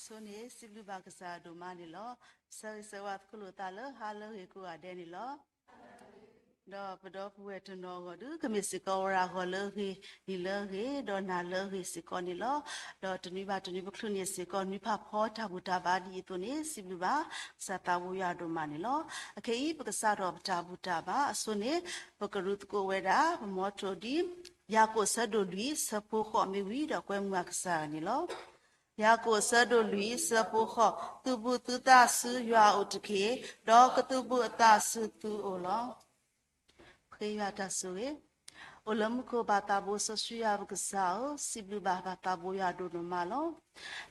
ဆိန့ၣ် စံးဘျုးဘၣ်ကစၢ်ဒိၣ်မးန့ၣ်လီၤ. ဆၢဂ့ၤဆၢဝါသကိးလိာ်သးလၢဟါလၢအဂ့ၤကိးဂၤဒဲးန့ၣ်လီၤ. ဒီးပဒီပုၢ်ဝဲၢ်တနီၤအဂီၢ်ဒုး ကမ့ၢ်စ့ၢ်ကီးဝဲဒၣ်ဂီၤလၢအဂ့ၤ, နံၤလၢအဂ့ၤ, ဒီးနၤလၢအဂ့ၤစ့ၢ်ကီးန့ၣ်လီၤ. ဒီးတနွံဘၣ်တနွံပချုးန့ၢ်စ့ၢ်ကီး နွံဖးဖီတၢ်ဘူၣ်တၢ်ဘါဒ်အံၤအသိးန့ၣ် စံးဘျုးဘၣ်ကစၢ်သးဘိယွၤဒိၣ်မးန့ၣ်လီၤ. အခဲအံၤ ပကစးထီၣ်ပတၢ်ဘူၣ်တၢ်ဘါအဆိန့ၣ် ပကရူးသကိးဝဲဒၣ် ပမီထိၣ်ဒ် ယၤကိာ်အဆၢဒိၣ်လွံၢ် အဆၢဖိဃိးမ့ၢ်ဝံၤဒီးကွဲမုာ်ကစၢ်န့ၣ်လီၤ. ယၤကိာ်အဆၢဒိၣ်လွံၢ် အဆၢဖိဃိး, သုဘူးသုသးဆူယွၤအအိၣ်တက့ၢ်, ဒီးကသုဘူးအသးဆူသုအိၣ်လီၤ. ဃ့ယွၤတၢ်ဆိၣ်ဂ့ၤ, အိၣ်လၢမူခိၣ်ဘၣ်သးဘိစီဆှံယွၤပကစၢ်ဧၢ, စံးဘျုးဘၣ်ဘၣ်သးဘိယွၤဒိၣ်ဒိၣ်မးလီၤ.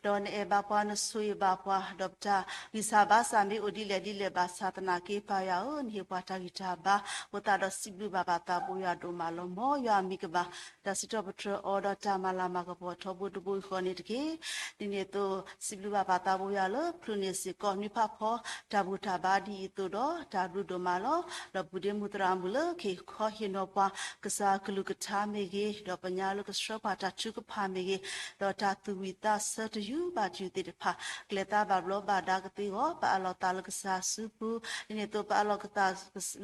ဒီးနအဲၣ်ဘၣ်ပှၤ နဆိၣ်ဂ့ၤဘၣ်ပှၤ, ဒီးပတၢ်ဂံၢ်စၢ်ဘါစၢ်မ့ၢ်အိၣ်ဒ်လဲၣ်ဒ်လဲၣ်ဘၣ်ဆၣ်သနာ်က့ ပၢ်ယွၤဧၢ, နဟ့ၣ်ပှၤတၢ်ဂံၢ်တၢ်ဘါ, အဃိသတးဒီးစံးဘျုးဘၣ်ဘၣ်သးဘိယွၤဒိၣ်မးလီၤ. မ်ယွၤအမံၤကဘၣ်တၢ်စံးထီၣ်ပတြၢၤအီၤဒီးတၢ်မၤလၤမၤကပီၤထီဘိတဘိယူၢ်ဃီန့ၣ်တက့ၢ်. ဒ်န့ၣ်အသိး စံးဘျုးဘၣ်ဘၣ်သးဘိယွၤလၢ ချုးန့ၢ်စ့ၢ်ကီး နွံဖးဖီ တၢ်ဘူၣ်တၢ်ဘါဒ်အံၤအသိးဒီး တၢ်ဘျုးဒိၣ်မးလီၤ. ဒီးပူၤဒ့မူသရၣ်မုၣ်လၢ ကဟ့ၣ်ခီဟ့ၣ်နီၤပှၤ ကစၢ်အကလုၢ်ကထါမ့ၢ်ဂ့ၤ, ဒီးပညါလၢကဆှၢပှၤတၢ်ထုကဖၣ်မ့ၢ်ဂ့ၤ, ဒီးတၢ်သူၣ်ဝံၣ်သးဆၢတယုၢ်ဘၣ်တယုၢ်သ့ၣ်တဖၣ် ကလဲၤသးဘၣ်ဘျီးဘၣ်ဒါကသ့အဂီၢ် ပအးလီၤသးလၢကစၢ်စုပူၤ, ဒ်န့ၣ်အသိး ပအးလီၤကသး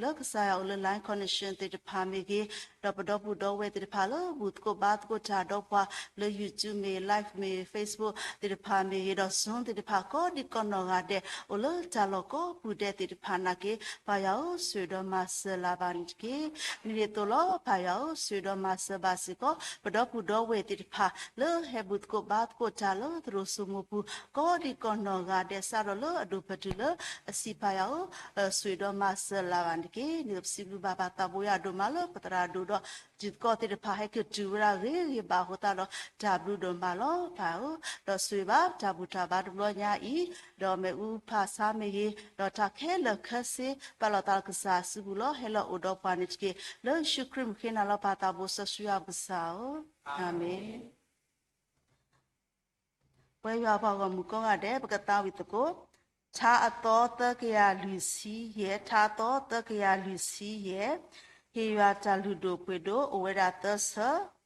လၢကစၢ်ယွၤအိၣ်လၢ line connection သ့ၣ်တဖၣ်မ့ၢ်ဂ့ၤ, ဒီးပဒီပုၢ်ဒီဝဲၢ်သ့ၣ်တဖၣ်လၢ ဘူၣ်သကိးဘါသကိးတၢ်ဒီးပှၤလၢ YouTube မ့ၢ် live မ့ၢ် Facebook သ့ၣ်တဖၣ်မ့ၢ်ဂ့ၤ, ဒီး Zoom သ့ၣ်တဖၣ် ကိးဒံးကိးနီၢ်ဂၤဒဲး အိၣ်လၢတၢ်လီၢ်ကိးပူၤဒဲးသ့ၣ်တဖၣ်နာ်က့ ပၢ်ယွၤဧၢ, ဆိၣ်ဂ့ၤဒီးမၤစၢၤလၢ်ဘၣ်န့ၣ်တက့ၢ်. ဒ်န့ၣ်အသိးလီၤ ပၢ်ယွၤဧၢ, ဆိၣ်ဂ့ၤဒီးမၤစၢၤဘၣ်စ့ၢ်ကီး ပဒီပုၢ်ဒီဝဲၢ်သ့ၣ်တဖၣ် လၢဟဲဘူၣ်သကိးဘါသကိးတၢ်လၢသရိာ်စိမိၤပူၤ ကိးဒံးကိးနီၢ်ဂၤဒဲး စးထီၣ်လၢအဒိၣ်ပတုာ်လၢအဆံး ပၢ်ယွၤဧၢ, ဆိၣ်ဂ့ၤဒီးမၤစၢၤလၢ်ဘၣ်န့ၣ်တက့ၢ်. ဒ်သိးပစံးဘျုးဘၣ်ဘၣ်သးဘိယွၤဒိၣ်မးလၢ ပသရၣ်ဒိၣ်ဒီး တံၤသကိးသ့ၣ်တဖၣ် ဟဲက့ၤတုၤဝဲဒၣ်ဂ့ၤဂ့ၤဘၣ်အဃိသတးဒီး တၢ်ဘျုးဒိၣ်မးလီၤ ပၢ်ဧၢ, ဒီးဆိၣ်ဂ့ၤဘၣ်တၢ်ဘူၣ်တၢ်ဘါတဘျီညါအံၤ, ဒီးမ့ၣ်အူဖးဆါမ့ၢ်ဂ့ၤ, ဒီးတၢ်ခဲလၢာ်ခဲဆ့ ပာ်လီၤသးလၢကစၢ်စုပူၤလီၤ. ဟဲလီၤအိၣ်ဒီးပှၤန့ၣ်တက့ၢ်. လၢယ့ၣ်ၡူးခရံာ်မုၣ်ဃ့နၤလီၤ ပၢ်သးဘိစီဆှံယွၤပကစၢ်ဧၢ, အၤမ့ၣ်. ပဝဲယွၤပှၤဂီၢ်မုၢ်ကိးဂၤဒဲး ပကသးဝံၣ်သကိး ထါအသီသၢကယၤလွံၢ်ဆံယဲၢ်, ထါအသီသၢကယၤလွံၢ်ဆံယဲၢ်, ဟ့ၣ်ယွၤတၢ်လုၢ်ဒိၣ်ပှ့ၤဒိၣ် အိၣ်ဝဲဒၣ်သၢဆၢ.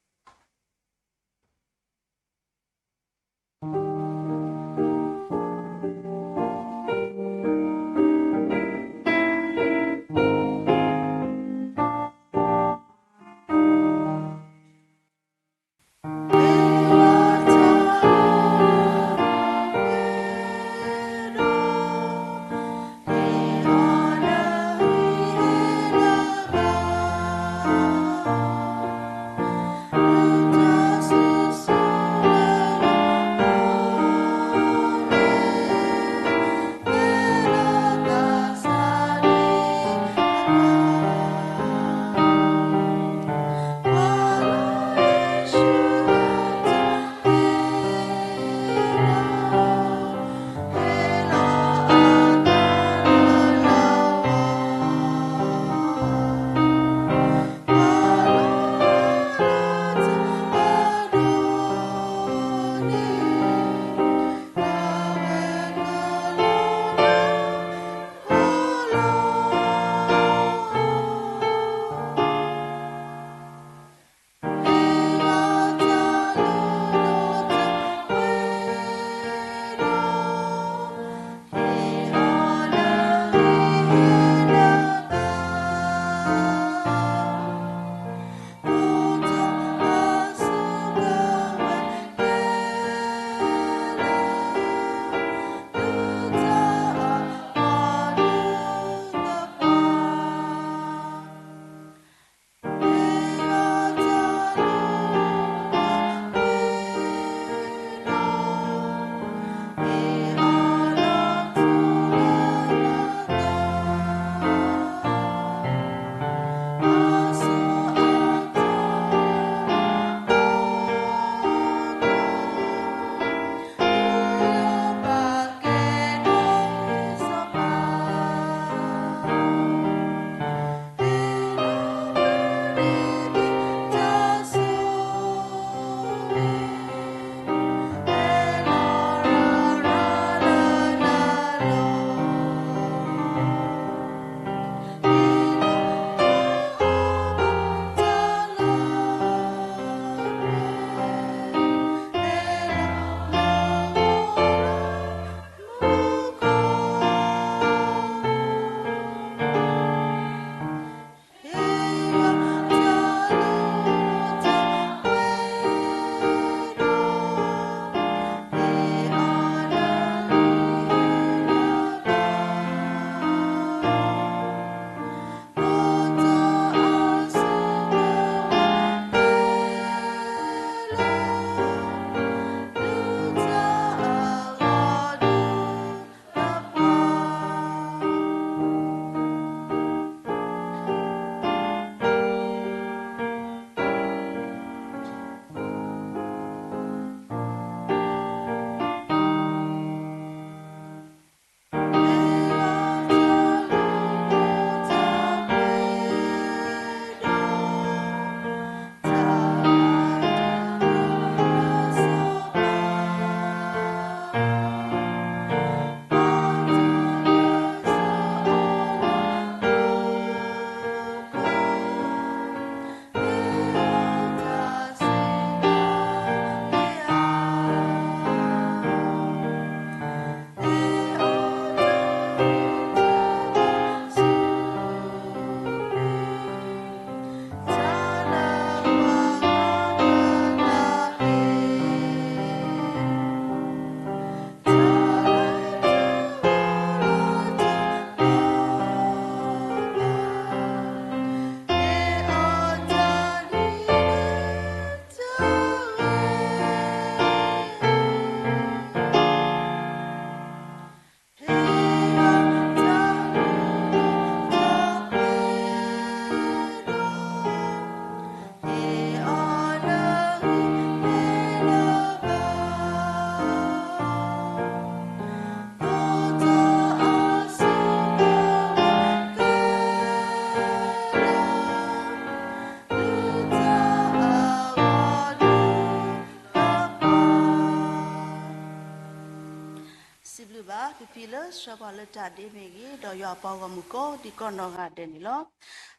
ပစံးဘျုးဘၣ်က့ၤယွၤအဘျုးအဖှိၣ်လၢယွၤအတၢ်ဆိၣ်ဂ့ၤလၢပဖံလၢဆှၢပှၤလၢတၢ်ဒ့မ့ၢ်ဂ့ၤ, ဒီးယွၤအပှၤဂီၢ်မုၢ်ကိးဒံးကိးနီၢ်ဂၤဒဲးန့ၣ်လီၤ.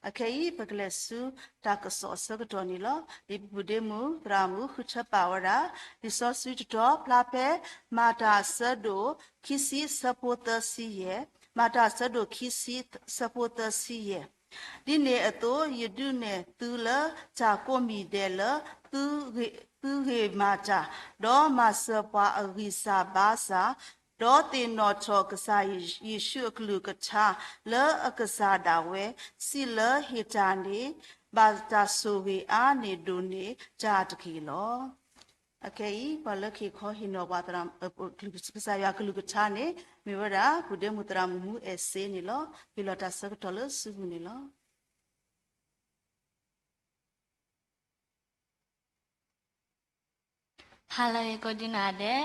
အခဲအံၤ ပကလဲၤဆူတၢ်ကစီၣ်အဆၢကတီၢ်န့ၣ်လီၤ. လံာ်ပူၤဒ့မုၣ်သရၣ်မုၣ်ဃုထၢပာ်ဝဲဒၣ် လံာ်စီဆှံတတီၤဖျါဖဲ မၤတၢ်အဆၢဒိၣ်ခံဆံအဆၢဖိသၢဆံယဲၢ်, မၤတၢ်အဆၢဒိၣ်ခံဆံအဆၢဖိသၢဆံယဲၢ် ဒ်န့ၣ်အသိး ယဒုးနဲၣ်သုလၢတၢ်ကိးမံၤဒဲးလၢ သုဂ့ၤမၤတၢ်, ဒီးမၤစၢၤပှၤအဂံၢ်စၢ်ဘါစၢ်, ဒီးသ့ၣ်နီၣ်ထီၣ်ကစၢ်ယ့ၣ်ၡူးအကလုၢ်ကထါ လၢအကစၢ်ဒၣ်ဝဲစံးလၢဟ့ၣ်တၢ်န့ၣ် ဘၣ်တၢ်ဆိၣ်ဂ့ၤအါန့ၢ်ဒိၣ်န့ၢ်တၢ်တက့ၢ်လီၤ. အခဲအံၤ ပှၤလၢကဟ့ၣ်ခီဟ့ၣ်နီၤပှၤ ကစၢ်ယွၤကလုၢ်ကထါန့ၣ် မ့ၢ်ဝဲဒၣ် ပူၤဒ့မုၣ်သရၣ်မုၣ်မူအဲၣ်စ့န့ၣ်လီၤ. ဟ့ၣ်လီၤတၢ်ဆၢကတီၢ်လၢစုပူၤန့ၣ်လီၤ. ဟါလၢအဂ့ၤကိးဒံးနီၢ်ဂၤဒဲး,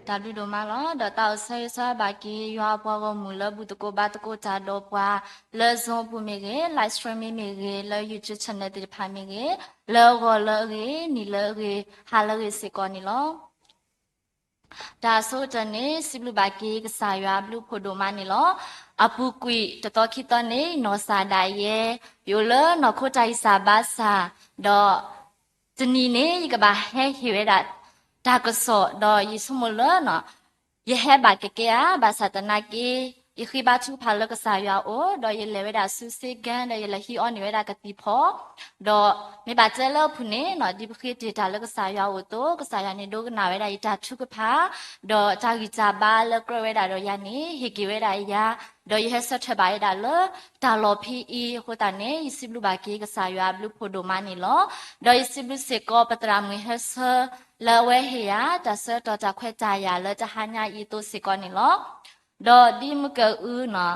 တၢ်ဘျုးဒိၣ်မးလီၤ. ဒီးတၢ်အိၣ်ဆၢဂ့ၤဆၢဝါဘၣ်က့ၤ ယွၤအပှၤဂီၢ်မုၢ်လၢဘူၣ်သကိးဘါသကိးတၢ်ဒီးပှၤ လၢ Zoom ပူၤမ့ၢ်ဂ့ၤ, live streaming မ့ၢ်ဂ့ၤ, လၢ YouTube channel သ့ၣ်တဖၣ်မ့ၢ်ဂ့ၤ, လၢဂီၤလၢအဂ့ၤ, နံၤလၢအဂ့ၤ, ဟါလၢအဂ့ၤစ့ၢ်ကီးန့ၣ်လီၤ. တၢ်အဆိကတၢၢ်န့ၣ် စံးဘျုးဘၣ်က့ၤကစၢ်ယွၤအဘျုးအဖှိၣ်ဒိၣ်မးန့ၣ်လီၤ. အပူၤကွံာ်တသီခံသီန့ၣ် ယနီၢ်ကစၢ်ဒၣ်ယဲ ယအိၣ်လၢနီၢ်ခိတၢ်ဂံၢ်စၢ်ဘါစၢ်, ဒီးတနံၤန့ၣ် ယကဘၣ်ဟဲဟ့ၣ်ဝဲဒၣ်တၢ်ကစီၣ် ဒီးယဆိကမိၣ်လၢ ယဟဲဘၣ်ကကဲဧါ, ဘၣ်ဆၣ်သနာ်က့ ယဃ့ဘါထုကဖၣ်လၢကစၢ်ယွၤအအိၣ်, ဒီးယလဲၤဝဲဒၣ်ဆူစ့ကၢၣ်, ဒီးယလဲၤဟံးအီန့ၢ်ဝဲဒၣ်ကသံၣ်ဖီ, ဒီးမ့ၢ်ဘၣ်တဲလၢအပူၤန့ၣ် ဒ်ပဃ့တ့ၢ်တၢ်လၢကစၢ်ယွၤအအိၣ်အသိး ကစၢ်ယွၤန့ၣ်ဒိကနၣ်ဝဲဒၣ်ယတၢ်ထုကဖၣ်, ဒီးတၢ်ဂံၢ်တၢ်ဘါလၢကြၢးဝဲဒၣ်ဒီးယၤန့ၣ် ဟ့ၣ်က့ၤဝဲဒၣ်ယၤ, ဒီးယဟဲဆၢထၢၣ်ဘၣ်ဝဲဒၣ်လၢတၢ်လီၢ်ဖဲအံၤအဃိသတးန့ၣ် ယစံးဘျုးဘၣ်က့ၤကစၢ်ယွၤအဘျုးအဖှိၣ်ဒိၣ်မးန့ၣ်လီၤ. ဒီးယစံးဘျုးစ့ၢ်ကီးပသရၣ်မုၣ်ဟဲဆၢ လၢအဝဲဟ့ၣ်ယၤ တၢ်ဆၢကတီၢ်တၢ်ခွဲးတၢ်ယာ်လၢတဟါညါအံၤအသိးစ့ၢ်ကီးန့ၣ်လီၤ. ဒီးဒ်မုၢ်ကၢၢ်အုနီၤ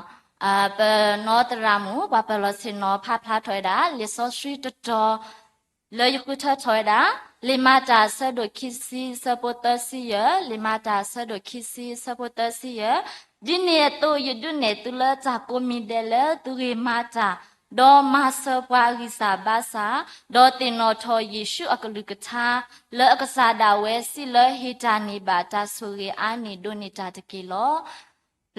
ပနီၢ်သရၣ်မုၣ် ပှၤပၢၤလီၢ်ဆ့ၣ်နီၤဖးဖျါထီၣ်ဝဲဒၣ် လံာ်စီဆှံတတီၤ လၢယဃုထၢထီၣ်ဝဲဒၣ် လံာ်မၤတၢ်အဆၢဒိၣ်ခံဆံအဆၢဖိသၢဆံယဲၢ်, လံာ်မၤတၢ်အဆၢဒိၣ်ခံဆံအဆၢဖိသၢဆံယဲၢ်, ဒ်န့ၣ်အသိး ယဒုးနဲၣ်သုလၢတၢ်ကိးမံၤဒဲးလၢသုဂ့ၤမၤတၢ်, ဒီးမၤစၢၤပှၤအဂံၢ်စၢ်ဘါစၢ်, ဒီးသ့ၣ်နီၣ်ထီၣ်ယ့ၣ်ၡူးအကလုၢ်ကထါ, လၢအကစၢ်ဒၣ်ဝဲစံးလၢဟ့ၣ်တၢ်န့ၢ်ဘၣ်တၢ်ဆိၣ်ဂ့ၤအါန့ၢ်ဒိၣ်န့ၢ်တၢ်တက့ၢ်လီၤ.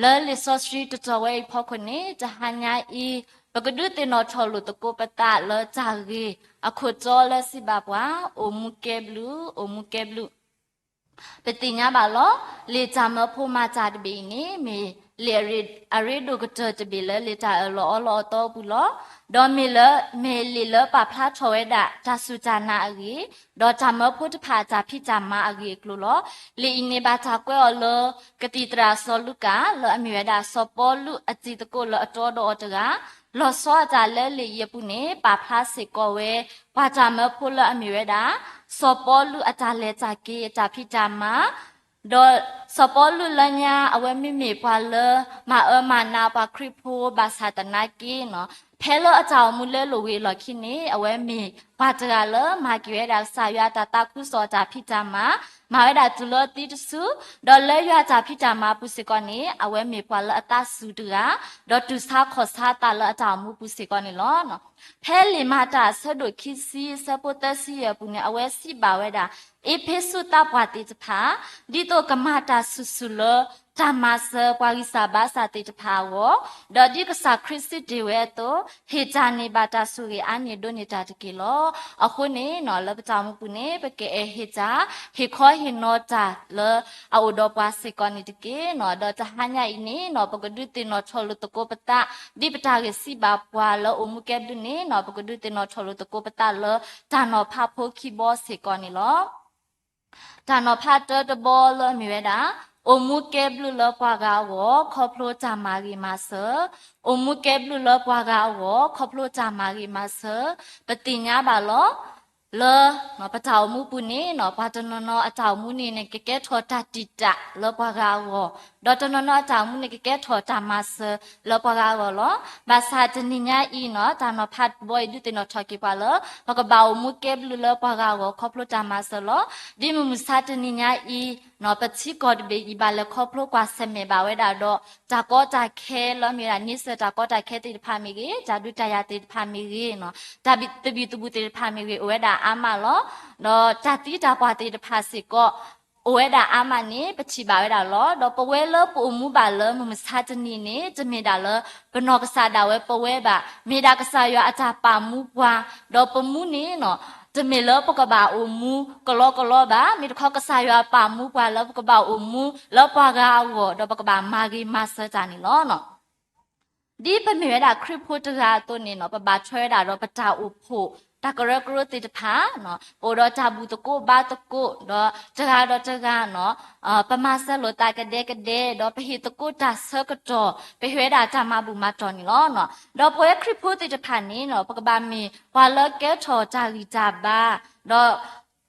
လၢလံာ်စီဆှံတတီၤဝဲအံၤဖီခိၣ်န့ၣ် တဟါညါအံၤ ပကဒုးသ့ၣ်နီၣ်ထီၣ်လိာ်သကိးပသးလၢတၢ်ဂ့ၢ်အခိၣ်တီလၢစံးဘၣ်ပှၤ အိၣ်မူကဲဘျုး, အိၣ်မူကဲဘျုး. ပသ့ၣ်ညါဘၣ်လီၤ. လံာ်တၢ်မၢဖိမၤတၢ်တဘ့ၣ်အံၤန့ၣ် မ့ၢ်လံာ်အရ့ဒိၣ်ကတၢၢ်တဘ့ၣ်လၢလံာ်တၢ်အၢၣ်လီၤအီလီၤအသီအပူၤလီၤ. ဒီးမ့ၢ်လၢ မ့ၢ်လံာ်လၢပာ်ဖျါထီၣ်ဝဲဒၣ်တၢ်စူၢ်တၢ်နာ်အဂ့ၢ်, ဒီးတၢ်မၢဖိတဖၣ်အတၢ်ဖံးတၢ်မၤအဂ့ၢ်အကျိၤလီၤ. လံာ်အံၤန့ၣ်ဘၣ်တၢ်ကွဲးအီၤလၢ ကသံၣ်သရၣ်စီၤလူၤကၣ် လၢအမ့ၢ်ဝဲဒၣ်စီၤပီလူးအတံၤသကိးလၢအတီဒီးအီၤတဂၤ, လီၤဆီအတၢ်လၢလံာ်အံၤအပူၤန့ၣ် ပာ်ဖျါစ့ၢ်ကီးဝဲ ပှၤတၢ်မၢဖိလၢအမ့ၢ်ဝဲဒၣ် စီၤပီလူးအတၢ်လဲၤတၢ်က့ၤအတၢ်ဖံးတၢ်မၤ, ဒီးစီၤပီလူးလၢညါ အဝဲမ့မ့ၢ်ပှၤလၢ မၤအၢမၤနးပှၤခရံာ်ဖိဘၣ်ဆၣ်သနာ်က့နီၤ, ဖဲလၢအတၢ်အိၣ်မူလဲလိာ်ဝံၤအလီၢ်ခံန့ၣ် အဝဲမ့ၢ်ပှၤတဂၤလၢမၤက့ၤဝဲဒၣ်ကစၢ်ယွၤအတၢ်သးခုကစီၣ်အတၢ်ဖံးတၢ်မၤ, မၤဝဲဒၣ်တုၤလၢသံတစု, ဒီးလၢယွၤအတၢ်ဖံးတၢ်မၤအပူၤစ့ၢ်ကီးန့ၣ် အဝဲမ့ၢ်ပှၤလၢအသးစူၤတဂၤ, ဒီးတူၢ်ဆါခီၣ်ဆါသးလၢအတၢ်အိၣ်မူပူၤစ့ၢ်ကီးန့ၣ်လီၤ. ဖဲလံာ်မၤတၢ်အဆၢဒိၣ်ခံဆံအဆၢဖိသၢဆံယဲၢ်အပူၤန့ၣ် အဝဲစံးဘၣ်ဝဲဒၣ် အ့းဖ့းစူးသးပှၢ်သ့ၣ်တဖၣ် ဒ်သိးကမၤတၢ်ဆူၣ်ဆူၣ်လၢ တၢ်မၤစၢၤပှၤဂံၢ်စၢ်ဘါစၢ်သ့ၣ်တဖၣ်အဂီၢ်, ဒီးဒ်ကစၢ်ခရံာ်စံးတ့ၢ်ဝဲအသိး ဟ့ၣ်တၢ်န့ၢ်ဘၣ်တၢ်ဆိၣ်ဂ့ၤအါန့ၢ်ဒိၣ်န့ၢ်တၢ်တက့ၢ်လီၤ. အဃိန့ၣ်နီၤ လၢပတၢ်အိၣ်မူပူၤန့ၣ် ပကအဲၣ်ဟ့ၣ်တၢ် ဟ့ၣ်ခီဟ့ၣ်နီၤတၢ်လၢအအိၣ်ဒီးပှၤစ့ၢ်ကီးန့ၣ်တက့ၢ်နီၤ. ဒီးတဟါညါအံၤန့ၣ်နီၤ ပကဒုးသ့ၣ်နီၣ်ထီၣ်လိာ်သကိးပသး ဒ်ပတၢ်ဂ့ၢ်စံးဘၣ်ပှၤလၢအိၣ်မူကဲဘျုးန့ၣ်နီၤ ပကဒုးသ့ၣ်နီၣ်ထီၣ်လိာ်သကိးပသးလၢ တၢ်နီၤဖးဖိခံဘီစ့ၢ်ကီးန့ၣ်လီၤ. တၢ်နီၤဖးတၢတဘီလၢအမ့ၢ်ဝဲဒၣ် အိၣ်မူကဲဘျုးလၢပှၤဂၤအဂီၢ် ခီဖျိတၢ်မၤဂ့ၤမၤစၢၤ, အိၣ်မူကဲဘျုးလၢပှၤဂၤအဂီၢ် ခီဖျိတၢ်မၤဂ့ၤမၤစၢၤ, ပသ့ၣ်ညါဘၣ်လီၤ. လၢ ပတၢ်အိၣ်မူပူၤန့ၣ်နီၤ ပှၤတနီၤနီၤအတၢ်အိၣ်မူန့ၣ်န့ၣ် ကကဲထီၣ်တၢ်တံာ်တာ်လၢပှၤဂၤအဂီၢ်, ဒီးတနီၤနီၤအတၢ်အိၣ်မူန့ၣ် ကကဲထီၣ်တၢ်မၤစၢၤလၢပှၤဂၤအဂီၢ်လီၤ. ဘၣ်ဆၣ်တနံၤညါအံၤနီၤ တၢ်နီၤဖးတဘီအံၤဒုးသ့ၣ်နီၣ်ထီၣ်က့ၤပှၤလၢ ပကဘၣ်အိၣ်မူကဲဘျုးလၢပှၤဂၤအဂီၢ် ခီဖျိတၢ်မၤစၢၤလီၤ. ဒ်မုၢ်မဆါတနံၤညါအံၤနီၤ ပထံကီၢ်တဘ့ၣ်အံၤဘၣ်လဲၤခီဖျိကွၢ်ဆၢၣ်မဲာ်ဘၣ်ဝဲဒၣ်ဒီး တၢ်ကီတၢ်ခဲလၢအမ့ၢ်ဝဲဒၣ် န့ဆၢၣ်တၢ်ကီတၢ်ခဲသ့ၣ်တဖၣ်မ့ၢ်ဂ့ၤ, တၢ်ဒုးတၢ်ယၤသ့ၣ်တဖၣ်မ့ၢ်ဂ့ၤနီၤ, တၢ်သဘံၣ်သဘုၣ်သ့ၣ်တဖၣ်မ့ၢ်ဂ့ၤ အိၣ်ဝဲဒၣ်အါမးလီၤ. ဒီးတၢ်သံတၢ်ပှၢ်သ့ၣ်တဖၣ်စ့ၢ်ကီး အိၣ်ဝဲဒၣ်အါမးန့ၣ် ပထံၣ်ဘၣ်ဝဲဒၣ်လီၤ. ဒီးပဝဲလၢပအိၣ်မူဘၣ်လၢမုၢ်မဆါတနံၤန့ၣ် တမ့ၢ်ဒၣ်လၢပနီၢ်ကစၢ်ဒၣ်ဝဲပဝဲဘၣ်, မ့ၢ်ဒၣ်ကစၢ်ယွၤအတၢ်ပာ်မူပှၤ, ဒီးပမူန့ၣ် တမ့ၢ်လၢပကဘၣ်အိၣ်မူကလီကလီဘၣ်, မ့ၢ်တခီကစၢ်ယွၤပာ်မူပှၤလၢပကဘၣ်အိၣ်မူလၢပှၤဂၤအဂီၢ် ဒီးပကဘၣ်မၤဂ့ၤမၤစၢၤတၢ်န့ၣ်လီၤ. ဒ်ပမ့ၢ်ဝဲဒၣ်ခရံာ်ဖိတဂၤအသိးန့ၣ် ပဘၣ်ထွဲဝဲဒၣ်ဒီးပတၢ်အိၣ်ဖှိၣ် တၢ်ကရၢကရိသ့ၣ်တဖၣ်, ပအိၣ်ဒီးတၢ်ဘူၣ်သကိးဘါသကိး ဒီးတဂၤဒီးတဂၤ ပမၤစၢၤလိာ်သးကဒဲကဒဲ ဒီးပဟ့ၣ်သကိးတၢ်ဆၢကတီၢ် ပဟ့ၣ်ဝဲဒၣ်တၢ်မၤဘူၣ်မၤတီၢ်န့ၣ်လီၤ. ဒီးပဝဲခရံာ်ဖိသ့ၣ်တဖၣ်န့ၣ် ပကဘၣ်မ့ၢ်ပှၤလၢကဲထီၣ်တၢ်ဂံၢ်တၢ်ဘါ ဒီး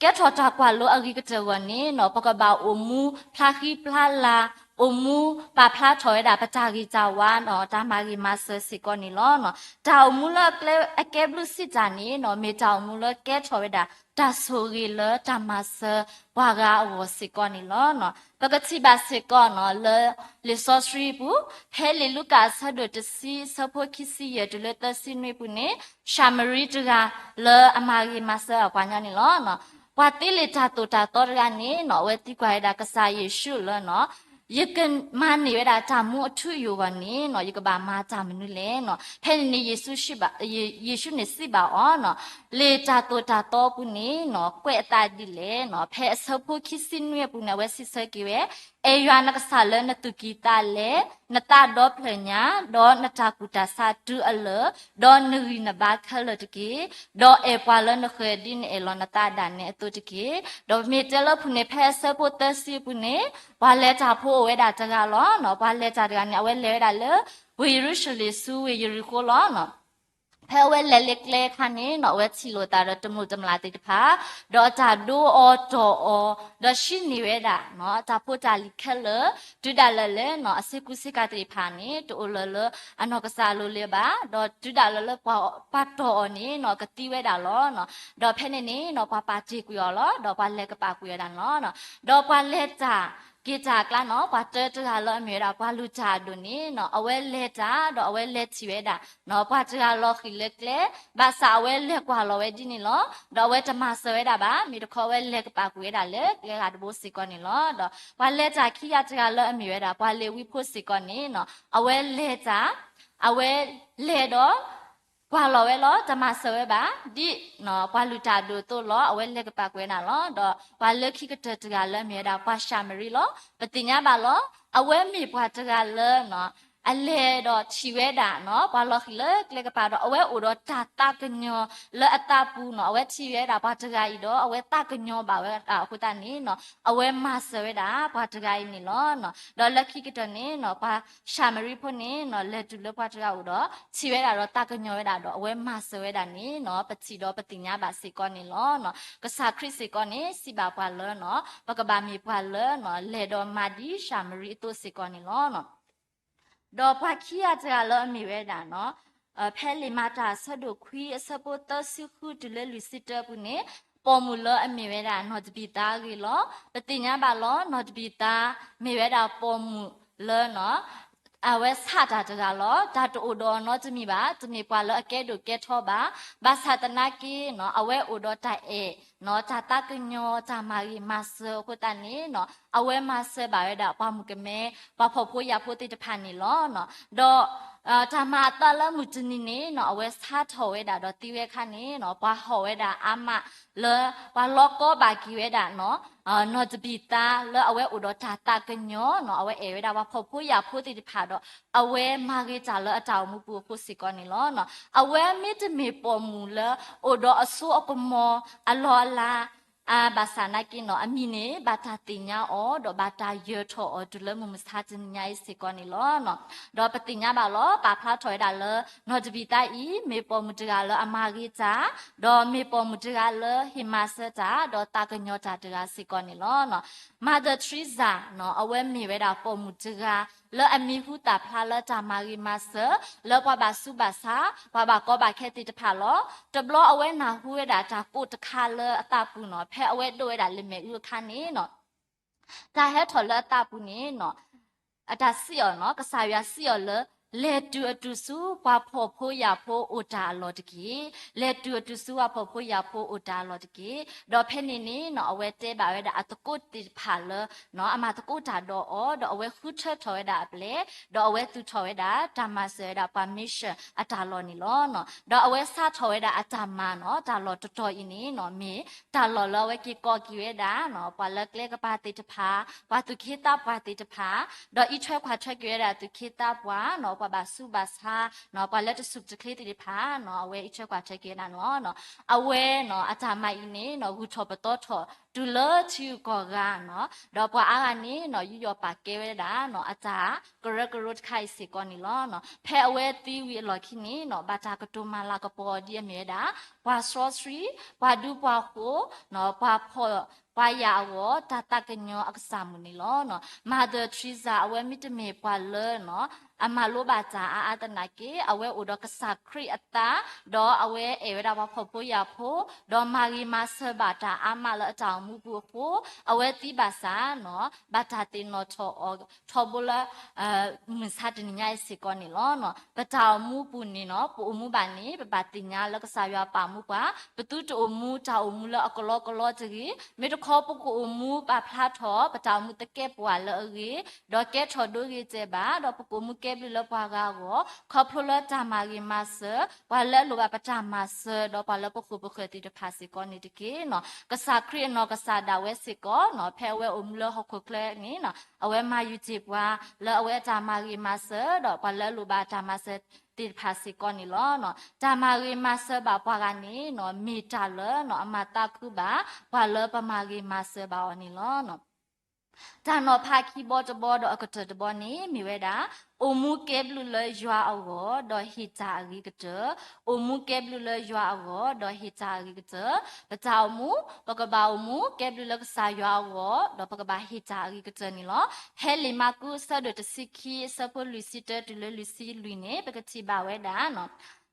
ကဲထီၣ်တၢ်ကွၢ်လိအဂ့ၤကတၢၢ်အဂီၢ်န့ၣ် ပကဘၣ်အိၣ်မူဖျါဃံဖျါလၤ, အိၣ်မူပာ်ဖျါထီၣ်ဝဲဒၣ်ပတၢ်ဂ့ၤတၢ်ဝါဒီးတၢ်မၤဂ့ၤမၤစၢၤစ့ၢ်ကီးန့ၣ်လီၤ. တၢ်အိၣ်မူလၢအကဲဘျုးစံးတၢ်န့ၣ် မ့ၢ်တၢ်အိၣ်မူလၢကဲထီၣ်ဝဲဒၣ် တၢ်ဆိၣ်ဂ့ၤလၢတၢ်မၤစၢၤပှၤဂၤအဂီၢ်စ့ၢ်ကီးန့ၣ်လီၤ. ပကထံၣ်ဘၣ်စ့ၢ်ကီးလၢ လံာ်စီဆှံပူၤ ဖဲလံာ်လူၤကၣ်အဆၢဒိၣ်တဆံ အဆၢဖိခံဆံယဲၢ်တုၤလၢသၢဆံနွံပူၤန့ၣ် ၡၤမရံတဂၤလၢအမၤဂ့ၤမၤစၢၤအပှၤညီန့ၣ်လီၤ. ပှၤသ့လံာ်တၢ်သိၣ်တၢ်သီတဂၤန့ၣ် အဝဲသံကွၢ်ဝဲဒၣ်ကစၢ်ယ့ၣ်�ရှူးလၢ ယကမၤန့ၢ်ဝဲဒၣ်တၢ်မူအထူအယိာ်အဂီၢ်န့ၣ် ယကဘၣ်မၤတၢ်မနုၤလဲၣ်. ဖဲန့ၣ်န့ၣ် ယ့ၣ်ၡူးန့ၣ်စံးဘၣ်အီၤ, လံာ်တၢ်သိၣ်တၢ်သီပူၤန့ၣ် ကွဲးအသးဒ်လဲၣ်. ဖဲအဆၢဖိခံဆံနွံအပူၤန့ၣ် အဝဲစံးဆၢက့ၤဝဲ, အဲၣ်ယွၤနကစၢ်လၢနသူၣ်ကံၢ်သးလဲ, နသးဒီဖျၢၣ်ညါ, ဒီးနတၢ်ကူၣ်တၢ်ဆးတုၤအလၢာ်, ဒီးနဂံၢ်နဘါခဲလၢာ်တက့ၢ်. ဒီးအဲၣ်ပှၤလၢနဃၢၤဒ်နအဲၣ်လီၤနသးဒၣ်နဲအသိးတက့ၢ်. ဒီးမ့ၢ်တဲလၢပူၤန့ၣ် ဖဲအဆၢဖိသၢဆံအပူၤန့ၣ် ပှၤလဲၤတၢ်ဖိအိၣ်ဝဲဒၣ်တဂၤလီၤ. ပှၤလဲၤတၢ်တဂၤန့ၣ် အဝဲလဲၤဝဲဒၣ်လၢ ဝ့ၢ်ယရူၤၡလ့ၣ်ဆူဝ့ၢ်ယရံၣ်ဃိလီၤ. ဖဲအဝဲလဲၤလၢကျဲအခါန့ၣ် အဝဲထံၣ်လိာ်သးဒီးတမျိာ်တမျာ်သ့ၣ်တဖၣ်, ဒီးတၢ်ဒိအီၤတီၢ်အီၤ, ဒီးဟံးန့ၢ်ဝဲဒၣ် တၢ်ဖိတၢ်လံၤခဲလၢာ်, တုၤဒၣ်လဲာ်လၢ အဆ့ကူဆ့ကၤသ့ၣ်တဖၣ်န့ၣ် တအိၣ်လၢၤလၢအနီၢ်ကစၢ်အလိၤလၢၤဘၣ်, ဒီးတုၤဒၣ်လဲာ်လၢ ပှၤတီၢ်အီၤန့ၣ် ကသံဝဲဒၣ်လီၤ. ဒီးဖဲန့ၣ်န့ၣ် ပှၤပာ်တ့ၢ်ကွံာ်အီၤလီၤ, ဒီးပှၤလဲၤကပာ်ကွံာ်ဝဲဒၣ်န့ၣ်လီၤ. ဒီးပှၤလဲၤတၢ်က့ၤတၢ်အကျါန့ၣ် ပှၤတၢတဂၤလၢအမ့ၢ်ဝဲဒၣ်ပှၤလုၢ်တၢ်အဒိၣ်န့ၣ် အဝဲလဲၤတၢ် ဒီးအဝဲလဲၤထံၣ်ဝဲဒၣ် ပှၤတဂၤလီၤဃံၤလၢကျဲ, ဘၣ်ဆၣ်အဝဲလဲၤကွၢ်လီၤဝဲဒ်န့ၣ်လီၤ. ဒီးအဝဲတမၤစၢၤဝဲဒၣ်ဘၣ်, မ့ၢ်တခီအဝဲလဲၤကပာ်ကွံာ်ဝဲဒၣ်လၢကျဲဂၤတဘိစ့ၢ်ကီးန့ၣ်လီၤ. ဒီးပှၤလဲၤတၢ်ခံဂၤတဂၤလၢအမ့ၢ်ဝဲဒၣ် ပှၤလ့ၤဝံဖိစ့ၢ်ကီးန့ၣ် အဝဲလဲၤတၢ်, အဝဲလဲၤဒီး ကွၢ်လီၤဝဲလီၤ, တမၤစၢၤဝဲဘၣ်, ဒ်ပှၤလုၢ်တၢ်အဒိၣ်အသိးလီၤ, အဝဲလဲၤကပာ်ကွံာ်ဝဲဒၣ်လီၤ. ဒီးပှၤလၢခံကတၢၢ်တဂၤလၢအမ့ၢ်ဝဲဒၣ်ပှၤၡၤမရံလီၤ. ပသ့ၣ်ညါဘၣ်လီၤ, အဝဲမ့ၢ်ပှၤတဂၤလၢ အလဲၤဒီးထံၣ်ဝဲဒၣ် ပှၤလီၤဃံၤလၢကျဲကပၤဒီး အဝဲအိၣ်ဒီးတၢ်သးကညီၤလၢအသးပူၤန့ၣ်, အဝဲထံၣ်ဝဲဒၣ်ပှၤတဂၤအံၤဒီး အဝဲသးကညီၤဘၣ်ဝဲဒၣ်အဃိသတးန့ၣ် အဝဲမၤစၢၤဝဲဒၣ်ပှၤတဂၤအံၤန့ၣ်လီၤ. ဒီးလၢခံကတၢၢ်န့ၣ် ပှၤၡၤမရံဖိန့ၣ် လဲၤတုၤလၢပှၤတဂၤအအိၣ်ဒီး ထံၣ်ဝဲဒၣ်ဒီးသးကညီၤဝဲဒၣ်ဒီး အဝဲမၤစၢၤဝဲဒၣ်န့ၣ် ပထံၣ်ဒီးပသ့ၣ်ညါဘၣ်စ့ၢ်ကီးန့ၣ်လီၤ. ကစၢ်ခရံာ်စ့ၢ်ကီးန့ၣ် စံးဘၣ်ပှၤလၢ ပကဘၣ်မ့ၢ်ပှၤလၢ လဲၤဒီးမၤဒ်ၡၤမရံအသိးစ့ၢ်ကီးန့ၣ်လီၤ. ဒီးပှၤခံဂၤတဂၤလၢအမ့ၢ်ဝဲဒၣ် ဖဲလံာ်မၤတၢ်အဆၢဒိၣ်ခွံအဆၢဖိသၢဆံဃုတုၤလၢလွံၢ်ဆံတၢအပူၤန့ၣ် ပိာ်မုၣ်လၢအမ့ၢ်ဝဲဒၣ်နီၢ်တဘံၤသါအဂ့ၢ်လီၤ. ပသ့ၣ်ညါဘၣ်လီၤ နီၢ်တဘံၤသါ မ့ၢ်ဝဲဒၣ်ပိာ်မုၣ်လၢ အဝဲဆးတၢ်တဂၤလီၤ. တၢ်တအိၣ်ဒီးအီၤနီတမံၤဘၣ်, တမ့ၢ်ပှၤလၢအကဲဒိၣ်ကဲထီဘၣ်. ဘၣ်ဆၣ်သနာ်က့ အဝဲအိၣ်ဒီးတၢ်အဲၣ် တၢ်သးကညီၤ တၢ်မၤဂ့ၤမၤစၢၤအဃိသတးန့ၣ် အဝဲမၤစၢၤဘၣ်ဝဲဒၣ်ပှၤမုၣ်ကမဲ ပှၤဖှီၣ်ဖိယာ်ဖိသ့ၣ်တဖၣ်န့ၣ်လီၤ. ဒီး တၢ်မၤအသးလၢမုၢ်တနံၤန့ၣ် အဝဲဆါထီၣ်ဝဲဒၣ်ဒီးသံဝဲအခါန့ၣ် ပှၤဟီၣ်ဝဲဒၣ်အါမးလၢ ပှၤလီၤကီဘၣ်က့ၤဝဲဒၣ် နီၢ်တဘံၤသါလၢအဝဲအိၣ်ဒီးတၢ်သးကညီၤ အဝဲအဲၣ်ဝဲဒၣ်ပှၤဖှီၣ်ဖိယာ်ဖိသ့ၣ်တဖၣ်ဒီး အဝဲမၤဂ့ၤတၢ်လၢအတၢ်အိၣ်မူပူၤအဃိစ့ၢ်ကီးန့ၣ်လီၤ. အဝဲမ့တမ့ၢ်ပိာ်မုၣ်လၢ အိၣ်ဒီးအစိအကမီၤအလီၢ်အလၤ ဘၣ်ဆၣ်သနာ်က့န့ၣ် အမံၤန့ၣ် ဘၣ်တၢ်သ့ၣ်ညါအီၤ ဒီးဘၣ်တၢ်ယၢၤထီၣ်အီၤတုၤလၢမုၢ်မဆါတနံၤညါအံၤစ့ၢ်ကီးန့ၣ်လီၤ. ဒီးပသ့ၣ်ညါဘၣ်လီၤ ပာ်ဖျါထီၣ်ဝဲဒၣ်လၢ နီၢ်တဘံၤသါအံၤ မ့ၢ်ပိာ်မုၣ်တဂၤလၢအမၤဂ့ၤတၢ်, ဒီးမ့ၢ်ပိာ်မုၣ်တဂၤလၢဟ့ၣ်မၤစၢၤတၢ် ဒီးသးကညီၤတၢ်တဂၤစ့ၢ်ကီးန့ၣ်လီၤ. Mother Teresa အဝဲမ့ၢ်ဝဲဒၣ်ပိာ်မုၣ်တဂၤ လၢအမံၤဟူသၣ်ဖျါလၢတၢ်မၤဂ့ၤမၤစၢၤ လၢပှၤဘၣ်ဆူးဘၣ်ဆါ ပှၤဘၣ်ကီဘၣ်ခဲသ့ၣ်တဖၣ်လီၤ. တဘျီအဝဲနၢ်ဟူဝဲဒၣ်တၢ်ကိးတခါလၢအသးပူၤန့ၣ် ဖဲအဝဲဒိးဝဲဒၣ်လၢမ့ၣ်အူအခါန့ၣ် တၢ်ဟဲထီၣ်လၢအသးပူၤန့ၣ် အတၢ်စံးအီၤန့ၣ် ကစၢ်ယွၤစံးအီၤလၢ လဲၤတုၤအတုၤဆူပှၤဖှီၣ်ဖိယာ်ဖိအိၣ်တၢ်အလီၢ်တက့ၢ်. လဲၤတုၤအတုၤဆူပှၤဖှီၣ်ဖိယာ်ဖိအိၣ်တၢ်အလီၢ်တက့ၢ်. ဒီးဖဲန့ၣ်န့ၣ်နီၤ အဝဲတဲဘၣ်ဝဲဒၣ်အသကိးသ့ၣ်တဖၣ်လၢ အမၤသကိးတၢ်ဒီးအီၤ ဒီးအဝဲဃုထၢထီၣ်ဝဲဒၣ်အပျဲၢ် ဒီးအဝဲသူၣ်ထီၣ်ဝဲဒၣ် တၢ်မၤစၢၤဝဲဒၣ်ပှၤ mission အတၢ်လီၢ်န့ၣ်လီၤ. ဒီးအဝဲစးထီၣ်ဝဲဒၣ်အတၢ်မၤနီၤ တၢ်လီၢ်တတီၤအံၤန့ၣ်နီၤ မ့ၢ်တၢ်လီၢ်လၢအဝဲက့ၤကိးက့ၤဝဲဒၣ်နီၤ ပှၤလၢကျဲကပၤသ့ၣ်တဖၣ် ပှၤသူၣ်က့သးပှၢ်သ့ၣ်တဖၣ် ဒီးအံးထွဲကွၢ်ထွဲက့ၤဝဲဒၣ်သူၣ်က့သးပှၢ်နီၤ ပှၤဘၣ်ဆူးဘၣ်ဆါနီၤ ပှၤလၢတဆူၣ်တချ့သ့ၣ်တဖၣ်နီၤ အဝဲအံးထွဲကွၢ်ထွဲက့ၤဝဲဒၣ်န့ၣ်လီၤ. အဝဲနီၤ အတၢ်မၤအံၤန့ၣ်နီၤ ဂုၢ်ထီၣ်ပသီထီၣ် တုၤလၢထံဂုၤကီၢ်ဂၤနီၤ ဒီးပှၤအါဂၤန့ၣ်နီၤ ယူးယီၣ်ပာ်ကဲဝဲဒၣ်နီၤ အတၢ်ကရၢကရိတခါအံၤစ့ၢ်ကီးန့ၣ်လီၤ. ဖဲအဝဲသံဝံၤအလီၢ်ခံန့ၣ်နီၤ ဘၣ်တၢ်ကတိၤမၤလၤကပီၤအီၤဒ်အမ့ၢ်ဝဲဒၣ် ပှၤစီဆှံ ပှၤဒူပှၤဃိၤနီၤ ပှၤဖှီၣ်ပှၤယာ်အဂီၢ် တၢ်သးကညီၤအကစၢ်မုၣ်န့ၣ်လီၤ. Mother Teresa အဝဲမ့တမ့ၢ်ပှၤလၢနီၤ အမၤလိဘၣ်တၢ်အါအါသနာ်က့ အဝဲအိၣ်ဒီးကစၢ်ခရံာ်အသး ဒီးအဝဲအဲၣ်ဝဲဒၣ်ပှၤဖှီၣ်ဖိယာ်ဖိ ဒီးမၤဂ့ၤမၤစၢၤဘၣ်တၢ်အါမးလၢအတၢ်အိၣ်မူပူၤအဃိ အဝဲသံဘၣ်ဆၣ်နီၤ ဘၣ်တၢ်သ့ၣ်နီၣ်ထီၣ်အီၤထီဘိလၢ မုၢ်ဆါတနံၤညါအံၤစ့ၢ်ကီးန့ၣ်လီၤ. ပတၢ်အိၣ်မူပူၤန့ၣ်နီၤ ပအိၣ်မူဘၣ်န့ၣ် ပဘၣ်သ့ၣ်ညါလၢကစၢ်ယွၤပာ်မူပှၤ ပသုတအိၣ်မူတၢ်အိၣ်မူလၢအကလီကလီတဂ့ၤ. မ့ၢ်တခီပကအိၣ်မူပာ်ဖျါထီၣ် ပတၢ်အိၣ်မူသကဲးပဝးလၢအဂ့ၤ ဒီးကဲထီၣ်ဒိဂ့ၤတဲဘၣ် ဒီးပကအိၣ်မူကဲဘျုးလၢပှၤဂၤအဂီၢ် ခီဖျိလၢတၢ်မၤဂ့ၤမၤစၢၤ ပှၤလၢအလိၣ်ဘၣ်ပတၢ်မၤစၢၤ ဒီးပှၤလၢပဃိၣ်ပဃၢၤသ့ၣ်တဖၣ်စ့ၢ်ကီးန့ၣ်တက့ၢ်နီၤ. ကစၢ်ခရံာ်အနီၢ်ကစၢ်ဒၣ်ဝဲစ့ၢ်ကီးနီၤ ဖဲအဝဲအိၣ်မူလၢဟီၣ်ခိၣ်ချၢန့ၣ်နီၤ အဝဲမၤယုၢ်တ့ၢ်ပှၤ လၢအဝဲအတၢ်မၤဂ့ၤမၤစၢၤ ဒီးပှၤလၢအလိၣ်ဘၣ်တၢ်မၤစၢၤသ့ၣ်တဖၣ်စ့ၢ်ကီးန့ၣ်လီၤ. တၢ်မၤဂ့ၤမၤစၢၤဘၣ်ပှၤဂၤန့ၣ်နီၤ မ့ၢ်တၢ်လၢနီၤ အမၤသးခုဘၣ် ပှၤလၢပမၤဂ့ၤမၤစၢၤဘၣ်အီၤန့ၣ်လီၤ. တၢ်နီၤဖးခံဘီတဘီဒီးအကတၢၢ်တဘီန့ၣ် မ့ၢ်ဝဲဒၣ် အိၣ်မူကဲဘျုးလၢယွၤအဂီၢ် ဒီးဟ့ၣ်တၢ်အဂ့ၤကတၢၢ်, အိၣ်မူကဲဘျုးလၢယွၤအဂီၢ် ဒီးဟ့ၣ်တၢ်အဂ့ၤကတၢၢ်. ပတၢ်အိၣ်မူ ပကဘၣ်အိၣ်မူကဲဘျုးလၢကစၢ်ယွၤအဂီၢ် ဒီးပကဘၣ်ဟ့ၣ်တၢ်အဂ့ၤကတၢၢ်န့ၣ်လီၤ. ဖဲလံာ်မၢ်ကူးအဆၢဒိၣ်တဆံခံ အဆၢဖိလွံၢ်ဆံတၢတုၤလၢလွံၢ်ဆံလွံၢ်န့ၣ် ပကထံၣ်ဘၣ်ဝဲဒၣ်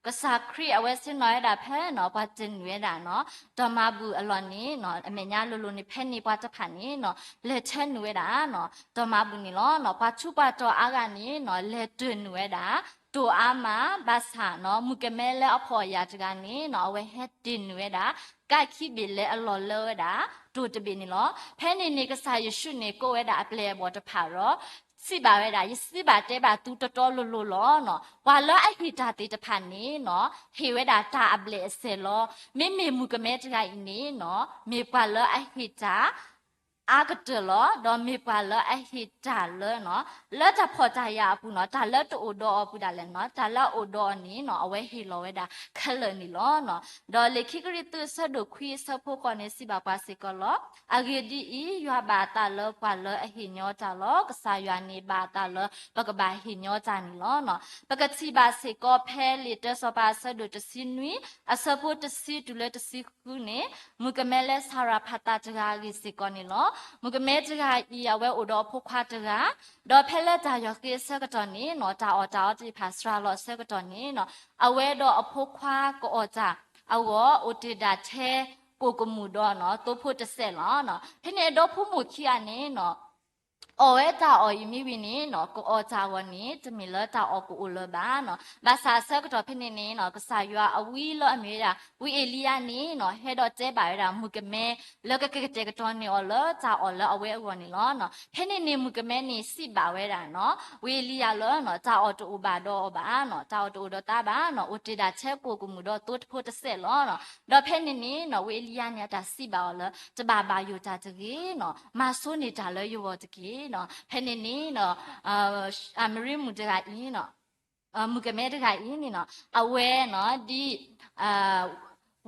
ကစၢ်ခရံာ်အဝဲဆ့ၣ်နီၤဝဲဒၣ်ဖဲနီၤ ပှၤတနုာ်ဝဲဒၣ်နီၤ တီၢ်မၤဘူၣ်အလီၢ်န့ၣ်နီၤ အမဲာ်ညါလိၤလိၤန့ၣ် ဖဲန့ၣ်ပှၤတဖၣ်န့ၣ်နီၤ လဲၤထၢနုာ်ဝဲဒၣ်နီၤ တီၢ်မၤဘူၣ်န့ၣ်လီၤ. ပှၤထူးပှၤတီၤအါဂၤန့ၣ်နီၤ လဲၤတၢၢ်နုာ်ဝဲဒၣ် တိၢ်အါမး ဘၣ်ဆၣ်နီၤ မုၣ်ကမဲလၢအဖှီၣ်အယာ်တဂၤန့ၣ်နီၤ အဝဲဟဲတ့ၢ်နုာ်ဝဲဒၣ် ကးခံဘ့ၣ်လဲၤအလီၢ်လၢဝဲဒၣ် တိၢ်တဘ့ၣ်န့ၣ်လီၤ. ဖဲန့ၣ်န့ၣ် ကစၢ်ယ့ၣ်ၡူးန့ၣ် ကိးဝဲဒၣ်အပျဲၢ်အဘီၣ်တဖၣ်ဒီး စံးဘၣ်ဝဲဒၣ် ယစံးဘၣ်တဲဘၣ်သုတီတီလိၤလိၤလီၤနီၤ ပှၤလၢအဟ့ၣ်တၢ်သ့ၣ်တဖၣ်န့ၣ်နီၤ ဟ့ၣ်ဝဲဒၣ်တၢ်အဘျဲၣ်အစဲးလီၤ. မ့မ့ၢ်မုၣ်ကမဲတဂၤအံၤန့ၣ်နီၤ မ့ၢ်ပှၤလၢအဟ့ၣ်တၢ် အါကတၢၢ်လီၤ. ဒီးမ့ၢ်ပှၤလၢအဟ့ၣ်တၢ်လၢနီၤ လၢတၢ်ဖှီၣ်တၢ်ယာ်အပူၤနီၤ တၢ်လၢတအိၣ်ဒီးအီၤပူၤဒၣ်လဲာ်နီၤ တၢ်လၢအအိၣ်ဒီးအီၤန့ၣ်နီၤ အဝဲဟ့ၣ်လီၤဝဲဒၣ်ခဲလၢာ်န့ၣ်လီၤနီၤ. ဒီးလံာ်ခံကရံၣ်သူးအဆၢဒိၣ်ခွံအဆၢဖိဃိးန့ၣ် စံးဘၣ်ပှၤစ့ၢ်ကီးလီၤ. အဂ့ၢ်ဒ်အံၤ, ယွၤဘၣ်အသးလၢပှၤလၢအဟ့ၣ်ညီတၢ်လီၤ. ကစၢ်ယွၤန့ၣ်ဘၣ်အသးလၢပကဘၣ်ဟ့ၣ်ညီတၢ်န့ၣ်လီၤနီၤ. ပကထံၣ်ဘၣ်စ့ၢ်ကီးဖဲလံာ်တၢစီၤပၤအဆၢဒိၣ်တဆံနွံ အဆၢဖိတဆံတုၤလၢတဆံဃုန့ၣ် မုၣ်ကမဲလၢစၤရၤဖးသးတဂၤအဂ့ၢ်စ့ၢ်ကီးန့ၣ်လီၤ. မုၣ်ကမဲတဂၤအံၤ အဝဲအိၣ်ဒီးအဖိခွါတဂၤ ဒီးဖဲလၢတၢ်ယီၤဃ့အဆၢကတီၢ်န့ၣ်နီၤ တၢ်အီၣ်တၢ်အီသ့ၣ်တဖၣ်စှၤလီၤအဆၢကတီၢ်န့ၣ်နီၤ အဝဲဒီးအဖိခွါကအီၣ်တၢ်အဂီၢ် အိၣ်တ့ၢ်ဒၣ်ထဲကိၣ်ကမူၣ်ဒီးနီၤ သိဖိတစဲးလီၤ. ဖဲန့ၣ်အဒီဖိမိၢ်ခံဂၤန့ၣ်နီၤ အီၣ်ဝဲတၢ်အီၣ်အံၤမ့ၢ်ဝံၤန့ၣ်နီၤ ကအီၣ်တၢ်အဂီၢ်န့ၣ် တမ့ၢ်လၢတၢ်အီၣ်ကအိၣ်လၢၤဘၣ်နီၤ. ဘၣ်ဆၣ်အဆၢကတီၢ်ဖဲန့ၣ်န့ၣ်နီၤ ကစၢ်ယွၤအဝံလၢအမ့ၢ်ဝဲဒၣ် ဝံအ့လံယၤန့ၣ်နီၤ ဟဲဒီးတဲဘၣ်ဝဲဒၣ် မုၣ်ကမဲ လၢကကတဲာ်ကတီၤန့ၢ်အီၤလၢတၢ်အီၣ်လၢအဝဲအဂီၢ်န့ၣ်လီၤ. ဖဲန့ၣ်န့ၣ် မုၣ်ကမဲန့ၣ်စံးဘၣ်ဝဲဒၣ်နီၤ ဝံအ့လံယၤလၢ တၢ်အီၣ်တအိၣ်ဘၣ်ဒီးအီၤဘၣ်နီၤ တၢ်အီၣ်တအိၣ်ဒီးသးဘၣ်နီၤ အိၣ်တ့ၢ်ဒၣ်ထဲကိၣ်ကမူၣ်ဒီးသိတဖိတစဲးလီၤ. ဒီးဖဲန့ၣ်န့ၣ်နီၤ ဝံအ့လံယၤန့ၣ် အတၢ်စံးဘၣ်အီၤလၢ တဘၣ်ဘၣ်ယိၣ်တၢ်တဂ့ၤနီၤ မၤဆိန့ၢ်တၢ်လၢယဂီၢ်တက့ၢ်နီၤ. ဖဲန့ၣ်န့ၣ်နီၤ အမရံမုၣ်တဂၤအံၤနီၤ မုၣ်ကမဲတဂၤအံၤန့ၣ်နီၤ အဝဲနီၤ ဒ်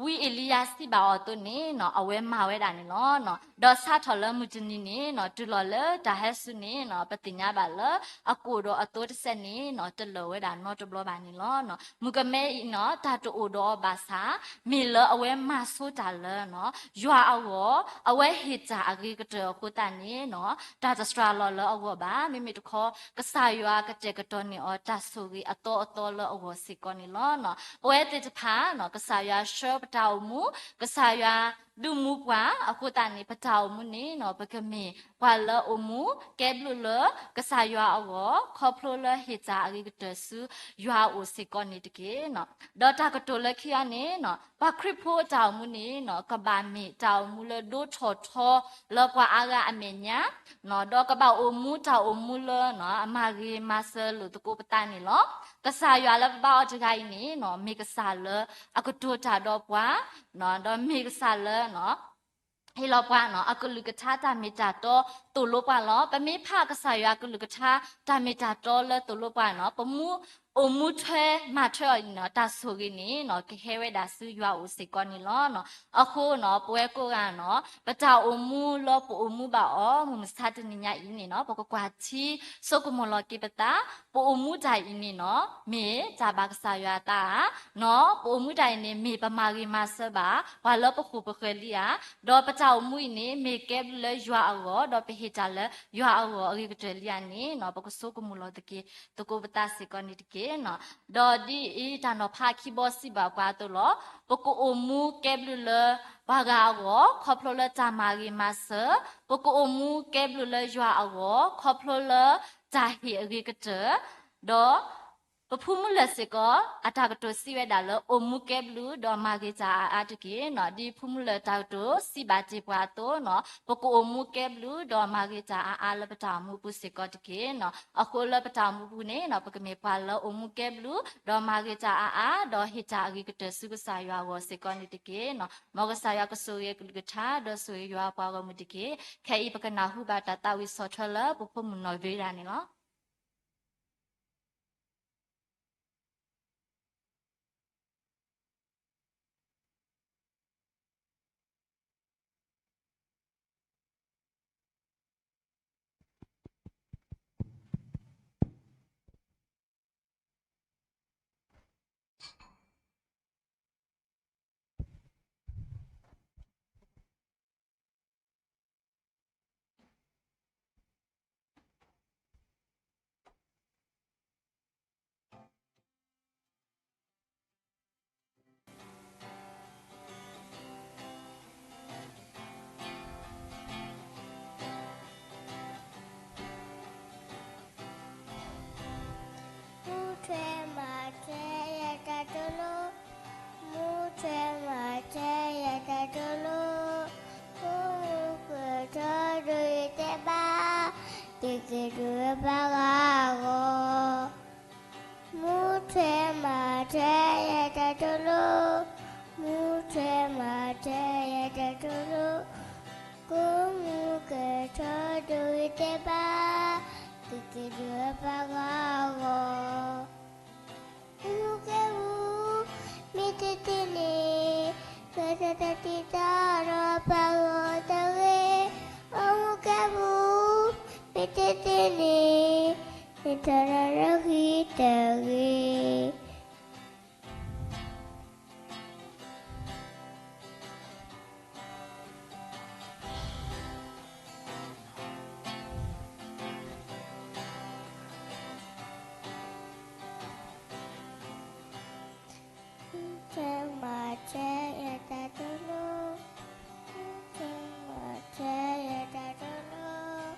ဝံအ့လံယၤစံးဘၣ်အီၤအသိးန့ၣ်နီၤ အဝဲမၤဝဲဒၣ်န့ၣ်လီၤ. ဒီးစးထီၣ်လၢမုၢ်တနံၤန့ၣ်နီၤ တုၤလီၤလၢတၢ်ဟဲဆူန့ၣ်နီၤ ပသ့ၣ်ညါဘၣ်လၢ အကိၣ်ဒီးအသိတစဲးန့ၣ်နီၤ တလၢာ်ဝဲဒၣ်နီတဘျီဘၣ်န့ၣ်လီၤ. မုၣ်ကမဲအံၤနီၤ တၢ်တအိၣ်ဒီးအီၤဘၣ်ဆၣ် မ့ၢ်လၢအဝဲမၤဆိတၢ်လၢနီၤ ယွၤအဂီၢ် အဝဲဟ့ၣ်တၢ်အဂ့ၤကတၢၢ်အဃိသတးန့ၣ်နီၤ တၢ်တစှၤလီၤလၢအဂီၢ်ဘၣ်. မ့မ့ၢ်တခီ ကစၢ်ယွၤကတဲာ်ကတီၤန့ၢ်အီၤတၢ်ဆိၣ်ဂ့ၤအသီအသီလၢအဂီၢ်စ့ၢ်ကီးန့ၣ်လီၤ. ပဝဲသ့ၣ်တဖၣ်နီၤ ကစၢ်ယွၤဆှၢပတၢ်အိၣ်မူ ကစၢ်ယွၤ ဒုးမူပှၤအဃိသတးန့ၣ် ပတၢ်အိၣ်မူန့ၣ်နီၤ ပကမ့ၢ်ပှၤလၢအိၣ်မူကဲဘျုးလၢကစၢ်ယွၤအဂီၢ် ခီဖျိလၢဟ့ၣ်တၢ်အဂ့ၤကတၢၢ်ဆူယွၤအအိၣ်စ့ၢ်ကီးန့ၣ်တက့ၢ်နီၤ. ဒီးတၢ်ကတိၤလၢခံဂၤန့ၣ်နီၤ ပှၤခရံာ်ဖိအတၢ်အိၣ်မူန့ၣ်နီၤ ကဘၣ်မ့ၢ်တၢ်အိၣ်မူလၢဒိထီၣ်ထီလၢပှၤအါဂၤအမဲာ်ညါ ဒီးကဘၣ်အိၣ်မူတၢ်အိၣ်မူလၢနီၤ အမၤဂ့ၤမၤစၢၤလိာ်သကိးပသးန့ၣ်လီၤ. ကစၢ်ယွၤလၢပဘါအီၤတဂၤအံၤန့ၣ်နီၤ မ့ၢ်ကစၢ်လၢအကတိၤတၢ်ဒီးပှၤ ဒီးမ့ၢ်ကစၢ်လၢနီၤ ဟ့ၣ်လီၤပှၤနီၤ အကလုၢ်ကထါတၢ်မ့ၢ်တၢ်တီသိၣ်လိပှၤလီၤ. ပမ့ၢ်ဖးကစၢ်ယွၤအကလုၢ်ကထါတၢ်မ့ၢ်တၢ်တီလၢသိၣ်လိပှၤနီၤ ပမူ အိၣ်မူထွဲမၤထွဲအီၤအံၤနီၤ တၢ်ဆိၣ်ဂ့ၤန့ၣ်နီၤ ကဟဲဝဲဒၣ်ဆူယွၤအအိၣ်စ့ၢ်ကီးန့ၣ်လီၤ. အဃိနီၤ ပဝဲကိးဂၤနီၤ ပတၢ်အိၣ်မူလၢပအိၣ်မူဘၣ်အီၤ မုၢ်မဆါတနံၤညါအံၤန့ၣ်နီၤ ပကကွၢ်ထံဆိကမိၣ်လီၤက့ၤပသး ပအိၣ်မူတၢ်အံၤန့ၣ်နီၤ မ့ၢ်တၢ်ဘၣ်ကစၢ်ယွၤအသးဧါနီၤ ပအိၣ်မူတၢ်အံၤန့ၣ် မ့ၢ်ပမၤဂ့ၤမၤစၢၤဘၣ် ပှၤလၢပဃိၣ်ပဃၢၤလံဧါ ဒီးပတၢ်အိၣ်မူအံၤန့ၣ် မ့ၢ်ကဲဘျုးလၢယွၤအဂီၢ် ဒီးပဟ့ၣ်တၢ်လၢယွၤအဂီၢ်အဂ့ၤကတၢၢ်လံဧါန့ၣ်နီၤ ပကဆိကမိၣ်လီၤက့ၤသကိးပသးစ့ၢ်ကီးန့ၣ်တက့ၢ်နီၤ. ဒီးဒ်အံၤ တၢ်နီၤဖးခံဘီစံးဘၣ်ပှၤအသိးလီၤ. ပကအိၣ်မူကဲဘျုးလၢပှၤဂၤအဂီၢ် ခီဖျိလၢတၢ်မၤဂ့ၤမၤစၢၤ, ပကအိၣ်မူကဲဘျုးလၢယွၤအဂီၢ် ခီဖျိလၢတၢ်ဟ့ၣ်အဂ့ၤကတၢၢ်, ဒီး ပဖုမုၢ်လၢ်စ့ၢ်ကီး အတၢ်ကတိၤစံးဝဲဒၣ်လၢ အိၣ်မူကဲဘျုးဒီးမၤဂ့ၤတၢ်အါအါတက့ၢ်နီၤ. ဒ်ဖုမုၢ်လၢ်တၢ်ကတိၤစံးဘၣ်တ့ၢ်ပှၤအသိးနီၤ ပကအိၣ်မူကဲဘျုးဒီးမၤဂ့ၤတၢ်အါအါလၢပတၢ်အိၣ်မူပူၤစ့ၢ်ကီးတက့ၢ်နီၤ. အဃိလၢပတၢ်အိၣ်မူပူၤန့ၣ်နီၤ ပကမ့ၢ်ပှၤလၢအိၣ်မူကဲဘျုး ဒီးမၤဂ့ၤတၢ်အါအါ ဒီးဟ့ၣ်တၢ်အဂ့ၤကတၢၢ်ဆူကစၢ်ယွၤအဂီၢ်စ့ၢ်ကီးန့ၣ်တက့ၢ်နီၤ. မ်ကစၢ်ယွၤကဆိၣ်ဂ့ၤအကလုၢ်ကထါ ဒီးဆိၣ်ဂ့ၤယွၤအပှၤဂီၢ်မုၢ်တက့ၢ်. ခဲအံၤပကနၢ်ဟူဘၣ်တၢ်သးဝံၣ်ဆီၣ်ထွဲလၢပဖိမုၣ်နီၢ်ဂ့ၤဒၣ်န့ၣ်လီၤ.မူထွဲမၤထွဲယတၢ်တိၢ်လိာ်, မူထွဲမၤထွဲယတၢ်တိၢ်လိာ်, ကိးမူကထီဒိးယတဲဘၣ်, ကက့ၤဒုးဝဲပှၤဂၤအဂီၢ်. မူထွဲမၤထွဲယတၢ်တိၢ်လိာ်, မူထွဲမၤထွဲယတၢ်တိၢ်လိာ်, ကိးမူကထီဒိးယတဲဘၣ်, ကက့ၤဒုးဝဲပှၤဂၤအဂီၢ်. အိၣ်မူကဲပူၤ, မ့ၢ်တသ့န့ၣ်, ကထီတၢ်တံာ်တာ်ဒီးပှၤဂီၢ်တဂ့ၤ. အိၣ်မူကဲပူၤ, မ့ၢ်တသ့န့ၣ်, ကထီတၢ်လၢဃံတဂ့ၤ. မူထွဲမၤထွဲယတၢ်တိၢ်လိာ်, မူထွဲမၤထွဲယတၢ်တိၢ်လိာ်,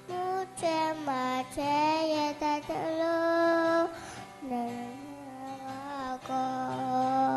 မူထွဲမၤထွဲယတၢ်တိၢ်လိာ်, နဂီၢ်.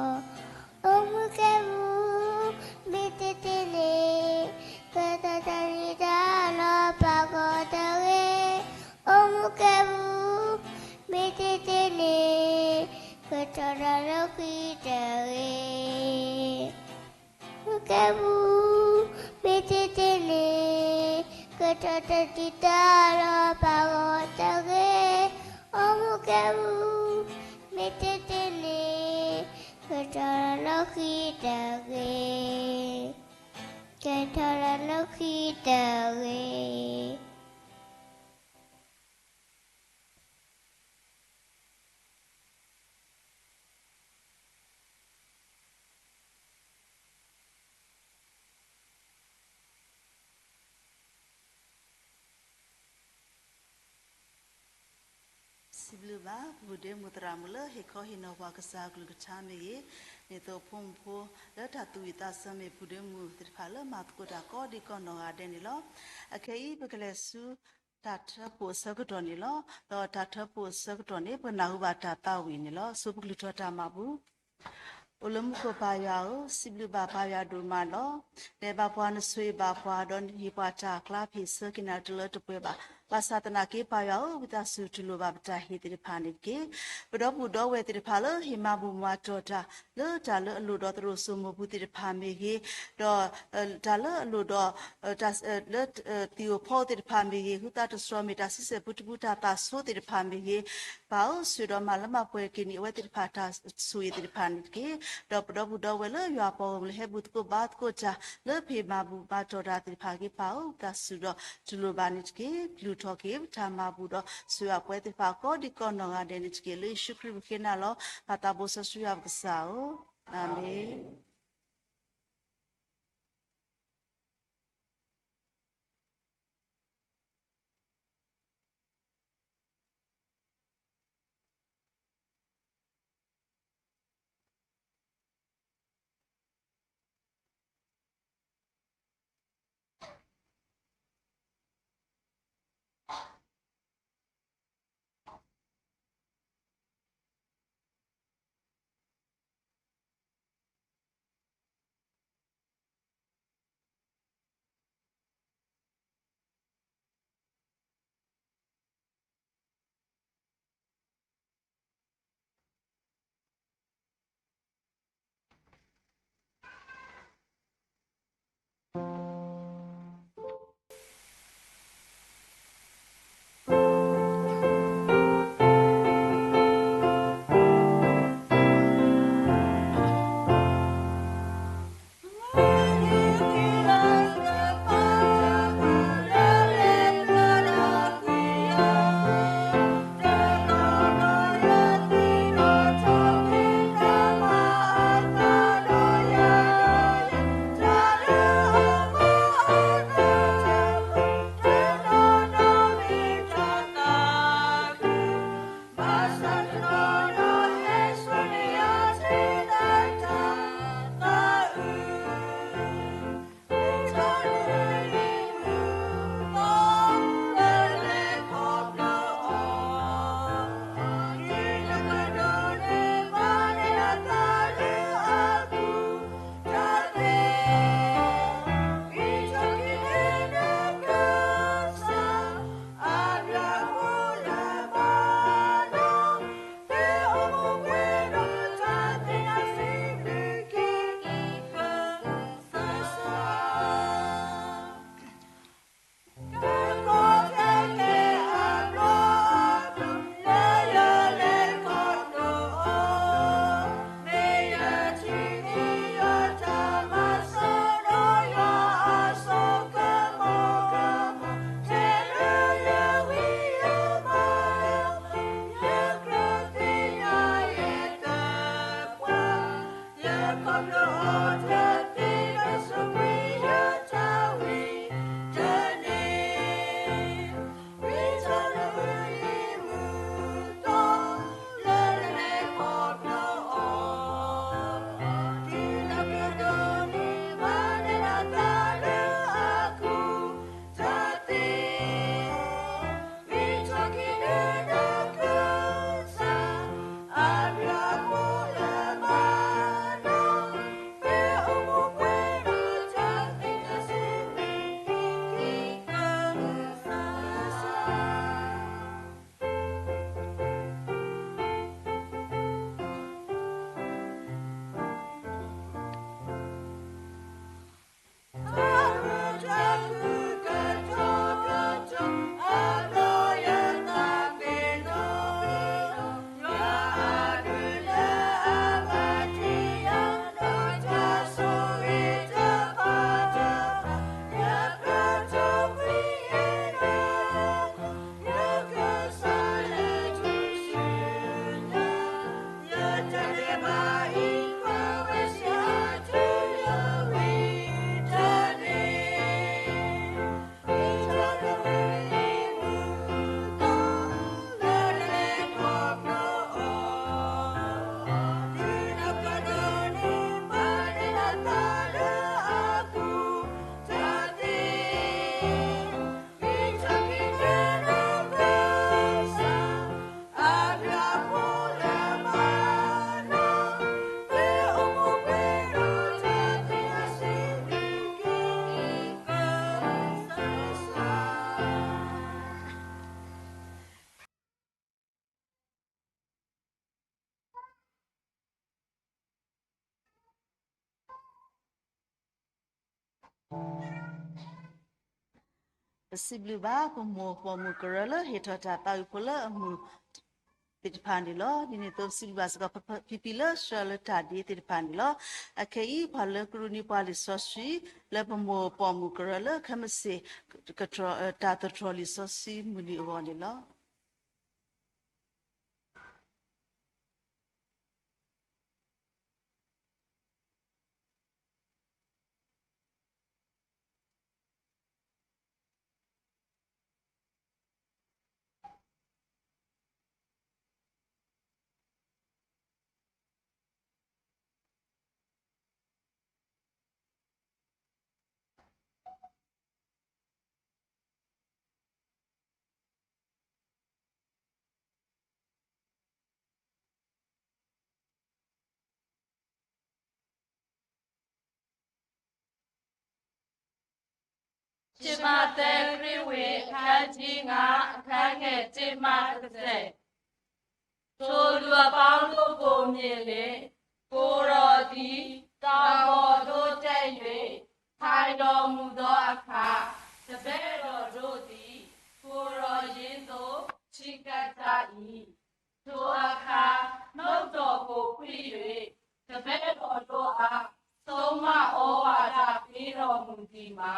အိၣ်မူကဲပူၤ, မ့ၢ်တသ့န့ၣ်, ကထီတၢ်တံာ်တာ်ဒီးပှၤဂီၢ်တဂ့ၤ. အိၣ်မူကဲပူၤ, မ့ၢ်တသ့န့ၣ်, ကထီတၢ်လၢဃံတဂ့ၤ. အိၣ်မူကဲပူၤ, မ့ၢ်တသ့န့ၣ်, ကထီတၢ်တံာ်တာ်ဒီးပှၤဂီၢ်တဂ့ၤ. အိၣ်မူကဲပူၤ, မ့ၢ်တသ့န့ၣ်, ကထီတၢ်လၢဃံတဂ့ၤ. ကထီတၢ်လၢဃံတဂ့ၤ. စံးဘျုးဘၣ် ပူၤဒ့မူးသရၣ်မုၣ်လၢဟ့ၣ်ခီဟ့ၣ်နီၤပှၤကစၢ်အကလုၢ်ကထါမ့ၢ်ဂ့ၤ, န့ၣ်သိးဖိမုၣ်ဖိ လၢတၢ်သူၣ်ဝံၣ်သးဆၢမ့ၢ်ပူၤဒ့မူးသ့ၣ်တဖၣ်လၢ မၤသကိးတၢ်ကိးဒံကိးနီၢ်ဂၤဒဲးန့ၣ်လီၤ. အခဲအံၤ ပကလဲၤဆူ တၢ်ထၢဖှိၣ်အဆၢကတီၢ်န့ၣ်လီၤ. ဒီးတၢ်ထၢဖှိၣ်အဆၢကတီၢ်န့ၣ် ပကနၢ်ဟူဘၣ်တၢ်သးဝံၣ်န့ၣ်လီၤ. ဆိပကလုၢ်ထီၣ်တၢ်မၤဘူၣ်. အိၣ်လၢမူခိၣ်ပၢ်ယွၤဧၢ, စံးဘျုးဘၣ်ပၢ်ယွၤဒိၣ်မးလီၤ. နအဲၣ်ဘၣ်ပှၤ နဆိၣ်ဂ့ၤဘၣ်ပှၤ, ဒီးနဟ့ၣ်ပှၤတၢ်အကျါ ပဟ့ၣ်ဆၢက့ၤနၤတလၢတပှဲၤဘၣ်. ဘၣ်ဆၣ်သနာ်က့ပၢ်ယွၤဧၢ, ဝံသးစူၤတူၢ်လိာ်ဘၣ်ပတၢ်ဟ့ၣ်သ့ၣ်တဖၣ်န့ၣ်တက့ၢ်. ပဒီပုၢ်ဒီဝဲၢ်သ့ၣ်တဖၣ်လၢဟ့ၣ်မၤဘူၣ်မၤတီၢ်တၢ် လၢတၢ်လၢအလိၣ်ဒီးသရိာ်စိမိၢ်ပူၤသ့ၣ်တဖၣ်မ့ၢ်ဂ့ၤ, ဒီး တၢ်လၢအလိၣ်ဒီး လၢ သံၣ်ဧိၤဖီဧိၤသ့ၣ်တဖၣ်မ့ၢ်ဂ့ၤ, ဟုသးတတြီမ့ၢ်တၢ်ဆံဆဲၣ်ပူတပူ တၢ်သးဆိသ့ၣ်တဖၣ်မ့ၢ်ဂ့ၤ, ပၢ်ဧၢ, ဆှၢဒီးမၤလၢမၤပှဲၤက့ၤန့ၢ်အဝဲသ့ၣ်တဖၣ်တၢ်ဆိၣ်ဂ့ၤသ့ၣ်တဖၣ်န့ၣ်တက့ၢ်. ဒီးပဒီပုၢ်ဒီဝဲၢ်လၢယွၤပှၤဂီၢ်မုၢ်လၢဟဲဘူၣ်သကိးဘါသကိးတၢ် လၢပဟ့ၣ်မၤဘူၣ်မၤတီၢ်တၢ်သ့ၣ်တဖၣ်က့ၤ ပၢ်ဧၢ, ဝံသးစူၤဒီးတူၢ်လိာ်ဘၣ်န့ၣ်တက့ၢ်. ပျုၢ်ထီၣ်က့ၤပတၢ်မၤဘူၣ်ဒီး ဆိၣ်ဂ့ၤပဝဲသ့ၣ်တဖၣ်ကိးဒံကိးနီၢ်ဂၤဒဲးန့ၣ်တက့ၢ်. လၢယ့ၣ်ၡူးခရံာ်ပဃ့နၤလီၤ. ပၢ်သးဘိစီဆှံယွၤပကစၢ်ဧၢ, အၤမ့ၣ်. ပစံးဘျုးဘၣ်ပမိၢ်ပိာ်မုၣ်ကရၢလၢဟ့ၣ်ထီၣ်တၢ်သးဝံၣ်ဖိလၢအမုာ်သ့ၣ်တဖၣ်န့ၣ်လီၤ. ဒ်န့ၣ်အသိးပစံးဘျုးဘၣ်စ့ၢ်ကီးဖံဖံလၢဆှၢလၢတၢ်ဒ့သ့ၣ်တဖၣ်န့ၣ်လီၤ. အခဲအံၤပှၤလၢကရူၢ်န့ၢ်ပှၤလံာ်စီဆှံ လၢပမိၢ်ပိာ်မုၣ်ကရၢလၢခဲမုၢ်ဆ့ၣ် တၢ်သတြီၤလံာ်စီဆှံမုၢ်နံၤအဂီၢ်န့ၣ်လီၤ. ရှ့မးသဲခရံာ်ဝ့ၢ် အခန်းကြီးငါး အခန်းငယ်တစ်မှတစ်ဆယ် ထိုလူအပေါင်းတို့ကိုမြင်လျှင် ကိုယ်တော်သည် တောင်ပေါ်သို့တက်၍ ထိုင်တော်မူသောအခါ တပည့်တော်တို့သည် ကိုယ်တော်ရင်းသို့ ချဉ်းကပ်ကြ၏။ ထိုအခါ နှုတ်တော်ကိုဖွင့်၍ တပည့်တော်တို့အား ဆုံးမဩဝါဒပေးတော်မူသည်မှာ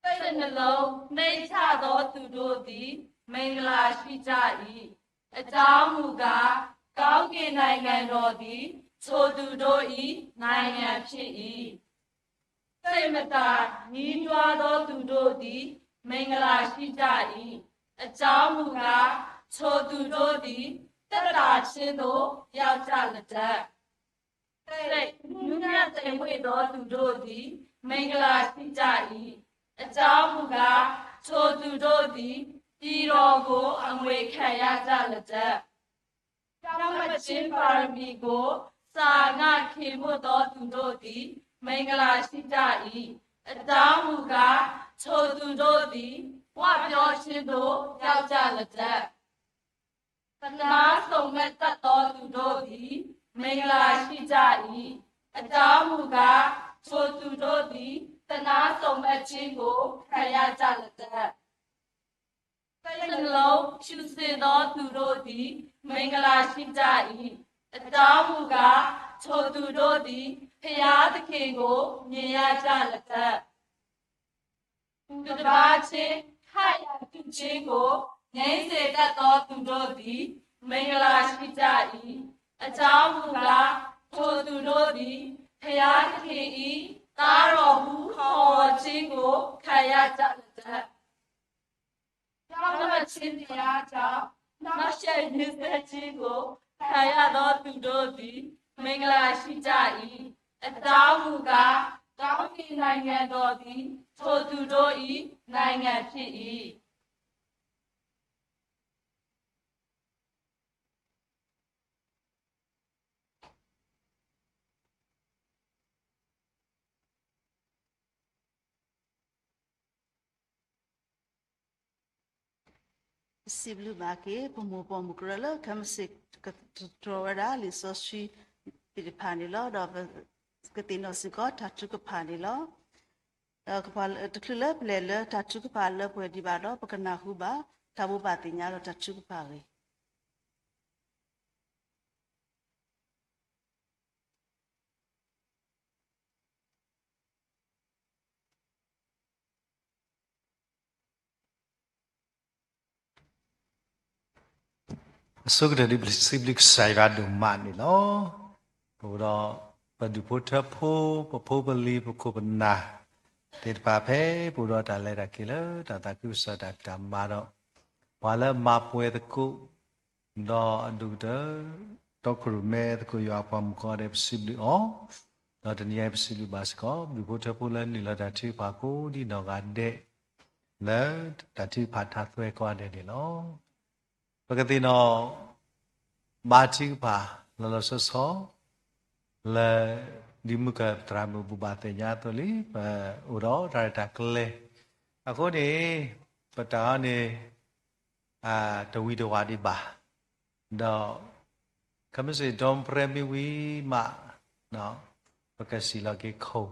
စိတ်နှလုံးနှိမ့်ချသောသူတို့သည် မင်္ဂလာရှိကြ၏။ အကြောင်းမူကား ကောင်းကင်နိုင်ငံတော်သည် ထိုသူတို့၏ နိုင်ငံဖြစ်၏။ စိတ်မသာညည်းတွားသောသူတို့သည် မင်္ဂလာရှိကြ၏။ အကြောင်းမူကား ထိုသူတို့သည် သက်သာခြင်းသို့ ရောက်ကြလတံ့။ စိတ်နူးညံ့သိမ်မွေ့သောသူတို့သည် မင်္ဂလာရှိကြ၏။ အကြောင်းမူကား ထိုသူတို့သည် ပြည်တော်ကို အမွေခံရကြလတံ့။ ဖြောင့်မတ်ခြင်းပါရမီကို စာငါးခံမွတ်သောသူတို့သည် မင်္ဂလာရှိကြ၏။ အကြောင်းမူကား ထိုသူတို့သည် ဝပြောခြင်းသို့ ရောက်ကြလတံ့။ သနားစုံမက်တတ်သောသူတို့သည် မင်္ဂလာရှိကြ၏။ အကြောင်းမူကား ထိုသူတို့သည် သနားစုံမက်ခြင်းကို ခံရကြလတံ့။ စိတ်နှလုံးဖြူစင်သောသူတို့သည် မင်္ဂလာရှိကြ၏။ အကြောင်းမူကား ထိုသူတို့သည် ဘုရားသခင်ကို မြင်ရကြလတံ့။ သူတစ်ပါးချင်း ခတ်ရန်တုခြင်းကို ငြိမ်းစေတတ်သောသူတို့သည် မင်္ဂလာရှိကြ၏။ အကြောင်းမူကား ထိုသူတို့သည် ဘုရားသခင်၏ သားတော်ဟု ခေါ်ဝေါ်ခြင်းကို ခံရကြလတံ့။ ဖြောင့်မတ်ခြင်းတရားကြောင့် နှောင့်ယှက်ညှဉ်းဆဲခြင်းကို ခံရသောသူတို့သည် မင်္ဂလာရှိကြ၏။ အကြောင်းမူကား ကောင်းကင်နိုင်ငံတော်သည် ထိုသူတို့၏ နိုင်ငံဖြစ်၏။ စံးဘျုးဘၣ်က့ၤ ပမိၢ်ပိာ်မုၣ်ကရၢလၢ ခဲမုၢ်ဆ့ၣ် ကတြီဝဲဒၣ်လံာ်စီဆှံသ့ၣ်တဖၣ်န့ၣ်လီၤ. ဒီးပကသ့ၣ်နီၣ်စ့ၢ်ကီးတၢ်ထုကဖၣ်န့ၣ်လီၤ. ဒီးတချုးလၢပလဲၤလၢတၢ်ထုကဖၣ်လၢပှဲၤဒံးဘၣ်ဒီး ပကနၢ်ဟူဘၣ် တၢ်ဘိးဘၣ်သ့ၣ်ညါဒီးတၢ်ထုကဖၣ်အဂ့ၢ် အဆိကတၢၢ်ဒ်ပစံးဘျုးကစၢ်ယွၤဒိၣ်မးန့ၣ်လီၤ. ပအိၣ်ဒီးပဒူၣ်ဖိထၢဖိ ပဖိပလံၤ ပခိၣ်ပနၢ်သ့ၣ်တဖၣ် ဖဲပအိၣ်ဒီးတၢ်လဲၤတၢ်က့ၤလၢ တၢ်သးခုကစီၣ်တၢ်ကမၣ်ဒီး ပှၤလၢမၤပှဲၤသကိး ဒီးအဒိၣ်ကတၢၢ် တီခိၣ်ရိၣ်မဲသကိးယွၤအပှၤမုၣ်ကီၢ်ဒီး ပစံးဘျုးအီၤ, ဒီးတနံၤအံၤပစံးဘျုးဘၣ်စ့ၢ်ကီး ဒူၣ်ဖိထၢဖိလၢနုာ်လီၤတၢ်ထုကဖၣ်ကိးဒံနီၢ်ဂၤဒဲး လၢတၢ်ထုကဖၣ်ထါသွဲကိးဂၤဒဲးန့ၣ်လီၤ. ပကသ့ၣ်နီၣ် ဘါထုကဖၣ်လီၤလီၤဆီဆီ လၢ ဒ်မုၢ်ကၢၢ်သရၣ်မုၣ်ဘူၣ်ဘၣ်သ့ၣ်ညါအသိးလံ ပအိၣ်ဒီးတၢ်ရဲၣ်တၢ်ကျဲၤ အဃိန့ၣ် ပတၢ်အီၤန့ၣ် တဝံၤတဝးဒံးဘၣ်, ဒီး ခဲမုၢ်ဆ့ၣ်ဒီပြဲမ့ၢ်ဝံၤမး ပကစံၣ်လီၤက့ၤခိၣ်,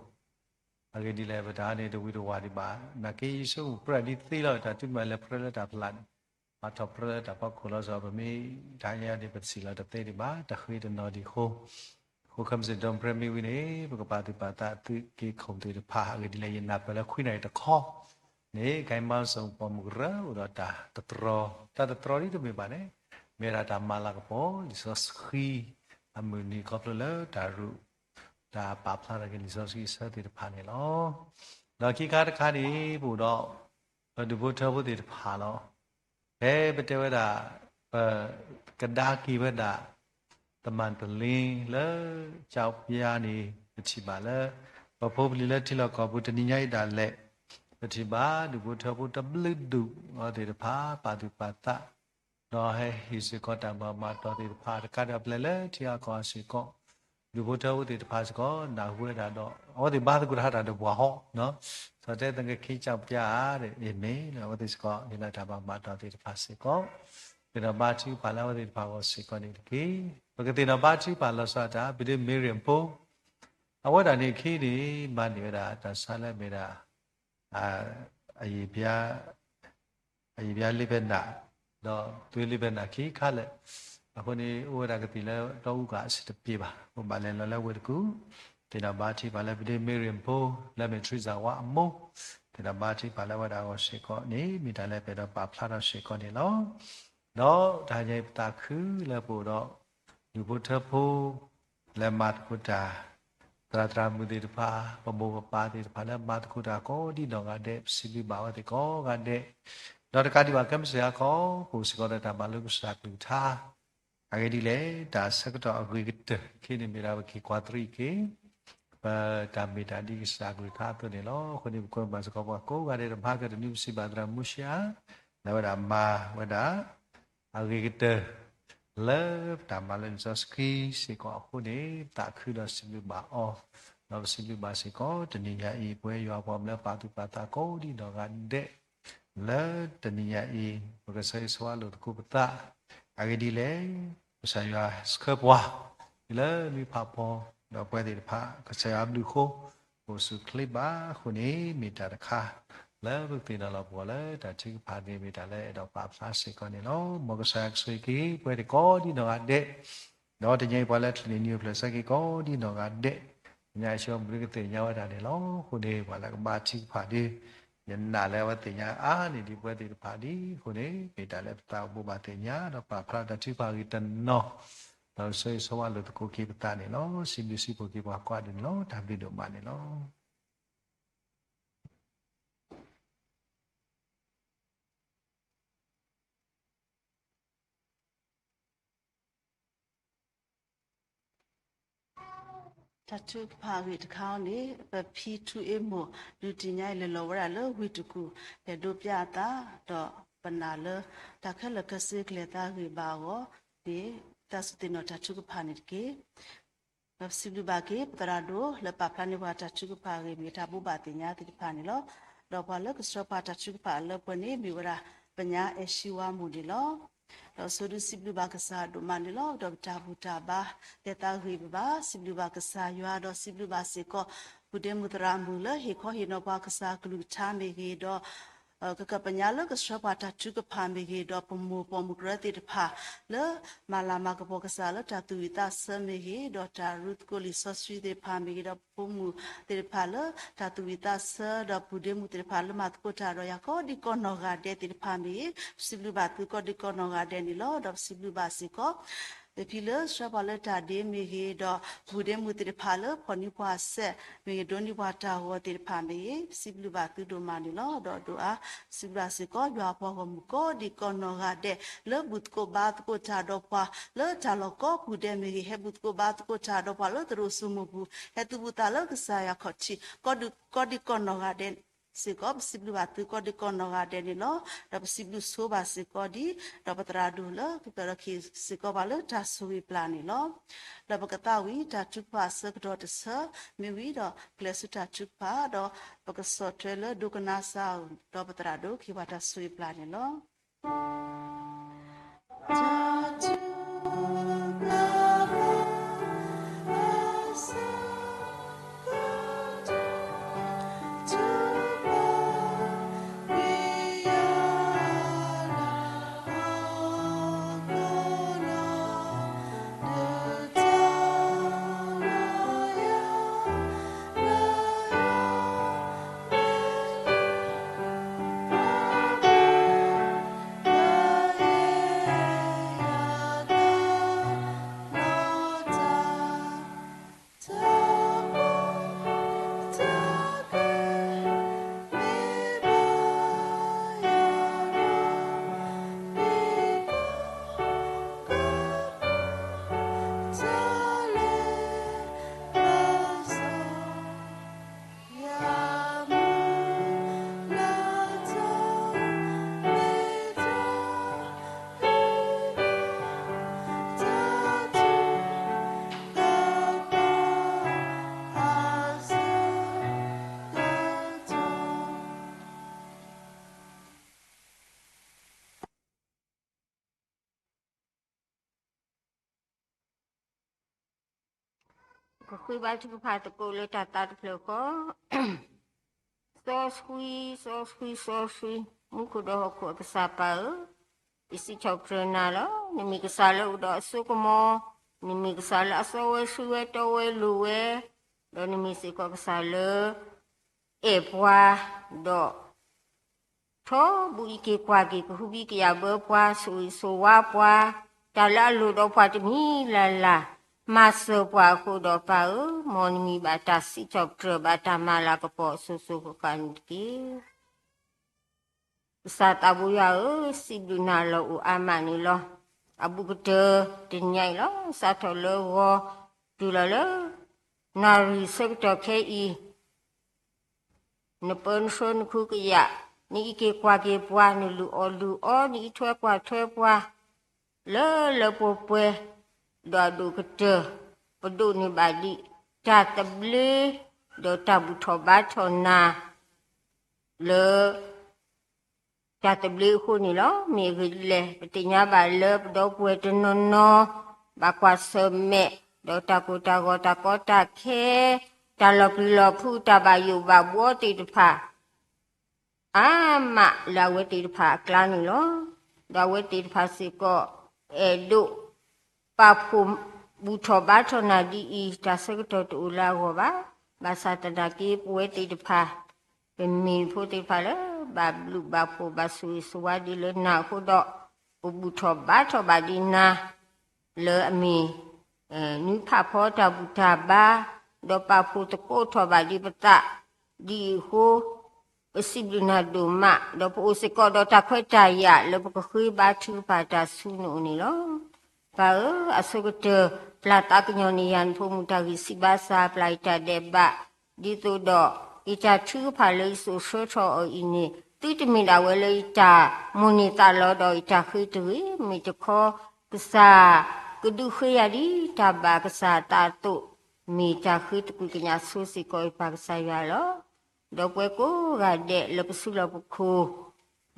အဂ့ၢ်ဒ်လဲၣ် ပတၢ်န့ၣ်တဝံၤတဝးဒံးဘၣ်, နာ်က့ယဆိကမိၣ်ပြၢဒ်သ့လီၤ, တၢ်တုၤမးလဲၤပြၢလၢတၢ်ဖျါန့ၣ်, ပှၤထီၣ်ပြၢလၢတၢ်ဖီခိၣ်လီၤ, စီၤပမ့ၢ်တဟါညါန့ၣ် ပတစံးလီၤတသ့ဒံးဘၣ်, တၢ်ဃ့တနီၤဒံးအဃိ, အဃိခဲမုၢ်ဆ့ၣ် ဒီမုၢ်ပြၢမ့ၢ်ဝံၤန့ၣ် ပကပာ်သူၣ်ပာ်သးသုးက့ၤခိၣ်သ့ၣ်တဖၣ်, အဂ့ၢ်ဒ်လဲၣ် ယနၢ်ပၢၢ်လၢခွံနၣ်ရံၣ်တခီန့ၣ် ကဲမါစီၣ်ပိာ်မုၣ်ကရၢ အိၣ်ဒီးတၢ်တတြီ, တၢ်တတြီဒ်တမ့ၢ်ဘၣ်န့ၣ် မ့ၢ်ဝဲဒၣ်တၢ်မၤလၤကပီၤလံာ်စီဆှံအမုၢ်နံၤ ခီဖျိလၢတၢ်ရူး တၢ်ပာ်ဖျါထီၣ်က့ၤလံာ်စီဆှံအဆၢသ့ၣ်တဖၣ်န့ၣ်လီၤ. ဒီးခံခါတခါန့ၣ် ပအိၣ်ဒီး ပဒူၣ်ဖိထၢဖိသ့ၣ်တဖၣ်လီၤ. ဖဲပတဲဝဲဒၣ် ပကဒါက့ၤဝဲဒၣ် သမၣ်တလ့လၢကၠီပျါန့ၣ် ပထံၣ်ဘၣ်လၢ ပဖိပလံၤလၢထံလီၢ်ကီၢ်ပူၤ တနံၤညါအံၤဒၣ်လဲာ် ပထံၣ်ဘၣ် ဒူၣ်ဖိထၢဖိတဘျုးဒူၣ်အီၤသ့ၣ်တဖၣ် ပာ်သူၣ်ပာ်သး ဒီးဟဲဟ့ၣ်စ့ၢ်ကီးတၢ်ဘၣ်မၤတီၢ်သ့ၣ်တဖၣ် တကးဒံးပျဲလၢထံဂၤကီၢ်ဂၤစ့ၢ်ကီး, ဒူၣ်ဖိထၢဖိသ့ၣ်တဖၣ်စ့ၢ်ကီး နၢ်ဟူဝဲဒၣ်ဒီး အဝဲသ့ၣ်ဘါသကိးတၢ်ဒီးပှၤဟီ, စီၤတဲသက့ ကၠီပျါဧါ, အမ့ၢ်လၢအဝဲသ့ၣ်စ့ၢ်ကီး ဟ့ၣ်လီၤတၢ်ဘၣ်မၤတီၢ်သ့ၣ်တဖၣ်စ့ၢ်ကီး, သ့ၣ်နီၣ်ဘါထုကဖၣ်လၢအဝဲသ့ၣ်တဖၣ်အဂီၢ်စ့ၢ်ကီးန့ၣ်တက့ၢ်. ပကသ့ၣ်နီၣ်ဘါထုကဖၣ်လီၤဆီဒၣ်တၢ် ပဒ့မ့ရံဖိ အဝဲဒၣ်န့ၣ်အခံန့ၣ် မၤန့ၢ်ဝဲဒၣ်တၢ်ဆါလၢအမ့ၢ်ဒၣ် အယံၣ်ဘျါ အယံၣ်ဘျါလ့ဖဲနၢ် ဒီးသွ့လ့ဖဲနၢ်ခံခါလၢာ်, အဃိန့ၣ် အိၣ်ဝဲဒၣ်ကသံၣ်လၢတီအူကၤအဆံးတပ့ၤဘၣ်, ပဘၣ်လဲၤလီၤလၢဝ့ၢ်တကူၣ်, သ့ၣ်နီၣ်ဘါထုကဖၣ်လၢပဒ့မ့ရံဖိ လၢအမ့ၢ်ထရံစၢ်ဝါအမိၢ်, သ့ၣ်နီၣ်ဘါထုကဖၣ်လၢအဝဲဒၣ်အဂီၢ်စ့ၢ်ကီးန့ၣ် မ့ၢ်တၢ်လၢပအဲၣ်ဒိးပာ်ဖျါထီၣ်စ့ၢ်ကီးန့ၣ်လီၤ. ဒီးတဟါညါအံၤပသးခုလၢပအိၣ်ဒီး ဒူၣ်ဖိထၢဖိ လၢမၤသကိးတၢ် သရၣ်သရၣ်မုၣ်သ့ၣ်တဖၣ် ပမိၢ်ပပၢ်သ့ၣ်တဖၣ်လၢမၤသကိးတၢ်ကိးဒံနီၢ်ဂၤဒဲး ပစံးဘျုးဘၣ်အဝဲသ့ၣ်ကိးဂၤဒဲး, ဒီးတကးဒံးဘၣ် ခဲမုၢ်ဆ့ၣ်ဟါခီ ပအိၣ်စ့ၢ်ကီးဒီးတၢ်မၤလိကစၢ်ကလုၢ်ကထါ, အဂ့ၢ်ဒ်လဲၣ် တၢ်ဆၢကတီၢ်အဂ့ၤကတၢၢ် ခဲအံၤန့ၣ်မ့ၢ်ဒၣ်ပက့ၤကွၢ်သရံးက့ၤ ပတၢ်မ့ၢ်တၢ်ဒ်ကစၢ်ကလုၢ်ကထါအသိးန့ၣ်လီၤ. အဃိန့ၣ် ပကွဲမုာ်ဘၣ်စ့ၢ်ကီးပှၤကိးဂၤဒဲး တမၤကတနွံ ပစံးဘၣ်သရၣ်မူၡ့အါ လၢအဝဲဒၣ်မၤဝဲဒၣ် အဂ့ၤကတၢၢ် လၢပတၢ်မၤလိလံာ်စီဆှံစ့ၢ်ကီးအဃိန့ၣ် ပသးခုဒီးစံးဘျုးဘၣ်အီၤ, ဒီးပစံးဘျုးဘၣ်စ့ၢ်ကီး တနံၤညါအံၤ ပဝဲယွၤပှၤလၢပာ်သူၣ်ပာ်သးကိးဒံနီၢ်ဂၤဒဲး လၢတနံၤညါအံၤ ပကဆၢဂ့ၤဆၢဝါလိာ်သကိးပသး, အဂ့ၢ်ဒ်လဲၣ် ကစၢ်ယွၤဆှၢပှၤ လၢမံဖးဖီ ဒီးပဝဲသ့ၣ်တဖၣ် ကစၢ်ယွၤအဘျုးအဃိ ပအိၣ်ဆူၣ်ချ့ဘၣ်အဃိန့ၣ် မ့ၢ်တၢ်တခါ လၢပကသ့ၣ်နီၣ်လီၤပှီၢ်လၢတၢ်ထုကဖၣ်န့ၣ် မ့ၢ်တၢ်လၢအဲၣ်ဒိးပာ်ဖျါစ့ၢ်ကီးန့ၣ်လီၤ. မ်ကစၢ်ယွၤကဆိၣ်ဂ့ၤက့ၤ ပဝဲသ့ၣ်ကိးဒံနီၢ်ဂၤဒဲး ဒီးတနံၤအံၤပှၤလၢချံးန့ၢ်နံၤအိၣ်ဖျဲၣ်ဆၢက့ၤကိးဒံနီၢ်ဂၤဒဲး, ညါအံၤဆိမိၣ်ဒုကသ့ၣ်ညါဝဲဒၣ်န့ၣ်လီၤ. အဃိန့ၣ် ပှၤလၢကဘါထုကဖၣ်ဒ် ယနာ်လၢအဝဲသ့ၣ်ညါအါန့ၢ်ဒံးပဝဲသ့ၣ်တဖၣ်ဒ် အဃိန့ၣ် မ့ၢ်တၢ်လၢပသးအိၣ်ဘိးဘၣ်သ့ၣ်ညါ ဒီးပာ်ဖျါတၢ်ထုကဖၣ်ဂ့ၤတနီၤ ဒီးဆၢဂ့ၤဆၢဝါလိာ်သကိးက့ၤပသးန့ၣ်လီၤ. စံးဘျုးစံးဖှိၣ်က့ၤပှၤကိးဂၤဒဲးန့ၣ်လီၤ. တၢ်ဘျုးဒိၣ်မးန့ၣ်လီၤ. တၢ်ထုကဖၣ်အဂ့ၢ်တခါန့ၣ် ပဖံထူအ့မိၢ် ဒုးတနံၤညါအံၤ လဲၤလီၤဝဲဒၣ်လၢဝ့ၢ်တကူၣ် လဲၤဒိးပျၢ်အသး ဒီးပနာ်လၢ တၢ်ခဲလၢာ်ခဲဆ့ကလဲၤသးဂ့ၤဘၣ်အဂီၢ်န့ၣ် သးစူၤသ့ၣ်နီၣ်တၢ်ထုကဖၣ်န့ၣ်တက့ၢ်. ဒီးပစံးဘျုးဘၣ်က့ၤ ပသရၣ်ဒိၣ် လၢပာ်ဖျါန့ၢ်ပှၤတၢ်ထုကဖၣ်အဂ့ၢ် မ့ၢ်တၢ်ဘိးဘၣ်သ့ၣ်ညါသ့ၣ်တဖၣ်န့ၣ်လီၤ. ဒီးပှၤလၢကဆှၢပှၤတၢ်ထုကဖၣ်အလၢပှဲၤန့ၣ် မ့ၢ်ဝဲဒၣ် ပညါအဲၣ်ရှံဝါမိၢ်န့ၣ်လီၤ. ဒီးဆိဒုစံးဘျုးဘၣ်ကစၢ်ဒိၣ်မးန့ၣ်လီၤ. ဒီးပတၢ်ဘူၣ်တၢ်ဘါ လဲၤသးဂ့ၤဘၣ်ဘၣ် စံးဘျုးဘၣ်ကစၢ်ယွၤ ဒီးစံးဘျုးဘၣ်စ့ၢ်ကီး ပုၢ်ဒ့မုၣ်သရၣ်မုၣ်လၢဟ့ၣ်ခီဟ့ၣ်နီၤပှၤကစၢ်ကလုၢ်ကထါမ့ၢ်ဂ့ၤ ဒီး ကကပညါလၢကဆှၢပှၤတၢ်ထုကဖၣ်မ့ၢ်ဂ့ၤ ဒီးပမိၢ်ပိာ်မုၣ်ကရၢသ့ၣ်တဖၣ် လၢမၤလၤမၤကပီၤကစၢ်လၢတၢ်သူၣ်ဝံၣ်သးဆၢမ့ၢ်ဂ့ၤ ဒီးတၢ်ရူသကိးလံာ်စီဆှံသ့ၣ်တဖၣ်မ့ၢ်ဂ့ၤ ဒီးပဖိမုၣ်သ့ၣ်တဖၣ်လၢ တၢ်သူၣ်ဝံၣ်သးဆၢ ဒီးပုၢ်ဒ့မုၣ်သ့ၣ်တဖၣ်လၢမၤသကိးတၢ်ဒီးယၤကိးဒံကိးနီၢ်ဂၤဒဲးသ့ၣ်တဖၣ်မ့ၢ်ဂ့ၤ ပစံးဘျုးဘၣ်သုကိးဒံကိးနီၢ်ဂၤဒဲးန့ၣ်လီၤ. ဒီးပစံးဘျုးဘၣ်စ့ၢ်ကီး ပဖံလၢဆှၢပှၤလၢတၢ်ဒ့မ့ၢ်ဂ့ၤ ဒီးပုၢ်ဒ့မုၣ်သ့ၣ်တဖၣ်လၢဖီၣ်န့ၢ်ပှၤစဲးမ့ၢ်ဂ့ၤ ဒိးန့ၢ်ပှၤတၢ်ဂီၤသ့ၣ်တဖၣ်မ့ၢ်ဂ့ၤ ပစံးဘျုးဘၣ်သုဒိၣ်မးန့ၣ်လီၤ. ဒီးဒိၣ်အါ ပစံးဘျုးဘၣ်စ့ၢ်ကီးယွၤအပှၤဂီၢ်မုၢ်ကိးဒံကိးနီၢ်ဂၤဒဲး လၢဘူၣ်သကိးဘါသကိးတၢ်ဒီးပှၤ လၢတၢ်လီၢ်ကိးပူၤဒဲးမ့ၢ်ဂ့ၤ ဟဲဘူၣ်သကိးဘါသကိးတၢ်ဒီးပှၤလၢသရိာ်စိမိၢ်ပူၤ ဟဲသုးဘူးသးလၢကစၢ်ယွၤခီၣ်ထံး ကိးဒံကိးနီၢ်ဂၤဒဲး စ့ၢ်ကီး ပစံးဘျုးဘၣ်သုကိးဒံကိးနီၢ်ဂၤဒဲးန့ၣ်လီၤ. ဒီးပစံးဘျုးဆိဘၣ်စ့ၢ်ကီးဒ် ဒီးပသရၣ်ဒိၣ်လၢကပၢၤဒီးက့ၤစ့ၢ်ကီးပှၤလၢတၢ်ဆိၣ်ဂ့ၤပျၢ်န့ၣ်လီၤ. ဒီးပကသးဝံၣ်တၢ်ထုကဖၣ်အဆၢကတီၢ်တဆၢ မ့ၢ်ဝံၤဒီးကျဲးစၢးတၢ်ထုကဖၣ် ဒီးပကဆီၣ်ထွဲလၢဒိကနၣ်စၢ်ဧိၤ ဒီးပသရၣ်ဒိၣ်က့ၤပှၤတၢ်ဆိၣ်ဂ့ၤပျၢ်န့ၣ်လီၤ. ကဃ့ဘါထုကဖၣ်သကိးလၢတၢ်သးတဖျၢၣ်ဃီ, စီဆှံ, စီဆှံ, စီဆှံ, မူခိၣ်ဒီးဟီၣ်ခိၣ်အကစၢ်ပၢ်ဧၢ, ယစံးထီၣ်ပတြၢၤနၤလီၤ. နမ့ၢ်ကစၢ်လၢအိၣ်ဒီးအစိကမီၤ, နမ့ၢ်ကစၢ်လၢအစီဝဲဆှံဝဲတီဝဲလိၤဝဲ, ဒီးနမ့ၢ်စ့ၢ်ကီးကစၢ်လၢ အဲၣ်ပှၤ, ဒီး ထီဘိအံးက့ၤကွၢ်က့ၤ ကဟုကယာ်ဘၢပှၤ, ဆိၣ်ဂ့ၤဆိၣ်ဝါပှၤ, တၢ်လၢအလိၣ်ဒီးပှၤတမံၤလၢ်လၢ်, မၤစၢၤပှၤအဃိဒီးပၢ်ဧၢ, မ်နမံၤဘၣ်တၢ်စံးထီၣ်ပတြၢၤဘၣ်တၢ်မၤလၤကပီၤအစိၤစိၤဃၣ်ဃၣ်န့ၣ်တက့ၢ်. ကစၢ်သးဘိယွၤဧၢ, စံးဘျုးနၤလီၤအိၣ်အါမးန့ၣ်လီၤ. အဘူးကတၢၢ်တနံၤညါအံၤလီၤ. စးထီၣ်လၢဂီၤတုၤလီၤလၢ နၣ်ရံၣ်ဆၢကတီၢ်ခဲအံၤ နပၢနဆှၢနခူကယာ်, နအံးက့ၤကွၢ်က့ၤပှၤ, နလုၢ်အီၣ်လုၢ်အီ, နအံးထွဲကွၢ်ထွဲပှၤ, လၢလၢပှဲၤပှဲၤ, ဒီးအဒိၣ်ကတၢၢ်, ပဒိးန့ၢ်ဘၣ်ဒံး တၢ်သဘျ့, ဒီးတၢ်ဘူၣ်ထီၣ်ဘါထီၣ်နၤ လၢ တၢ်သဘျ့အဃိန့ၣ်လီၤ. မ့ၢ်အဂ့ၢ်ဒ်လဲၣ်, ပသ့ၣ်ညါဘၣ်လၢပဒီပုၢ်ဝဲၢ်တနီၤနီၤ ဘၣ်ကွၢ်ဆၢၣ်မဲာ်, ဒီးတၢ်ကိၢ်တၢ်ဂီၤ တၢ်ကီတၢ်ခဲ, တၢ်လီၤပျံၤလီၤဖုး တၢ်ဘၣ်ယိၣ်ဘၣ်ဘှီသ့ၣ်တဖၣ် အါမးလၢအဝဲသ့ၣ်တဖၣ်အကျါန့ၣ်လီၤ. ဒီးအဝဲသ့ၣ်တဖၣ်စ့ၢ်ကီး အဲၣ်ဒိး ပာ်ဖှိၣ်ဘူၣ်ထီၣ်ဘါထီၣ်နၤဒ်အံၤ, တၢ်ဆၢကတီၢ်တအိၣ်လၢအဂီၢ်ဘၣ်. ဘၣ်ဆၣ်သနာ်က့ ပဝဲသ့ၣ်တဖၣ် ပမ့ၢ်ဖိသ့ၣ်တဖၣ်လၢ ဘၣ်ဘျုးဘၣ်ဖှိၣ်ဘၣ်ဆိၣ်ဂ့ၤဆိၣ်ဝါဒ်လၢနၤအဃိဒီး ပဘူၣ်ထီၣ်ဘါထီၣ်ဘၣ်ဒံးနၤ လၢအမ့ၢ် နုၤဖးဖီတၢ်ဘူၣ်တၢ်ဘါ, ဒီးပာ်ဖှိၣ်သကိးထီၣ်ဘၣ်ဒံးပသး, ဒ်အံၤအဃိ ပစံးဘျုးနၤဒိၣ်မး, ဒီးပအိၣ်စ့ၢ်ကီးဒီးတၢ်ခွဲးတၢ်ယာ်လၢပကဃ့ဘါထုကဖၣ်တၢ်ဆူနအိၣ်န့ၣ်လီၤ. ပၢ်ဧၢ, အဆိကတၢၢ် ပျၢ်သးကညီၤန့ၢ်ယၤနဖိမုၣ်တၢ်ဂံၢ်စၢ်ဘါစၢ်, ပျၢ်ယတၢ်ဒဲးဘး, ဒ်သိးဒီး ယတၢ်ထုကဖၣ်လၢယစိာ်ဆှၢထီၣ်အီၤအံၤန့ၣ် သုတမ့ၢ်ဒၣ်ဝဲလၢယတၢ်မိၣ်န့ၢ်သးလီဒီးယတၢ်ဃ့တဂ့ၤ, မ့ၢ်တခီ ကစၢ်ကဒုးဃ့ယၤဒ်တၢ်ဘၣ်ကစၢ်အသးအသိး, မ့ၢ်တၢ်ဃ့သကွံာ်ကညးဆိစ့ၢ်ကီးယပၢ်ကစၢ်ယွၤလီၤ. ဒီးပဝဲကိးဂၤဒဲးလၢပစုလီၢ်ပခိၣ်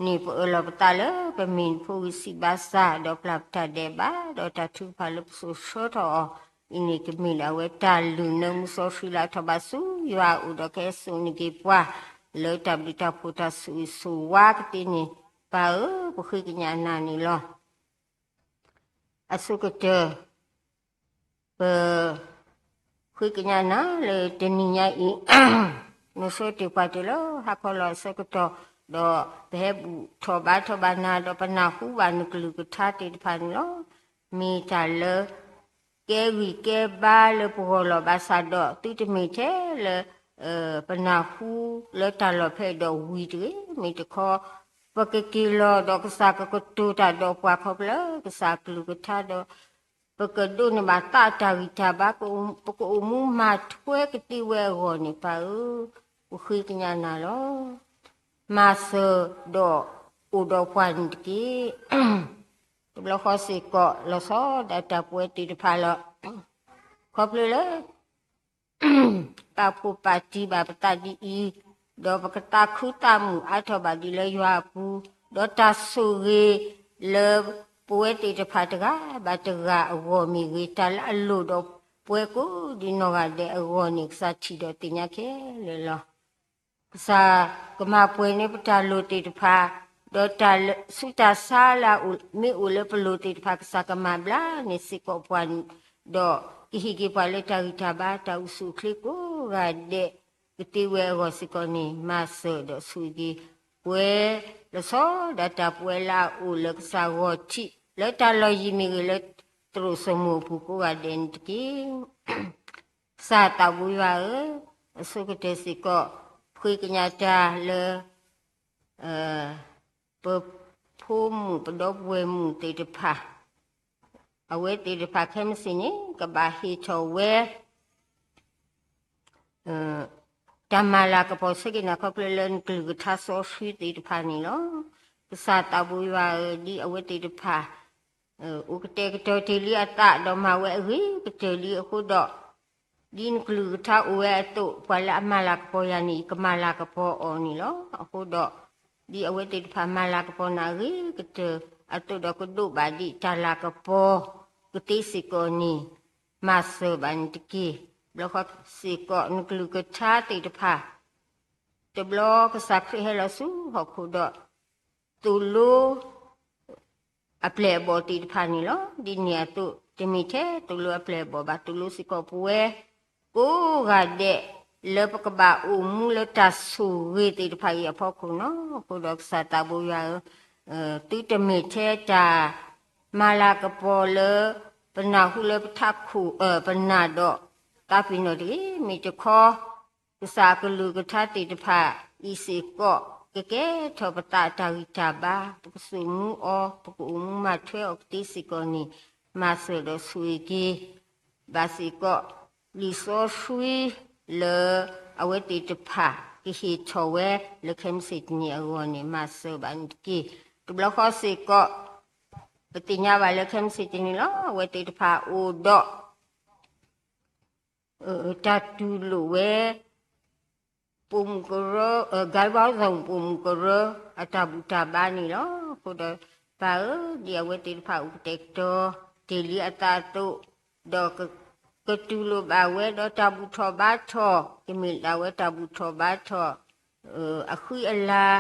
န့ၣ် ပအၢၣ်လီၤပသးလၢပမ့ၢ်နဖိဂံၢ်စၢ်ဘါစၢ်, ဒီးပျၢ်ပတၢ်ဒဲးဘး, ဒီးတၢ်ထုကဖၣ်လၢပစိာ်ဆှၢထီၣ်အီၤအံၤန့ၣ် ကမ့ၢ်ဒၣ်ဝဲတၢ်လုၢ်နၢမူစီဆှံလၢအထီၣ်ဘၣ်ဆူယွၤအအိၣ်ဒီးကဟဲစိာ်န့ၢ်က့ၤပှၤ လၢတၢ်ဘျုးတၢ်ဖှိၣ်တၢ်ဆိၣ်ဂ့ၤဆိၣ်ဝါကသ့န့ၣ်, ပၢ်ဧၢ, ပဃ့ကညးနၤန့ၣ်လီၤ. အဆိကတၢၢ် ပဃ့ကညးနၤလၢတနံၤညါအံၤ, နဆှၢတ့ၢ်ပှၤတ့ၢ်လၢဟါခီလီၤအဆၢကတီၢ်, ဒီးပဟဲဘူၣ်ထီၣ်ဘါထီၣ်ဘၣ်နၤ, ဒီးပနၢ်ဟူဘၣ်နကလုၢ်ကထါသ့ၣ်တဖၣ်န့ၣ်လီၤ. မ့ၢ်တၢ်လၢ ကဲဂံၢ်ကဲဘါလၢပဂီၢ်လီၤ. ဘၣ်ဆၣ်ဒီးသုတမ့ၢ်ထဲလၢ ပနၢ်ဟူလၢတၢ်လီၢ်ဖဲအံၤဒီးဝံၤတဂ့ၤ, မ့ၢ်တခီ ပကက့ၤလီၤဒီးကစၢ်ကကတိၤတၢ်ဒီးပှၤခီဖျိလၢကစၢ်အကလုၢ်ကထါဒီး ပကဒိးန့ၢ်ဘၣ်သးတၢ်ဂံၢ်တၢ်ဘါ, ပကအိၣ်မူမၤထွဲကသ့ဝဲအဂီၢ်န့ၣ် ပၢ်ဧၢ, ပဃ့ကညးနၤလီၤ. မၤစၢၤဒီးအိၣ်ဒီးပှၤန့ၣ်တက့ၢ်. တဘျီဃီစ့ၢ်ကီး လီၤဆီဒၣ်တၢ်ပဝဲသ့ၣ်တဖၣ်လီၤ. ခီဖျိလၢ ပာ်ဖှိၣ်ပာ်တံၢ်ဘၣ်ပသးဒ်အံၤ, ဒီးပကသးခုသးမုာ်အါထီၣ်ဘၣ်ဒ်လၢယွၤအပူၤ, ဒီးတၢ်ဆိၣ်ဂ့ၤလၢပဝဲသ့ၣ်တဖၣ်တဂၤဘၣ်တဂၤအဂီၢ်မ့ၢ်ဂ့ၤ, တၢ်လၢအလိၣ်ဒီးပဝဲကိးဒံနီၢ်ဂၤဒဲးအဂီၢ်န့ၣ် ကစၢ်ထံၣ်ဒီးသ့ၣ်ညါခဲလၢာ်လီၤ. ကစၢ်ကမၤပှဲၤန့ၢ်ပတၢ်လိၣ်သ့ၣ်တဖၣ်, ဒီးတၢ်ဆူးတၢ်ဆါလၢအမ့ၢ်အိၣ်လၢပလိၤသ့ၣ်တဖၣ် ကစၢ်ကမၤဘျါန့ၢ်စ့ၢ်ကီးပှၤ, ဒီးကဟ့ၣ်က့ၤပှၤလၢတၢ်ဂံၢ်တၢ်ဘါ တၢ်အိၣ်ဆူၣ်အိၣ်ချ့ကိးဂၤဒဲး ကသ့ဝဲအဂီၢ်စ့ၢ်ကီးန့ၣ် မၤစၢၤဒီးဆိၣ်ဂ့ၤက့ၤပဝဲ လီၤဆီဒၣ်တၢ်ပဝဲလၢအအိၣ်လၢကစၢ်ဂီၤထံး လၢတၢ်လီၢ်ယံၤမ့ၢ်ဂ့ၤ လၢသရိာ်စိမိၤအပူၤကိးဂၤဒဲးန့ၣ်တက့ၢ်. ကစၢ်သးဘိယွၤဧၢ, အဆိကတၢၢ်စ့ၢ်ကီး ဃ့ကညးတၢ်လၢ ပဖိမုၣ်ပဒီပုၢ်ဝဲၢ်မုၣ်သ့ၣ်တဖၣ်, အဝဲသ့ၣ်တဖၣ်ခဲမုၢ်ဆ့ၣ်န့ၣ် ကဘၣ်ဟ့ၣ်ထီၣ်ဝဲ တၢ်မၤလၤကပီၤဆၢက့ၤနၤခီဖျိလၢနကလုၢ်ကထါစီဆှံသ့ၣ်တဖၣ်န့ၣ်လီၤ. ကစၢ်သးဘိယွၤဧၢ, ဒ်အဝဲသ့ၣ်တဖၣ် အိၣ်ကတဲာ်ကတီၤတ့ၢ်လံအသး ဒီးမၤဝဲအဂ့ၤကတၢၢ်လံအဃိဒီး, ဒ်နကလုၢ်ကထါအိၣ်ဝဲအသိး ပှၤလၢအမၤလၤကပီၤယၤန့ၣ် ယကမၤလၤကပီၤအီၤန့ၣ်လီၤ. အဃိဒီး ဒ်အဝဲသ့ၣ်တဖၣ်မၤလၤကပီၤနၤအဂ့ၤကတၢၢ်အသိးဒီး ကဒိးဘၣ်ဒံးတၢ်လၤကပီၤကသ့စ့ၢ်ကီးန့ၣ် မၤစၢၤဘၣ်န့ၣ်တက့ၢ်. ဘျီဃီစ့ၢ်ကီး နကလုၢ်ကထါသ့ၣ်တဖၣ် တဘျီကစၢ်ခရံာ်ဟဲလီၤဆူဟီၣ်ခိၣ်ဒီး သိၣ်လိ အပျဲၢ်အဘီၣ်သ့ၣ်တဖၣ်န့ၣ်လီၤ. ဒ်န့ၣ်အသိး တမ့ၢ်ထဲသိၣ်လိအပျဲၢ်အဘီၣ်ဘၣ်, သိၣ်လိစ့ၢ်ကီးပဝဲ ကိးဂၤဒဲး လၢပကဘၣ်အိၣ်မူလၢတၢ်ဆိၣ်ဂ့ၤသ့ၣ်တဖၣ်အံၤအဖီခိၣ်နီၤ. အဃိဒီးကစၢ်သးဘိယွၤဧၢ, သုတမ့ၢ်ထဲတၢ်မၤလၤကပီၤလၢ ပနၢ်ဟူလၢပထးခိၣ် ပနၢ်ဒီး သးပ့ၤနီၣ်တဂ့ၤ. မ့ၢ်တခီ ကစၢ်အကလုၢ်ကထါသ့ၣ်တဖၣ်အံၤစ့ၢ်ကီး ကကဲထီၣ်ပသးအတၢ်ဂံၢ်တၢ်ဘါ, ပကစိာ်မူအီၤ, ပကအိၣ်မူမၤထွဲအီၤကသ့စ့ၢ်ကီးန့ၣ် မၤစၢၤဒီးဆိၣ်ဂ့ၤက့ၤ ဘၣ်စ့ၢ်ကီး လံာ်စီဆှံလၢအဝဲသ့ၣ်တဖၣ် ကဟ့ၣ်ထီၣ်ဝဲလၢခဲမုၢ်ဆ့ၣ်တနံၤအဂီၢ်န့ၣ် မၤစၢၤဘၣ်န့ၣ်တက့ၢ်. တဘျီဃီစ့ၢ်ကီး ပသ့ၣ်ညါဘၣ်လၢခဲမုၢ်ဆ့ၣ်တနံၤလီၤ. အဝဲသ့ၣ်တဖၣ်အိၣ်ဒီး တၢ်တူၢ်လိာ်ဝဲ ပိာ်မုၣ်ကရၢ, ဂဲဘီသိၣ်ပိာ်မုၣ်ကရၢ အတၢ်ဘူၣ်တၢ်ဘါန့ၣ်လီၤ. အဃိဒီး ပၢ်ဧၢ, ဒ်အဝဲသ့ၣ်တဖၣ်အိၣ်ကတဲာ်ကတီၤတ့ၢ်လံအသးအသိး, ဒီးကတူၢ်လိာ်ဘၣ်ဝဲဒီးတၢ်ဘူၣ်ထီၣ်ဘါထီၣ်, ကမ့ၢ်ဒၣ်ဝဲတၢ်ဘူၣ်ထီၣ်ဘါထီၣ် အဃံအလၤ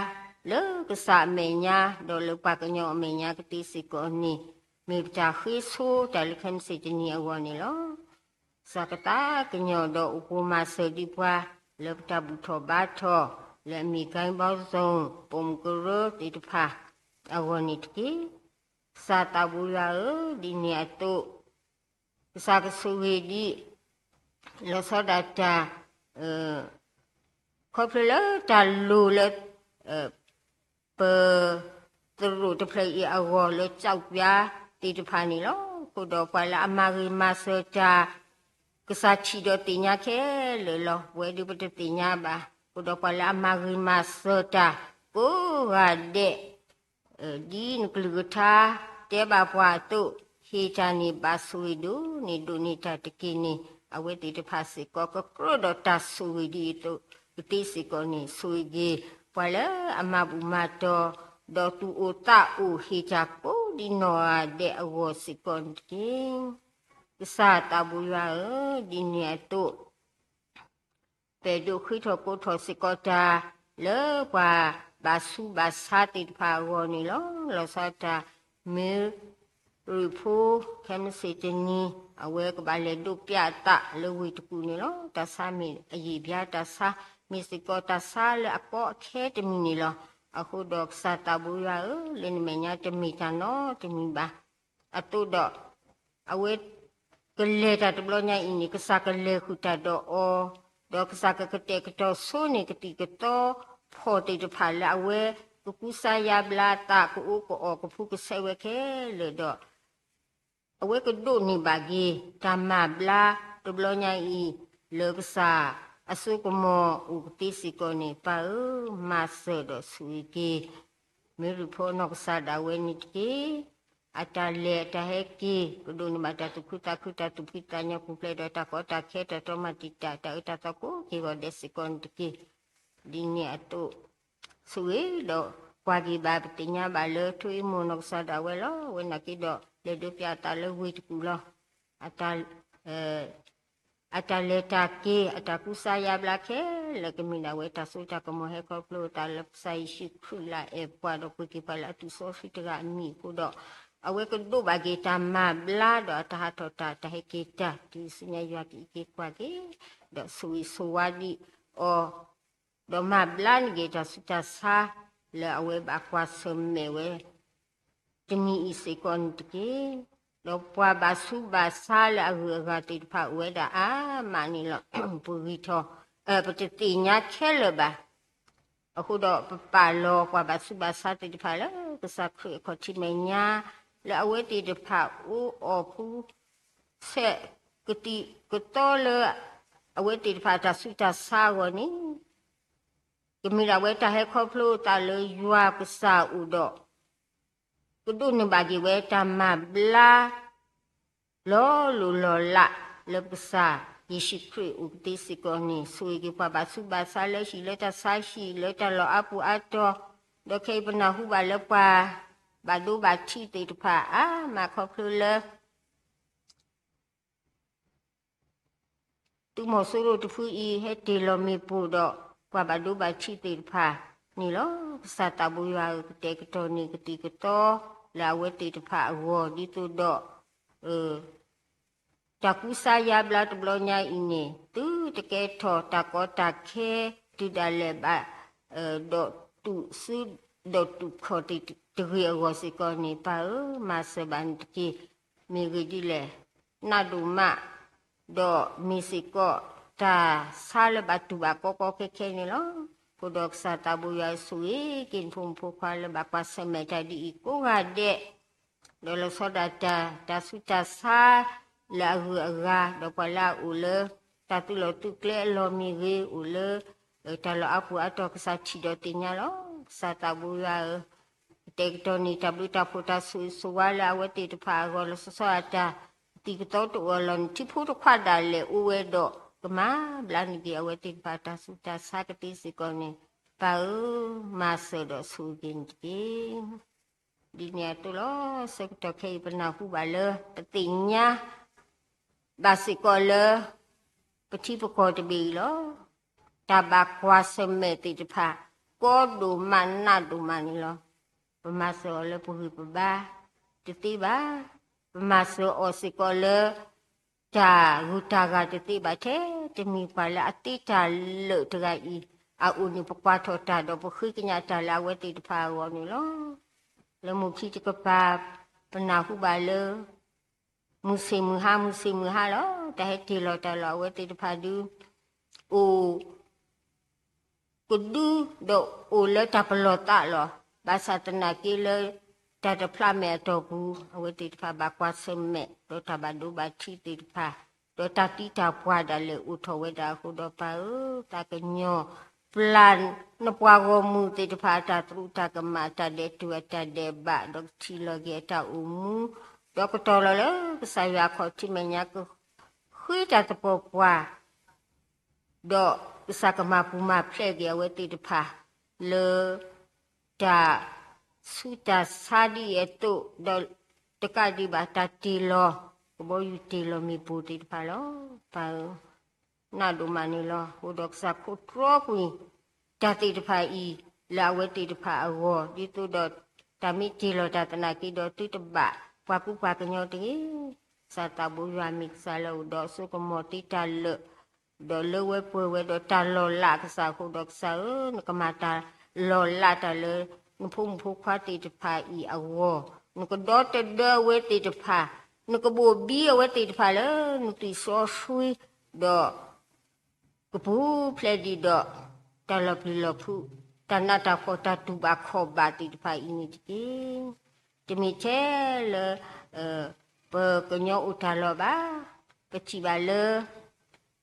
လၢကစၢ်အမဲာ်ညါ ဒီးလၢပှၤကညီအမဲာ်ညါကသ့စ့ၢ်ကီးန့ၣ် မ့ၢ်ပတၢ်ဃ့ဆိတၢ်လၢခဲမုၢ်ဆ့ၣ်တနံၤအဂီၢ်န့ၣ်လီၤ. ကစၢ်ကသးကညီၤဒီးအိၣ်ပိာ်မၤစၢၤဒံးပှၤ လၢပတၢ်ဘူၣ်ထီၣ်ဘါထီၣ် လၢအမ့ၢ်ဂဲဘီသိၣ်ပိာ်မုၣ်ကရၢသ့ၣ်တဖၣ်အဂီၢ်န့ၣ်တက့ၢ်. ကစၢ်သးဘိယွၤဧၢ, ဒ်န့ၣ်အသိး ကစၢ်ကဆိၣ်ဂ့ၤဒံး လီၤဆီဒၣ်တၢ် ခီဖျိလၢတၢ်လိၤလၢ ပ သရိာ်တဖျၢၣ်အံၤအဂီၢ်လၢကၠီၣ်ပၠါသ့ၣ်တဖၣ်န့ၣ်လီၤ. အဃိဒီးပှၤလၢအမၤဂ့ၤမၤစၢၤတၢ် ကစၢ်ထံၣ်ဒီးသ့ၣ်ညါခဲလၢာ်လီၤ. ပဝဲဒၣ်ပတသ့ၣ်ညါဘၣ်. အဃိဒီးပှၤလၢအမၤဂ့ၤမၤစၢၤတၢ် ကိးဂၤဒဲး ဒ်နကလုၢ်ကထါတဲဘၣ်ပှၤအသိး ဟ့ၣ်တၢ်န့ၢ်ဘၣ်ဆိၣ်ဂ့ၤဒိၣ်န့ၢ်ဒိၣ်န့ၢ်တၢ်တက့ၢ်န့ၣ် အဝဲသ့ၣ်တဖၣ်စ့ၢ်ကီး ကကြၢးဒီးတၢ်ဆိၣ်ဂ့ၤဒ်အသိး ကသ့စ့ၢ်ကီးန့ၣ် ဆိၣ်ဂ့ၤက့ၤ ပှၤလၢအမၤဘူၣ်မၤတီၤ ဒီးသူၣ်အိၣ်သးအိၣ်ဟ့ၣ်တၢ်ကိးဒံနီၢ်ဂၤဒဲးအဂီၢ်စ့ၢ်ကီးန့ၣ်တက့ၢ်. ကစၢ်သးဘိယွၤဧၢ, ဒ်န့ၣ်အသိး ပအဲၣ်ဒိးဃ့ထီၣ်ကိးထီၣ်စ့ၢ်ကီးတၢ် လၢပှၤဘၣ်ဆူးဘၣ်ဆါသ့ၣ်တဖၣ်အဂီၢ်န့ၣ်လီၤ. လီၤဆီတၢ် မ့ၢ်ရူၢ်ဖိ ခဲမုၢ်ဆ့ၣ်တနံၤ အဝဲကဘၣ်လဲၤဒိးပၠးအသးလၢဝ့ၢ်တကူၣ်န့ၣ်လီၤ. တၢ်ဆါမ့ၢ်အယံာ်ဘျါတၢ်ဆါ မ့ၢ်စ့ၢ်ကီးတၢ်ဆါလၢအကီအခဲတမံၤန့ၣ်လီၤ. အဃိဒီးကစၢ်သးဘိယွၤဧၢ, လၢနမဲာ်ညါတမ့ၢ်တၢ်နီတမံၤဘၣ်. အသိးဒီး အဝဲ ကလဲၤတၢ်တဘျီညါအံၤန့ၣ် ကစၢ်ကလဲၤဃုာ်တၢ်ဒီးအီၤ, ဒီးကစၢ်ကကတဲာ်ကတီၤဆိန့ၢ်ကသံၣ်ကသီဖီၣ်သ့ၣ်တဖၣ်လၢအဝဲ ကကူစါယါဘျါသးကအိၣ်ကအီၣ်ကဖှူကဆဲးဝဲခဲလၢာ်ဒီး အဝဲကဒိးန့ၢ်ဘၣ်က့ၤ တၢ်မၤဘျါတဘျီညါအံၤ လၢကစၢ်အစိကမီၤအိၣ်ကသ့စ့ၢ်ကီးန့ၣ် ပၢ်ဧၢ, မၤစၢၤဒီးဆိၣ်ဂ့ၤက့ၤ မ့ၢ်ရူၢ်ဖိအနီၢ်ကစၢ်ဒၣ်ဝဲန့ၣ်တက့ၢ်. အတၢ်လဲၤအတၢ်ဟဲက့ၤ ကဒိးန့ၢ်ဘၣ်တၢ်သူၣ်ခုသးခု တၢ်သူၣ်ဖှံသးညီ ပူၤဖျဲးဒီးတၢ်ကီတၢ်ခဲ တၢ်တီမၤတံာ်တာ် တၢ်အၢတၢ်သီကိးက့ၤဂီၤဒဲးစ့ၢ်ကီးန့ၣ်တက့ၢ်. ဒ်န့ၣ်အသိး ဆိၣ်ဂ့ၤဒီးကွၢ်က့ၤဘၣ် ပသ့ၣ်ညါဘၣ်လၢ ထိအ့မိၢ်နီၢ်ကစၢ်ဒၣ်ဝဲလီၤ. အဝဲနာ်က့ဒီး လဲၤဒိးပၠးအသးလၢဝ့ၢ်တကူၣ်လီၤ. အတၢ် အတၢ်လဲၤတၢ်က့ၤ အတၢ်ကူစါယါဘျါခဲလၢာ် ကမ့ၢ်ဒၣ်ဝဲတၢ်စိတၢ်ကမီၤဟဲခီဖျိအသးလၢကစၢ်ယ့ၣ်ၡူးခရံာ်လၢအအဲၣ်ပှၤဒီးပှ့ၤက့ၤပှၤလၢအသွံၣ်စီဆှံတဂၤအမံၤအဃိဒီး အဝဲကဒိးဘၣ်က့ၤတၢ်မၤဘျါဒီးအတၢ်ဟးထီၣ်တၢ် တၢ်ဟဲက့ၤတၢ် တုၤဆူညါယွၤကအံးက့ၤကွၢ်က့ၤ ဒီးဆိၣ်ဂ့ၤဆိၣ်ဝါဒံးအီၤ ဒီးမၤဘျါန့ၢ်က့ၤတၢ်ဆူးတၢ်ဆါ လၢအဝဲဘၣ်ကွၢ်ဆၢၣ်မဲာ်ဝဲ တမံၤအံၤစ့ၢ်ကီးန့ၣ်တက့ၢ်. ဒီးပှၤဘၣ်ဆူးဘၣ်ဆါလၢအဂုၤအဂၤသ့ၣ်တဖၣ်အိၣ်ဝဲဒၣ်အါမးန့ၣ်လီၤ. ပဂံၢ်ထီၣ် ပတသ့ၣ်ညါခဲလၢာ်ဘၣ်. အဃိဒီးပပာ်လီၤပှၤဘၣ်ဆူးဘၣ်ဆါသ့ၣ်တဖၣ်လၢကစၢ်ခရံာ်အခီၣ်ထံးမဲာ်ညါ လၢအဝဲသ့ၣ်တဖၣ်အိၣ်အီၣ်ဖူ ဆဲးကသံၣ်ကသီလၢ အဝဲသ့ၣ်တဖၣ်တၢ်ဆူးတၢ်ဆါအဂီၢ်န့ၣ် ကမ့ၢ်ဒၣ်ဝဲတၢ်ဟဲခီဖျိအသးလၢယွၤကစၢ်အအိၣ်ဒီး ကဒိးန့ၢ်ဘၣ်က့ၤဝဲတၢ်မၤဘျါ လီၤလိၢ်လီၤလး လၢပကစၢ်ယ့ၣ်ၡူးခရံာ်အိၣ်ကသ့စ့ၢ်ကီးန့ၣ် ဆိၣ်ဂ့ၤက့ၤပှၤဘၣ်ဆူးဘၣ်ဆါလၢဟံၣ်လၢတၢ်ဆါဟံၣ် လၢတၢ်လီၢ်အါပူၤအါတီၤ, ဒီးခဲအံၤပနၢ်ဟူဘၣ်လၢပှၤဘၣ်ဒိဘၣ်ထံးသ့ၣ်တဖၣ်အါမးခီဖျိလၢ သုးမီၤစိရိၤတဖုအံၤ ဟဲတ့ၢ်လီၤမ့ၣ်ပိၢ်ဒီး ပှၤဘၣ်ဒိဘၣ်ထံးသ့ၣ်တဖၣ်န့ၣ်လီၤ. ကစၢ်သးဘိယွၤဧၢ, ကတဲာ်ကတီၤန့ၢ်ကသံၣ်ကသီ လၢအဝဲသ့ၣ်တဖၣ်အဂီၢ် ဒ်သိးဒီး တၢ်ကူစါယါဘျါတဘျီညါအံၤန့ၣ် သုတကဲထီၣ်တၢ်ကီတၢ်ခဲ တုၤဒၣ်လဲာ်ဘၣ် ဒီးတူၢ်စုဒီးတူၢ်ခီၣ်တဂ့ၤအဂီၢ်စ့ၢ်ကီးန့ၣ် ပၢ်ဧၢ, မၤစၢၤဘၣ်န့ၣ်တက့ၢ်. မ့ၢ်ဂ့ၢ်ဒ်လဲၣ်, နးဒိၣ်မး ဒီးမ့ၢ်စ့ၢ်ကီး တၢ်ဆါလၢဘၣ်တူၢ်ဘၣ်ကီကီခဲခဲန့ၣ်လီၤ. အဃိဒီးကစၢ်သးဘိယွၤဧၢ, ဆိၣ်ဂ့ၤက့ၤနဖိမုၣ်ဖိခွါလၢဘၣ်ကွၢ်ဆၢၣ်မဲာ်တၢ်ဒ်အံၤကိးဂၤဒဲး ဒီးလီၤဆီဒၣ်တၢ် တၢ်ဆူးတၢ်ဆါလၢအဂုၤအဂၤ ဒီးပှၤလၢအအိၣ်လၢ တၢ်သုးလီၢ်သုးကျဲအလီၢ်မ့ၢ်ဂ့ၤ, အိၣ်လၢ တၢ်လီၢ်အါပူၤအါတီၢ် ကစၢ်ထံၣ်ဒီးသ့ၣ်ညါလီၤ. ကစၢ်သးဘိယွၤဧၢ, ကတဲာ်ကတီၤန့ၢ်တၢ်ဘျုးတၢ်ဖှိၣ်တၢ်ဆိၣ်ဂ့ၤဆိၣ်ဝါလၢအဝဲသ့ၣ်တဖၣ်အဂီၢ် လီၤဆီဆီဒၣ်တၢ် ကသံၣ်ကသီတအိၣ်အလီၢ်န့ၣ် ထံဖိတခွါဒၣ်လဲာ်အိၣ်ဝဲဒီး ကမၤဘျါန့ၢ်က့ၤအဝဲသ့ၣ်တဖၣ်တၢ်ဆူးတၢ်ဆါကသ့စ့ၢ်ကီးန့ၣ် ပၢ်ဧၢ, မၤစၢၤဒီးဆိၣ်ဂ့ၤက့ၤန့ၣ်တက့ၢ်. ဒ်န့ၣ်အသိးလီၤ. ဆၢကတီၢ်ခဲအံၤ ပနၢ်ဟူဘၣ်လၢ ပသ့ၣ်ညါ ဘၣ်စ့ၢ်ကီးလၢ ပထံပကီၢ်တဘ့ၣ်အံၤလီၤ. တၢ်ဘၣ်ကွၢ်ဆၢၣ်မဲာ်သ့ၣ်တဖၣ် ကီဒိၣ်မးနးဒိၣ်မးန့ၣ်လီၤ. ပမၤစၢၤအီၤလၢပဂံၢ်ပဘါတသ့ဘၣ်. ပမၤစၢၤအီၤစ့ၢ်ကီးလၢ တၢ်ဂုၤတၢ်ဂၤတသ့ဘၣ်ထဲ တမ့ၢ်ပှၤလၢအသ့တၢ်လၢာ်တဂၤအံၤ အအိၣ်န့ၣ် ပကွၢ်ထီၣ်တၢ်ဒီးပဃ့ကညးတၢ်လၢအဝဲသ့ၣ်တဖၣ်အဂီၢ်န့ၣ်လီၤ. လၢမိၢ်ခံတကပၤ ပနၢ်ဟူဘၣ်လၢ မုၢ်ဆ့ၣ်မုၢ်ဟါ မုၢ်ဆ့ၣ်မုၢ်ဟါလီၤ. တၢ်ဟဲတ့ၢ်လီၤတၢ်လီၢ်အဝဲသ့ၣ်တဖၣ်ဒုး အိၣ် ကဒုဒီးအိၣ်လၢတၢ်ပလီၢ်သးလီၤ. ဘၣ်ဆၣ်သနာ်က့လၢ တၢ်တဖျးမဲာ်အတီၢ်ပူၤ အဝဲသ့ၣ်တဖၣ်ဘၣ်ကွၢ်ဆၢၣ်မဲာ် ဒီးတၢ်ဘၣ်ဒိဘၣ်ထံးသ့ၣ်တဖၣ် ဒီးတၢ်သံတၢ်ပှၢ်ဒၣ်လဲာ်အိၣ်ထီၣ်ဝဲဒၣ်အဃိဒီး ပၢ်ဧၢ, သးကညီၤ ပျၢ်နပှၤဂီၢ်မုၢ်သ့ၣ်တဖၣ်အတၢ်သရူးတၢ်ကမၣ် အတၢ်ဒဲးတူာ်အတၢ်ဒဲးဘး ဒီးကထံၣ်လီၤက့ၤအတၢ်အိၣ်မူ ဒီးကတီၤလီၤလၢကစၢ်ယွၤအခီၣ်ထံးမဲာ်ညါ ကဃ့တၢ်သပှၢ်ပှၢ် ဒီးကစၢ်ကမၤပူၤမၤဖျဲးက့ၤအဝဲသ့ၣ်တဖၣ် လၢ တၢ်ဆူးတၢ်ဆါဒ်အံၤအသိး ဒီးတကးဒံးဘၣ်တၢ်တ့ၢ်လီၤ ကဘီယူၤတ့ၢ်လီၤမ့ၣ်ပိၢ်သ့ၣ်တဖၣ်လီၤ. ပၢ်ဧၢ, နးဒိၣ်မးန့ၣ်လီၤ. အဃိဒီးကစၢ်ခိးတြီကွံာ် တၢ်သ့ၣ်တဖၣ်အံၤ လၢအဝဲသ့ၣ်တဖၣ်အဂီၢ် ဒ်သိးဒီး တၢ်မ့ၢ်တ့ၢ်လီၤတၢ်သနာ်က့ဒီး သုတဘၣ်ပှၤကူပှၤကညီတဂ့ၤ. ကစၢ်သးဘိယွၤမ့ၢ်ကစၢ်လၢအအိၣ်ဒီးအစိကမီၤသ့တၢ်လၢာ် ဒီးလၢဝဲပှဲၤဝဲဒီးတၢ်လီၤလးအကစၢ်အဃိဒီးကစၢ်ဧၢ, နကမၤတၢ်လီၤလးတၢ်လၢ နဖိမုၣ်ဖိခွါသ့ၣ်တဖၣ်အံၤအဂီၢ်, နကဒီသဒၢအဝဲသ့ၣ်တဖၣ်, နကဘိၣ်ဘံအဝဲသ့ၣ်တဖၣ်လၢ နသွံၣ်စီဆှံ, ဒီး ကပူၤဖျဲးဒံးဒီး တၢ်လီၤပျံၤလီၤဖုး, တၢ်နးတၢ်ဖှီၣ် တၢ်တူၢ်ဘၣ်ခီၣ်ဘၣ်သ့ၣ်တဖၣ်အံၤန့ၣ်တက့ၢ်. တမ့ၢ်ထဲလၢ ပကညီအိၣ်တၢ်လီၢ်ဘၣ်, ပထံၣ်ဘၣ်လၢ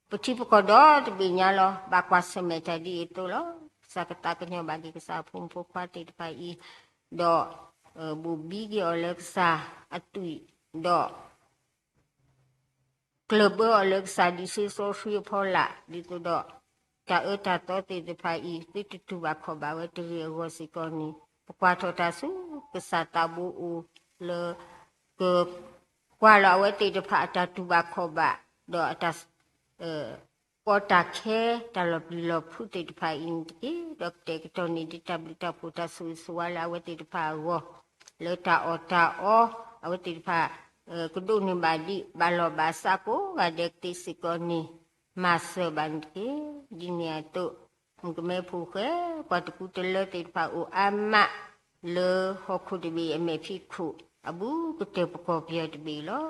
ပထံပကီၢ်ဒီတဘ့ၣ်ညါလီၤ. ဘၣ်ကွၢ်ဆၢၣ်မဲာ်တၢ်ဒ်အံၤအသိးလီၤ. ကစၢ်ကသးကညီၤဘၣ်က့ၤကစၢ်အဖိမုၣ်ဖိခွါသ့ၣ်တဖၣ်အံၤ, ဒီး ဘိၣ်ဘံက့ၤအီၤလၢကစၢ်အသွံၣ်, ဒီး ကျၢၢ်ဘၢအီၤလၢကစၢ်ဒံးဆှံစီဆှံအဖီလာ်, ဒ်သိးဒီး တၢ်အၢတၢ်သီသ့ၣ်တဖၣ်အံၤ သုတတူၢ်ဘၣ်ခီၣ်ဘၣ်ဝဲတဂ့ၤအဂီၢ်စ့ၢ်ကီးန့ၣ်, ပကွၢ်ထီၣ်တၢ်ဆူကစၢ်သးဘိအိၣ်လၢ ကကွၢ်လီၤအဝဲသ့ၣ်တဖၣ်အတၢ်တူၢ်ဘၣ်ခီၣ်ဘၣ်, ဒီးအတၢ် ကီတၢ်ခဲ တၢ်လီၤပျံၤလီၤဖုးသ့ၣ်တဖၣ်အံၤန့ၣ်တက့ၢ်. ဒီးကတဲာ်ကတီၤန့ၢ်ဒံးတၢ်ဘျုးတၢ်ဖှိၣ်တၢ်ဆိၣ်ဂ့ၤဆိၣ်ဝါလၢအဝဲသ့ၣ်တဖၣ်အဂီၢ်, လၢတၢ်အီၣ်တၢ်အီ အဝဲသ့ၣ်တဖၣ် ကဒိးန့ၢ်ဘၣ်ဒံး ဘၣ်လီၢ်ဘၣ်စးကိးဂၤဒဲးကသ့စ့ၢ်ကီးန့ၣ်, မၤစၢၤဘၣ်န့ၣ်တက့ၢ်. ဒ်န့ၣ်အသိး မုၣ်ကမဲဖိဃဲ ပှၤတကူတလၢသ့ၣ်တဖၣ်အိၣ်အါမး လၢဟီၣ်ခိၣ်တဘ့ၣ်အမဲာ်ဖံးခိၣ် အဘူးကတၢၢ်ပကီၢ်ပယီၤတဘ့ၣ်လီၤ.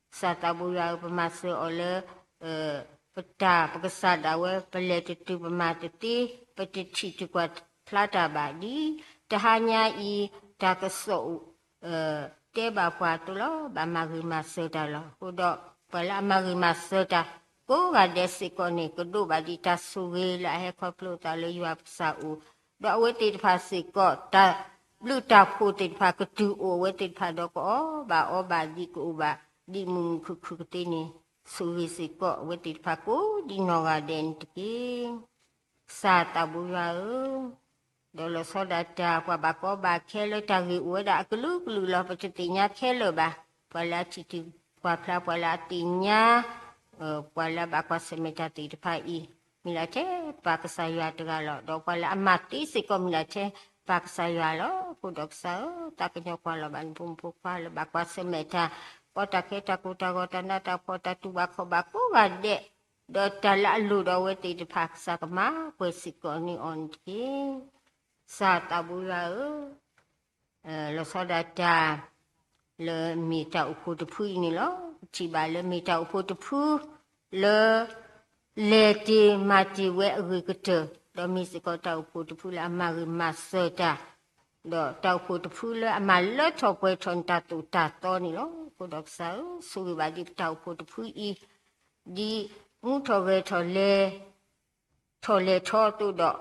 ကစၢ်သးဘိယွၤဧၢ, ပမၤစၢၤအီၤလၢ ပတၢ်ပကစၢ်ဒၣ်ဝဲ ပလဲၤတတုၤပမၤတသ့, ပတထံၣ်တကွၢ်ဖျါတၢ်ဘၣ်ဒ် တဟါညါအံၤ တၢ်ကစီၣ် တဲဘၣ်ပှၤအသိးလီၤ. ဘၣ်မၤဂ့ၤမၤစၢၤတၢ်လီၤ. အဃိဒီး ပှၤလၢအမၤဂ့ၤမၤစၢၤတၢ် ကိးဂၤဒဲးစ့ၢ်ကီးန့ၣ် ကဒိးဘၣ်ဒံးတၢ်ဆိၣ်ဂ့ၤလၢအဟဲခီဖျိအသးလၢယွၤပကစၢ်အအိၣ်, ဒီးအဝဲသ့ၣ်တဖၣ်စ့ၢ်ကီး တၢ်ဘျုးတၢ်ဖှိၣ်သ့ၣ်တဖၣ် ကတုၤအိၣ်အဝဲသ့ၣ်တဖၣ်ဒီး ကအီၣ်ဘၣ်အီဘၣ်ဒံး ကအိၣ်ဘၣ်ဒံးမုာ်မုာ်ခုၣ်ခုၣ်ကသ့န့ၣ်, ဆိၣ်ဂ့ၤစ့ၢ်ကီးအဝဲသ့ၣ်တဖၣ်ကိးဒံးနီၢ်ဂၤဒဲးန့ၣ်တက့ၢ်. ကစၢ်သးဘိယွၤဧၢ, ဒီးလီၤဆီဒၣ်တၢ် ပှၤဘၣ်ကီဘၣ်ခဲလၢတၢ်ဂ့ၢ်အိၣ်ဝဲဒၣ်အကလုာ်ကလုာ်လီၤ. ပတသ့ၣ်ညါခဲလၢာ်ဘၣ်. ပှၤလၢအထံၣ်တံၢ်ကွၢ်ဖျါ ပှၤလၢအသ့ၣ်ညါ ပှၤလၢအဘၣ်ကွၢ်ဆၢၣ်မဲာ်တၢ်သ့ၣ်တဖၣ်အံၤ မ့ၢ်ဒၣ်ထဲပၢ်ကစၢ်ယွၤတဂၤလီၤ. ဒီးပှၤလၢအမၤသ့စ့ၢ်ကီး မ့ၢ်ဒၣ်ထဲပၢ်ကစၢ်ယွၤလီၤ. အဃိဒီးကစၢ်ဧၢ, သးကညီၤကွၢ်လီၤဘၣ်နဖိမုၣ်ဖိခွါလၢဘၣ်ကွၢ်ဆၢၣ်မဲာ်တၢ်, ပှၤတၢ်ခဲတၢ်ကိၢ်တၢ်ဂီၤ တၢ်နးတၢ်ဖှီၣ် တၢ်တူၢ်ဘၣ်ခီၣ်ဘၣ်ကိးဂၤဒဲး, ဒီးတၢ်လၢအလိၣ်ဒီးအဝဲသ့ၣ်တဖၣ် ကစၢ်ကမၤပှဲၤစ့ၢ်ကီးန့ၢ်အီၤန့ၣ်တက့ၢ်. ကစၢ်သးဘိယွၤဧၢ, လီၤဆီဒၣ်တၢ် လၢမ့ၢ်တၢ်အိၣ်ဖှိၣ်တဖုအံၤန့ၣ်လီၤ. ပထံၣ်ဘၣ်လၢမ့ၢ်တၢ်အိၣ်ဖှိၣ်တဖု လၢ လဲၤတ့ၢ်မၤတ့ၢ်ဝဲအဂ့ၤကတၢၢ်, ဒီးမ့ၢ်စ့ၢ်ကီးတၢ်အိၣ်ဖှိၣ်တဖုလၢအမၤဂ့ၤမၤစၢၤတၢ်, ဒီးတၢ်အိၣ်ဖှိၣ်တဖုလၢအမၤလၢထီၣ်ပှဲၤထီၣ်န့ၢ်တၢ်သိၣ်တၢ်သီန့ၣ်လီၤ. အဃိဒီးကစၢ်ဧၢ, ဆိၣ်ဂ့ၤဘၣ်ဒ်ပတၢ်အိၣ်ဖှိၣ်တဖုအံၤ ဒ်မူထီၣ်ဂဲၤထီၣ်လဲၤ ထီၣ်လဲၤထီအသိးဒီး,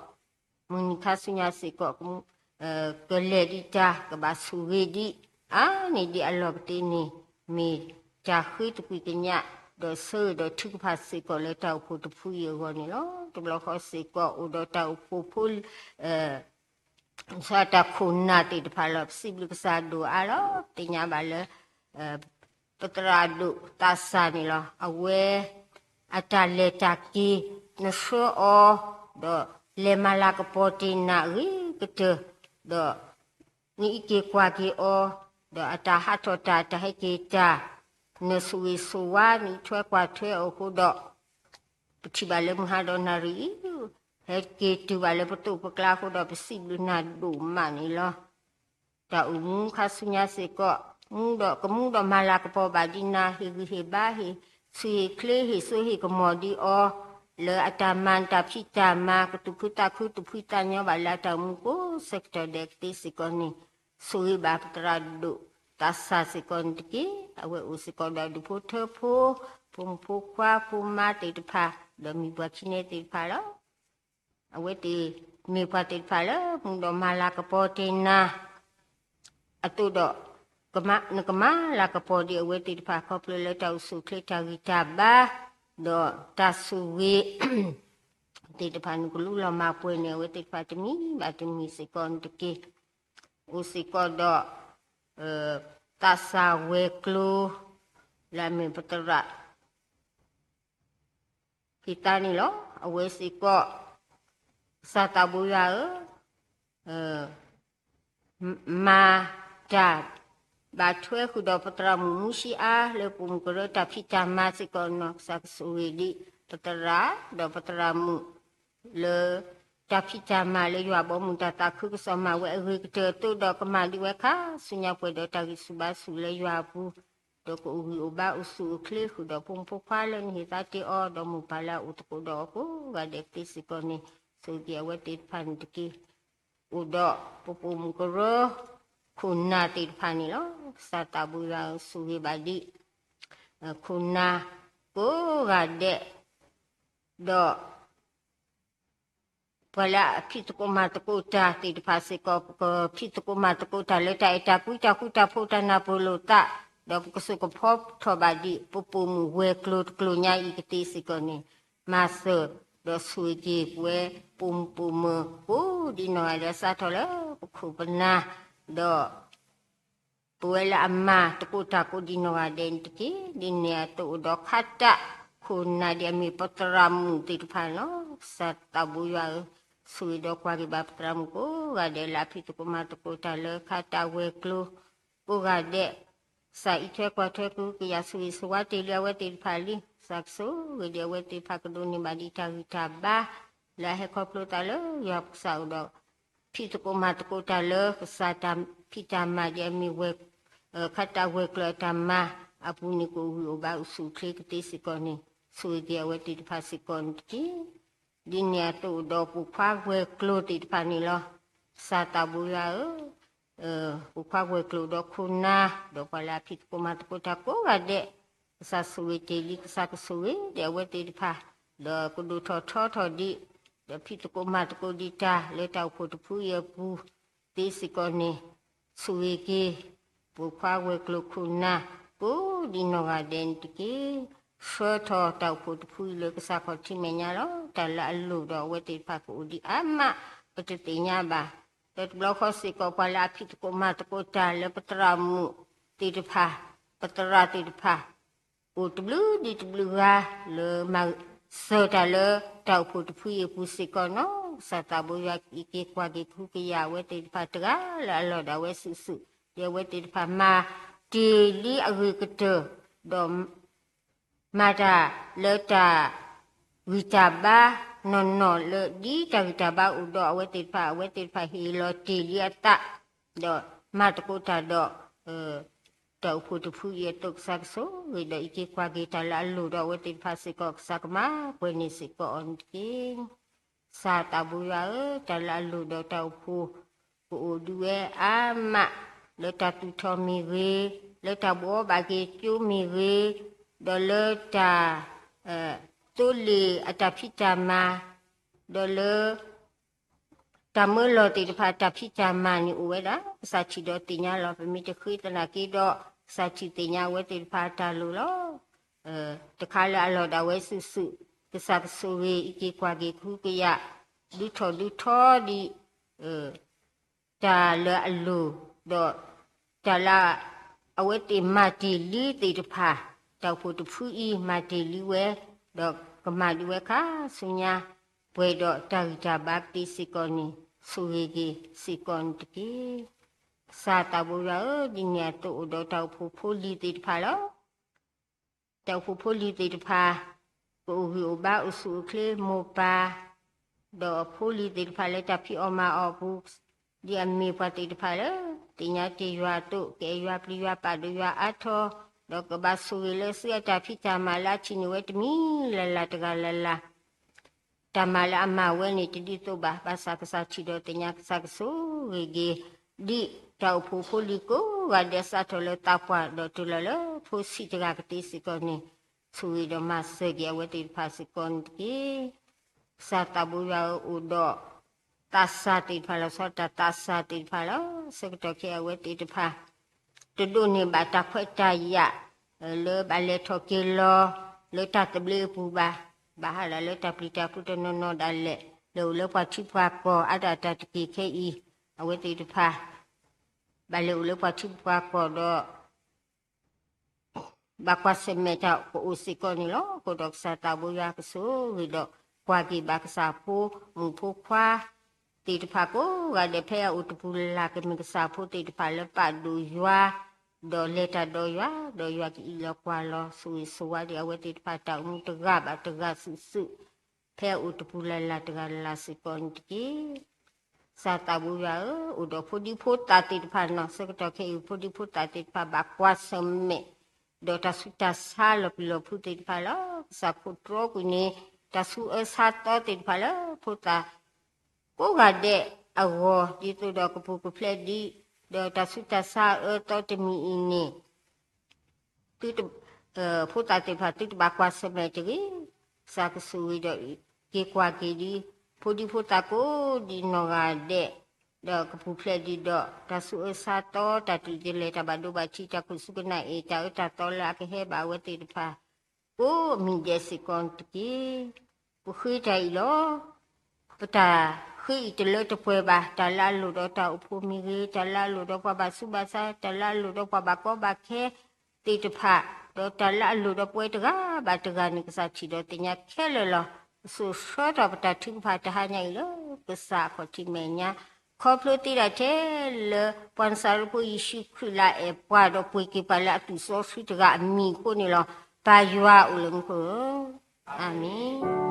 မုၢ်နံၤခါဆူညါစ့ၢ်ကီး ကလဲၤဒံးတၢ် ကဘၣ်ဆိၣ်ဂ့ၤဒံး အါန့ၢ်ဒံးအလီၢ်ကသ့န့ၣ်, မ့ၢ်တၢ်ဃ့သကွံာ်ကညး ဒီးဆၢဂ့ၤဒီးထုကဖၣ်စ့ၢ်ကီးလၢတၢ်အိၣ်ဖှိၣ်တဖုအံၤအဂီၢ်န့ၣ်လီၤ. တဘျီဃီစ့ၢ်ကီးအိၣ်ဒီးတၢ်အိၣ်ဖှိၣ်ဖိ တၢ်ခိၣ်နၢ်သ့ၣ်တဖၣ်လီၤ. ပစံးဘျုးကစၢ်ဒိၣ်အါလီၤ. သ့ၣ်ညါဘၣ်လၢ ပသရၣ်ဒိၣ်သးစၢ်န့ၣ်လီၤ. အဝဲ အတၢ်လဲၤတၢ်က့ၤ နဆှၢအီၤ, ဒီးလဲၤမၤလၤကပီၤတ့ၢ်နၤအဂ့ၤကတၢၢ်, ဒီး နအံးက့ၤကွၢ်က့ၤအီၤ, ဒီးအတၢ်ဟးထီၣ်တၢ် အတၢ်ဟဲက့ၤတၢ်, နဆိၣ်ဂ့ၤဆိၣ်ဝါ နအံးထွဲကွၢ်ထွဲအီၤအဃိဒီး ပထံၣ်ဘၣ်လၢမုၢ်ဟါဒီးနၣ်ရံၣ်အံၤ ဟဲက့ၤတုၤဘၣ်လၢပသိးပကျါအဃိဒီး ပစံးဘျုးနၤဒိၣ်မးန့ၣ်လီၤ. တၢ်အိၣ်မူခါဆူညါစ့ၢ်ကီး မူဒီးကမူဒီးမၤလၤကပီၤဘၣ်ဒံးနၤ ဟ့ၣ်ဂံၢ်ဟ့ၣ်ဘါ ဟ့ၣ်ဆူးဟ့ၣ်ချ့ ဟ့ၣ်စိဟ့ၣ်ကမီၤဒံးအီၤ လၢအတၢ်မၤ တၢ်ဖံးတၢ်မၤ ကသူၣ်ဖှံသးခု သူၣ်ဖှံသးညီဘၣ်လၢအတၢ်အိၣ်မူကိးဆၢကတီၢ်ဒဲးကသ့စ့ၢ်ကီးန့ၣ်, ဆိၣ်ဂ့ၤဘၣ်ပသရၣ်ဒိၣ်သးစၢ်စ့ၢ်ကီးန့ၣ်တက့ၢ်. အဝဲအိၣ်စ့ၢ်ကီးဒီးဒူၣ်ဖိထၢဖိ ဖိမုၣ်ဖိခွါ ဖိမါသ့ၣ်တဖၣ် ဒီးမံၤပှၢ်ခံနဲသ့ၣ်တဖၣ်လီၤ. အဝဲသ့ၣ်မ့ၢ်ပှၤသ့ၣ်တဖၣ်လၢ မူဒီးမၤလၤကပီၤတ့ၢ်နၤ အသိးဒီး နကမၤလၤကပီၤဒံးအဝဲသ့ၣ်တဖၣ် ခီဖျိလၢတၢ်အိၣ်ဆူၣ်အိၣ်ချ့ တၢ်ဂံၢ်တၢ်ဘါ ဒီးတၢ်ဆိၣ်ဂ့ၤ သ့ၣ်တဖၣ် နကလူလီၤမၤပှဲၤန့ၢ်အဝဲသ့ၣ်တဖၣ်တမံၤဘၣ်တမံၤစ့ၢ်ကီးန့ၣ်တက့ၢ်. အိၣ်စ့ၢ်ကီးဒီး သးစၢ်ဝဲၤကျိၤ လၢအမ့ၢ်ပသရၣ် ဖံသးန့ၣ်လီၤ. အဝဲစ့ၢ်ကီး ကစၢ်သးဘိယွၤဧၢ, မၤတၢ် ဘၣ်ထွဲဃုာ်ဒီးပသရၣ်မုၣ်မူဆံအါ လၢပိာ်မုၣ်ကရၢတၢ်ဖံးတၢ်မၤစ့ၢ်ကီးန့ၣ်လီၤ. ကစၢ်ကဆိၣ်ဂ့ၤဒံး ပသရၣ် ဒီးပသရၣ်မုၣ် လၢ တၢ်ဖံးတၢ်မၤလၢယွၤအဘီအမုၢ် တၢ်သးခုကစီၣ်မၤဝဲအဂ့ၤကတၢၢ်အသိးဒီး ကမၤဒံးဝဲခါဆူညါပှဲၤဒီးတၢ်ဂံၢ်ဆူၣ်ဘါဆူၣ်လၢယွၤအပူၤ, ဒီးကအိၣ်ဂံၢ်အိၣ်ဘါအိၣ်ဆူၣ်အိၣ်ချ့ ဃုာ်ဒီးဖိမုၣ်ဖိခွါလၢနဟ့ၣ်သါတ့ၢ်အီၤ ဒီးမိၢ်ပၢ်လၢအအိၣ်သကိးဒီးအီၤကိးဂၤဒဲးကသ့စ့ၢ်ကီးန့ၣ်, ဆိၣ်ဂ့ၤအဝဲသ့ၣ်တဖၣ်န့ၣ်တက့ၢ်. အိၣ်ဒီးပပိာ်မုၣ်ကရၢ ခိၣ်နၢ်သ့ၣ်တဖၣ်န့ၣ်လီၤ. ကစၢ်သးဘိယွၤဧၢ, ဆိၣ်ဂ့ၤဘၣ်ဒံး ခိၣ်နၢ် ကိးဂၤဒဲး, ဒီး ပှၤလၢအဖံးသကိးမၤသကိးတၢ်သ့ၣ်တဖၣ်စ့ၢ်ကီး ပကဖံးသကိးမၤသကိးတၢ်လၢတၢ်အဲၣ်တၢ်ကွံ တၢ်ဃူတၢ်ဖိး တၢ်နၢ်ပၢၢ်လိာ်သး, ဒီးပကစိာ်ကဖီထီၣ်ဘၣ်ဒံး ပပိာ်မုၣ်ဝဲၤကျိၤတကျိၤညါအံၤကသ့စ့ၢ်ကီးန့ၣ်, မၤစၢၤ ဒီးဆိၣ်ဂ့ၤက့ၤပဝဲ ပိာ်မုၣ်ပိာ်မၢၤ ကိးဒံးနီၢ်ဂၤဒဲး စးထီၣ်လၢပခိၣ်ပနၢ် ဒီး ပဝဲလၢအမၤသကိးတၢ်ကိးဒံးနီၢ်ဂၤဒဲးန့ၣ်တက့ၢ်. ဒ်န့ၣ်အသိးဒီး ခါတၢ်ခိၣ်နၢ်ဒ်အမ့ၢ်ပသရၣ်မုၣ်သ့ၣ်တဖၣ်န့ၣ်လီၤ. ကစၢ်သးဘိယွၤဧၢ, ဆိၣ်ဂ့ၤဒီးကွၢ်က့ၤဘၣ်ပသရၣ်မုၣ်ကိးဂၤဒဲးလၢအဖံးသကိးမၤသကိးတၢ်လၢခါတၢ်ဝဲၤကျိၤ ကိးဂၤဒဲး, ကစၢ်အံးထွဲကွၢ်ထွဲကဟုကယာ်ဆိၣ်ဂ့ၤဆိၣ်ဝါတ့ၢ်လံအဝဲသ့ၣ်တဖၣ်လံ. ကစၢ်ကဆိၣ်ဂ့ၤဒံးအဝဲသ့ၣ်တဖၣ်ကဒိးန့ၢ်ဘၣ်ဒံးတၢ်ဂံၢ်တၢ်ဘါ လၢအဟဲခီဖျိသးလၢယွၤပကစၢ်အအိၣ်ဒီး ဖံးသကိးမၤသကိးတၢ်လၢကစၢ်တၢ်ဖံးတၢ်မၤဒ်အမ့ၢ်ဝဲ ခါတၢ်ဝဲၤကျိၤအတၢ်မၤအပူၤန့ၣ် ကအိၣ်ဂံၢ်အိၣ်ဘါအိၣ်ဆူၣ်အိၣ်ချ့ကသ့စ့ၢ်ကီးန့ၣ်, ဆိၣ်ဂ့ၤက့ၤအဝဲသ့ၣ်တဖၣ်စ့ၢ်ကီးန့ၣ်တက့ၢ်. ဒ်န့ၣ်အသိးဒီးပိာ်ခွါဝဲၤကျိၤသ့ၣ်တဖၣ်န့ၣ်လီၤ. ကစၢ်သးဘိယွၤဧၢ, ပိာ်ခွါဝဲၤကျိၤဒီးခိၣ်နၢ် ဒီးပှၤလၢအဖံးသကိးမၤသကိးတၢ်ကိးဂၤဒဲး, ကစၢ်ဆိၣ်ဂ့ၤတ့ၢ်လံ ကစၢ်ကဆိၣ်ဂ့ၤဒံးအဝဲသ့ၣ်တဖၣ်, ဒီးကဒိၣ်ထီၣ်ထီထီၣ်ဒံး, ဒီးဖံးသကိးမၤသကိးဒံးတၢ်လၢတၢ်အိၣ်ဖှိၣ်တဖုအံၤအပူၤ သ့စ့ၢ်ကီးန့ၣ်, ဆိၣ်ဂ့ၤက့ၤ ပိာ်ခွါဝဲၤကျိၤခိၣ်နၢ် ကိးဒံးနီၢ်ဂၤဒဲးန့ၣ်တက့ၢ်. ဆှၢထီၣ်တၢ်အိၣ်ဖှိၣ်တဖုအံၤလၢကစၢ်ခီၣ်ထံးမဲာ်ညါလီၤ. တၢ်လၢအလိၣ်ဒီးအဝဲသ့ၣ်တဖၣ်ကအိၣ်ဒံးအါမး ပတသ့ၣ်ညါဘၣ်. ဒီးတဘျီဃီစ့ၢ်ကီး ပှၤလၢအဖံးသကိးမၤသကိးတၢ်လၢပသရၣ်မုၣ်သ့ၣ်တဖၣ်, ပသရၣ်သ့ၣ်တဖၣ် အိၣ်တဘျုးဒံးတဘျုးဂၤ လၢမၤစၢၤတၢ်လၢတၢ်အိၣ်ဖှိၣ်တဖုအံၤအပူၤစ့ၢ်ကီးနီၤ, ကစၢ်သးဘိယွၤအံးက့ၤကွၢ်က့ၤကဟုကယာ်အဝဲသ့ၣ်တဖၣ်တဂၤ လၢအလီၢ်ဒီးအဝဲစုာ်စုာ်, ဒ်အဝဲသ့ၣ်တဖၣ်မၤတ့ၢ်လံအဂ့ၤကတၢၢ်, ဒီး မၤတၢ်လၢတၢ်ဂံၢ်တၢ်ဘါနီၢ်နီၢ်လၢဒ်တၢ်ဂံၢ်တၢ်ဘါအိၣ်ဒီးအဝဲသ့ၣ်တဖၣ်, အဝဲသ့ၣ်တဖၣ်ဟ့ၣ်လီၤတ့ၢ်လံအသး, ဒီးမၤသကိးတၢ်ဒီး တၢ်အိၣ်ဖှိၣ်တဖုအံၤအသိး ကစၢ်ကဆိၣ်ဂ့ၤဒီးအံးက့ၤကွၢ်က့ၤတၢ်လၢအလိၣ်ဒီးအဝဲသ့ၣ်တဖၣ်စ့ၢ်ကီး, ကစၢ်ကမၤပှဲၤန့ၢ်စ့ၢ်ကီးအီၤန့ၣ်တက့ၢ်. ကစၢ်သးဘိယွၤဧၢ, တၢ်လၢအလိၣ်ဒီးတၢ်အိၣ်ဖှိၣ် ကအိၣ်ဒုးဝဲအါမး, လၢတၢ်သူၣ်ထီၣ်မ့ၢ်ဂ့ၤ, လၢတၢ်ဘှီဘၣ်က့ၤကၠိမ့ၢ်ဂ့ၤ, ဒီးလၢတၢ် သိလ့ၣ်အတၢ်ဖံးတၢ်မၤ, ဒီးလၢ တၢ်မၢလီၤသ့ၣ်တဖၣ်အတၢ်ဖံးတၢ်မၤန့ၣ်အိၣ်ဝဲဒၣ်, ကစၢ်ထံၣ်ဒီးသ့ၣ်ညါလီၤ. ပမ့ၢ်တဃ့သနာ်က့ဒီး ကစၢ်ထံၣ်သ့ၣ်ညါအဝဲသ့ၣ်တဖၣ်အတၢ်လိၣ်လီၤ. တခါလၢအလီၢ်ဒီးအဝဲစုာ်စုာ်, ကစၢ်ကဆိၣ်ဂ့ၤအံးက့ၤကွၢ်က့ၤကဟုကယာ်, ဒုးထီၣ်ဒုးထီဒံး တၢ်လၢအလိၣ်, ဒီးတၢ်လၢအဝဲသ့ၣ်မၤတ့ၢ်လံသ့ၣ်တဖၣ်, တၢ်အိၣ်ဖှိၣ်တဖုအံၤမၤတ့ၢ်လံဝဲ, ဒီးကမၤဒံးဝဲခါဆူညါ, ပှဲၤဒီးတၢ်ဂံၢ်တၢ်ဘါသ့စ့ၢ်ကီးန့ၣ်, ဆိၣ်ဂ့ၤက့ၤစ့ၢ်ကီးန့ၣ်တက့ၢ်. ကစၢ်သးဘိယွၤဧၢ, ဒ်န့ၣ်အသိးအိၣ်ဒီးတၢ်အိၣ်ဖှိၣ်ဖိလံၤသ့ၣ်တဖၣ်လီၤ. တၢ်အိၣ်ဖှိၣ်ဖိလံၤသ့ၣ်တဖၣ် ကအိၣ်ဂံၢ်အိၣ်ဘါအိၣ်ဆူၣ်အိၣ်ချ့မိၢ်ပၢ်, ဒီးဖိလံၤသ့ၣ်တဖၣ်လၢတၢ်ဖံးအီၣ်မၤအီၣ်အပူၤ, ဒ်အမ့ၢ်ပှၤသ့ၣ်တဖၣ်လၢ သ့ၣ်ညါတ့ၢ်ယွၤအသိး, ကအဲၣ်ယွၤပျံၤယွၤပာ်ဒိၣ်ယွၤအါထီၣ်, ဒီးကဘၣ်ဆိၣ်ဂ့ၤလၢသုအတၢ်ဖံးတၢ်မၤလၢအထံၣ်န့ၢ်ဝဲတမံၤလၢ်လၢ်တဂၤလၢ်လၢ် တၢ်မၤလၢအမၤဝဲန့ၣ်တဒ်သိးဘၣ်, ဘၣ်ဆၣ်ကစၢ်ထံၣ်ဒီးသ့ၣ်ညါ, ကစၢ်ကဆိၣ်ဂ့ၤက့ၤ ဒ်တၢ်အိၣ်ဖှိၣ်ဖိလံၤကိးဂၤဒဲးစးထီၣ်လၢသးပှၢ် ဒီးတုၤလီၤလၢဖိဆံးတဂၤကသ့စ့ၢ်ကီးန့ၣ်, ဆိၣ်ဂ့ၤဒီးမၤစၢၤက့ၤအဝဲသ့ၣ်တဖၣ်စ့ၢ်ကီးန့ၣ်တက့ၢ်. ကစၢ်သးဘိယွၤဧၢ, အိၣ်ဒီးသးစၢ်သ့ၣ်တဖၣ်လီၤ, ဆီတၢ်သးစၢ်သ့ၣ်တဖၣ်လီၤ. ဆၢကတီၢ်ခဲအံၤအဝဲသ့ၣ်တဖၣ် တဒိးန့ၢ်ဘၣ်တၢ်ခွဲးတၢ်ယာ် လၢဘၣ်လဲၤထီၣ်က့ၤလီၤ လၢတၢ်သဘျ့အပူၤဘၣ်, ဘၣ်ဟးဒၣ်လၢတၢ်ပျံၤတၢ်ဖုးတနီၤနီၤဒၣ်လဲာ်, လဲၤအိၣ်လၢပှၤထံပှၤကီၢ်အါဒၣ်တၢ်တက့ၢ်ခဲအံၤ, အဝဲသ့ၣ်တဖၣ် ဘၣ်လဲၤအိၣ်လၢပှၤထံပှၤကီၢ်ဒီး ဘၣ်ကွၢ်ဆၢၣ်မဲာ်တၢ်ကအိၣ်စ့ၢ်ကီးန့ၣ်လီၤ. အဃိဒီးကစၢ်သးဘိယွၤကဆိၣ်ဂ့ၤဒီး ကွၢ်က့ၤဘၣ်ကစၢ်ဖိမုၣ်ဖိခွါသ့ၣ်တဖၣ်ကိးဂၤဒဲး ဖဲအအိၣ်တပူၤလၢ်လၢ်ကမ့ၢ်ကစၢ်ဖိသ့ၣ်တဖၣ်လၢပာ်ဒိၣ်ယွၤ, ဒီးလဲၤတၢ်ဒီးယွၤ, ဒီးယွၤကအံးလီၤကွၢ်လီၤ ဆိၣ်ဂ့ၤဆိၣ်ဝါဒံးအဝဲသ့ၣ်တဖၣ်တၢ်အိၣ်မူတဂၤဘၣ်တဂၤစုာ်စုာ်, ဖဲအအိၣ်တပူၤလၢ်လၢ်တဂၤလၢ်လၢ်စ့ၢ်ကီးန့ၣ်တက့ၢ်. ကစၢ်သးဘိယွၤဧၢ, အိၣ်ဒီးဖိဒံဖိသၣ်သ့ၣ်တဖၣ်နီၤ, ဆၢကတီၢ်ခဲအံၤ ဖိဒံဖိသၣ်သ့ၣ်တဖၣ်ဘၣ်ကွၢ်ဆၢၣ်မဲာ် ဒီးတၢ်ဆူးတၢ်ဆါလီၤပျံၤလီၤဖုးသ့ၣ်တဖၣ်လီၤ. ကစၢ်ခိၣ်တြီကွံာ်န့ၣ် တၢ်ဆူးအၢဆါသီသ့ၣ်တဖၣ်လၢဖိသၣ်ကိးဂၤဒဲးအဂီၢ် ဒ်သိးဒီးကပူၤကဖျဲးဒံး, ဒီးတၢ်ဆူးတၢ်ဆါအၢသီတမံၤအံၤန့ၣ် သုတ, ဖိသၣ်သ့ၣ်တဖၣ်သုတဘၣ်ကွၢ်ဆၢၣ်မဲာ်တဂ့ၤ, ကစၢ်ကဆိၣ်ဂ့ၤဒီးက့ၤကွၢ်က့ၤဒံး ဖိဒံဖိသၣ်ကိးဒံးနီၢ်ဂၤဒဲး, ဒီးကပူၤဖျဲးဒံးဒီး တၢ်ဆူးအၢဆါသီ တၢ်တံာ်တလဲၤ တၢ်ဘၣ်ဒိဘၣ်ထံး တၢ်ခိၣ်စူၢ်ကနၣ်အ့ၣ် တၢ်အၢတၢ်သီလၢအကဟဲဘၣ်အဝဲသ့ၣ်တဖၣ် ကိးမံၤဒဲးစ့ၢ်ကီးတက့ၢ်. ပဃ့တၢ်အံၤလီၤ. ပတၢ်ဃ့အံၤတလၢတပှဲၤဘၣ်, တၢ်လၢအလိၣ်ဒီးတၢ်အိၣ်ဖှိၣ်မ့ၢ်ဂ့ၤ, တၢ်လၢအလိၣ်ဒီးပှၤဘၣ်ဆူးဘၣ်ဆါ, တၢ်လၢအလိၣ်ဒီးပှၤဘၣ်ကီဘၣ်ခဲသ့ၣ်တဖၣ်, ဒီးတၢ်လၢအလိၣ်ဒီးပဝဲတဂၤဘၣ်တဂၤန့ၣ် ကစၢ်ထံၣ်ဒီးသ့ၣ်ညါခဲလၢာ်လီၤ. ပစိာ်ဆှၢထီၣ်ပတၢ်ထုကဖၣ်တဟါညါအံၤလၢကစၢ်အခီၣ်ထံးမဲာ်ညါ, ခီဖျိသ့ဒၣ်ထဲလၢ ပှၤနစၤရ့းဖိယ့ၣ်ၡူးခရံာ်လၢအအဲၣ်ပှၤဒီးပှ့ၤက့ၤပှၤလၢအသွံၣ်စီဆှံတဂၤအမံၤအဃိန့ၣ်လီၤ. ပၢ်ယွၤအိၣ်လၢမူခိၣ်ဧၢ, အၤမ့ၣ်.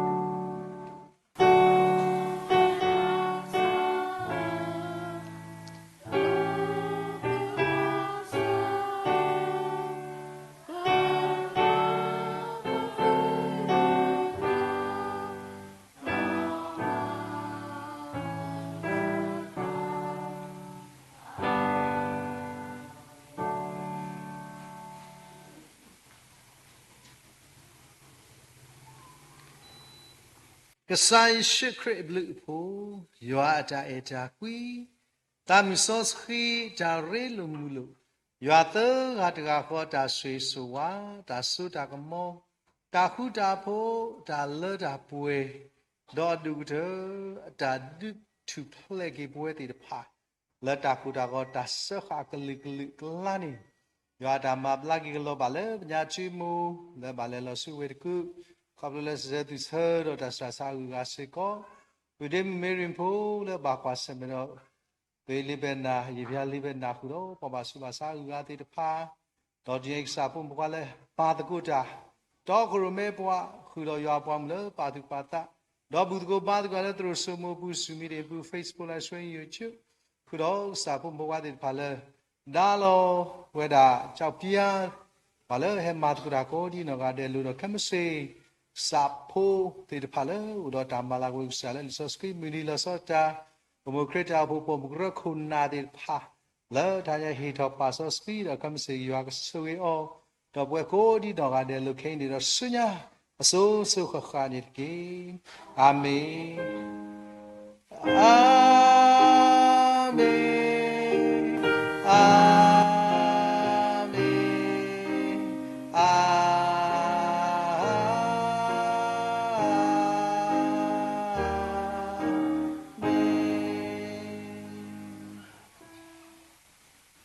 ကစၢ်ယ့ၣ်ၡူးခရံာ်အဘျုးအဖှိၣ်, ယွၤအတၢ်အဲၣ်တၢ်ကွံ, သးမုၢ်စီဆှံတၢ်ရ့လိာ်မုာ်လိာ်, ယွၤသၢဂၤတဂၤဃီတၢ်ဆိၣ်ဂ့ၤဆိၣ်ဝါ, တၢ်စိတၢ်ကမီၤ, တၢ်ဃူတၢ်ဖိး, တၢ်လၢတၢ်ပှဲၤ, ဒီးအဒိၣ်ကတၢၢ် အတၢ်ဒုးထူၣ်ဖျဲးက့ၤပဝဲသ့ၣ်တဖၣ် လၢတၢ်ကိၢ်တၢ်ဂီၤတၢ်စၢဃာ်အကလုာ်ကလုာ်အကျါန့ၣ် ယွၤအတၢ်မၤဘျါက့ၤကလီၤဘၣ်လၢပညါထံမိၢ် လၢဘၣ်လဲၤလီၤဆူဝ့ၢ်တကူၣ်, ခီဖျိလၢစံးဆၢသူၣ်ဆၢဒီးတၢ်ဆူးတၢ်ဆါအဂုၤအဂၤစ့ၢ်ကီး, ပုၢ်ဒ့မုၣ်မ့ၢ်ရံၣ်ဖိလၢဘၣ်ကွၢ်ဆၢၣ်မဲာ်ဒီး ပ့ၤလံဘဲနၤ ယံာ်ဖၠါလံဘဲနၤဃုာ်ဒီး ပှၤဘၣ်ဆူးဘၣ်ဆါအဂုၤအဂၤသ့ၣ်တဖၣ်, ဒီးတနံၤအံၤကစၢ်ဖိမုၣ်ဖိခွါလၢ ပၢ်သကိးတၢ် တီခိၣ်ရိၣ်မဲပှၤ ဃုာ်ဒီးယွၤအပှၤမုၣ်လၢပာ်သူၣ်ပာ်သး, ဒီးဘူၣ်သကိးဘါသကိးလၢသရိာ်စိမိၤပူၤ ဆူၣ်မံၤဒ့ၣ်ပူၤ Facebook လၢ Australian YouTube, ဃုာ်ဒီးကစၢ်ဖိမုၣ်ဖိခွါသ့ၣ်တဖၣ်လၢ ဒါလီၤဝဲဒၣ် ကၠီပျါ ပှၤလၢဟဲမၤသကိးတၢ်ကိးဒ်နီၢ်ဂၤဒဲးလိၤဒီး ခဲမုၢ်ဆ့ၣ် ကစၢ်ဖိသ့ၣ်တဖၣ်လၢအိၣ်ဒီးတၢ်မၤလၤကပီၤကစၢ်လၢလံာ်စီဆှံမုၢ်နံၤလီၤဆီတၢ် ပမိၢ်ခရံာ်တၢ်အိၣ်ဖှိၣ်ပိာ်မုၣ်ကရၢခိၣ်နၢ်သ့ၣ်တဖၣ် လၢတၢ်ညါဟ့ၣ်ထီၣ်ပာ်စီဆှံဒီး ခဲမုၢ်ဆ့ၣ်ယွၤကဆိၣ်ဂ့ၤအီၤ ဒီးပဝဲကိးဒ်နီၢ်ဂၤဒဲးလိၤခဲအံၤန့ၣ်ဒီး ဆူညါ အစိၤစိၤဃၣ်ဃၣ်န့ၣ်တက့ၢ်. အၤမ့ၣ်, အၤမ့ၣ်, အၤမ့ၣ်, အၤမ့ၣ်.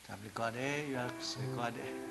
တၢ်ဘျုးကိးဂၤဒဲး, ယွၤဆိၣ်ဂ့ၤကိးဂၤဒဲး.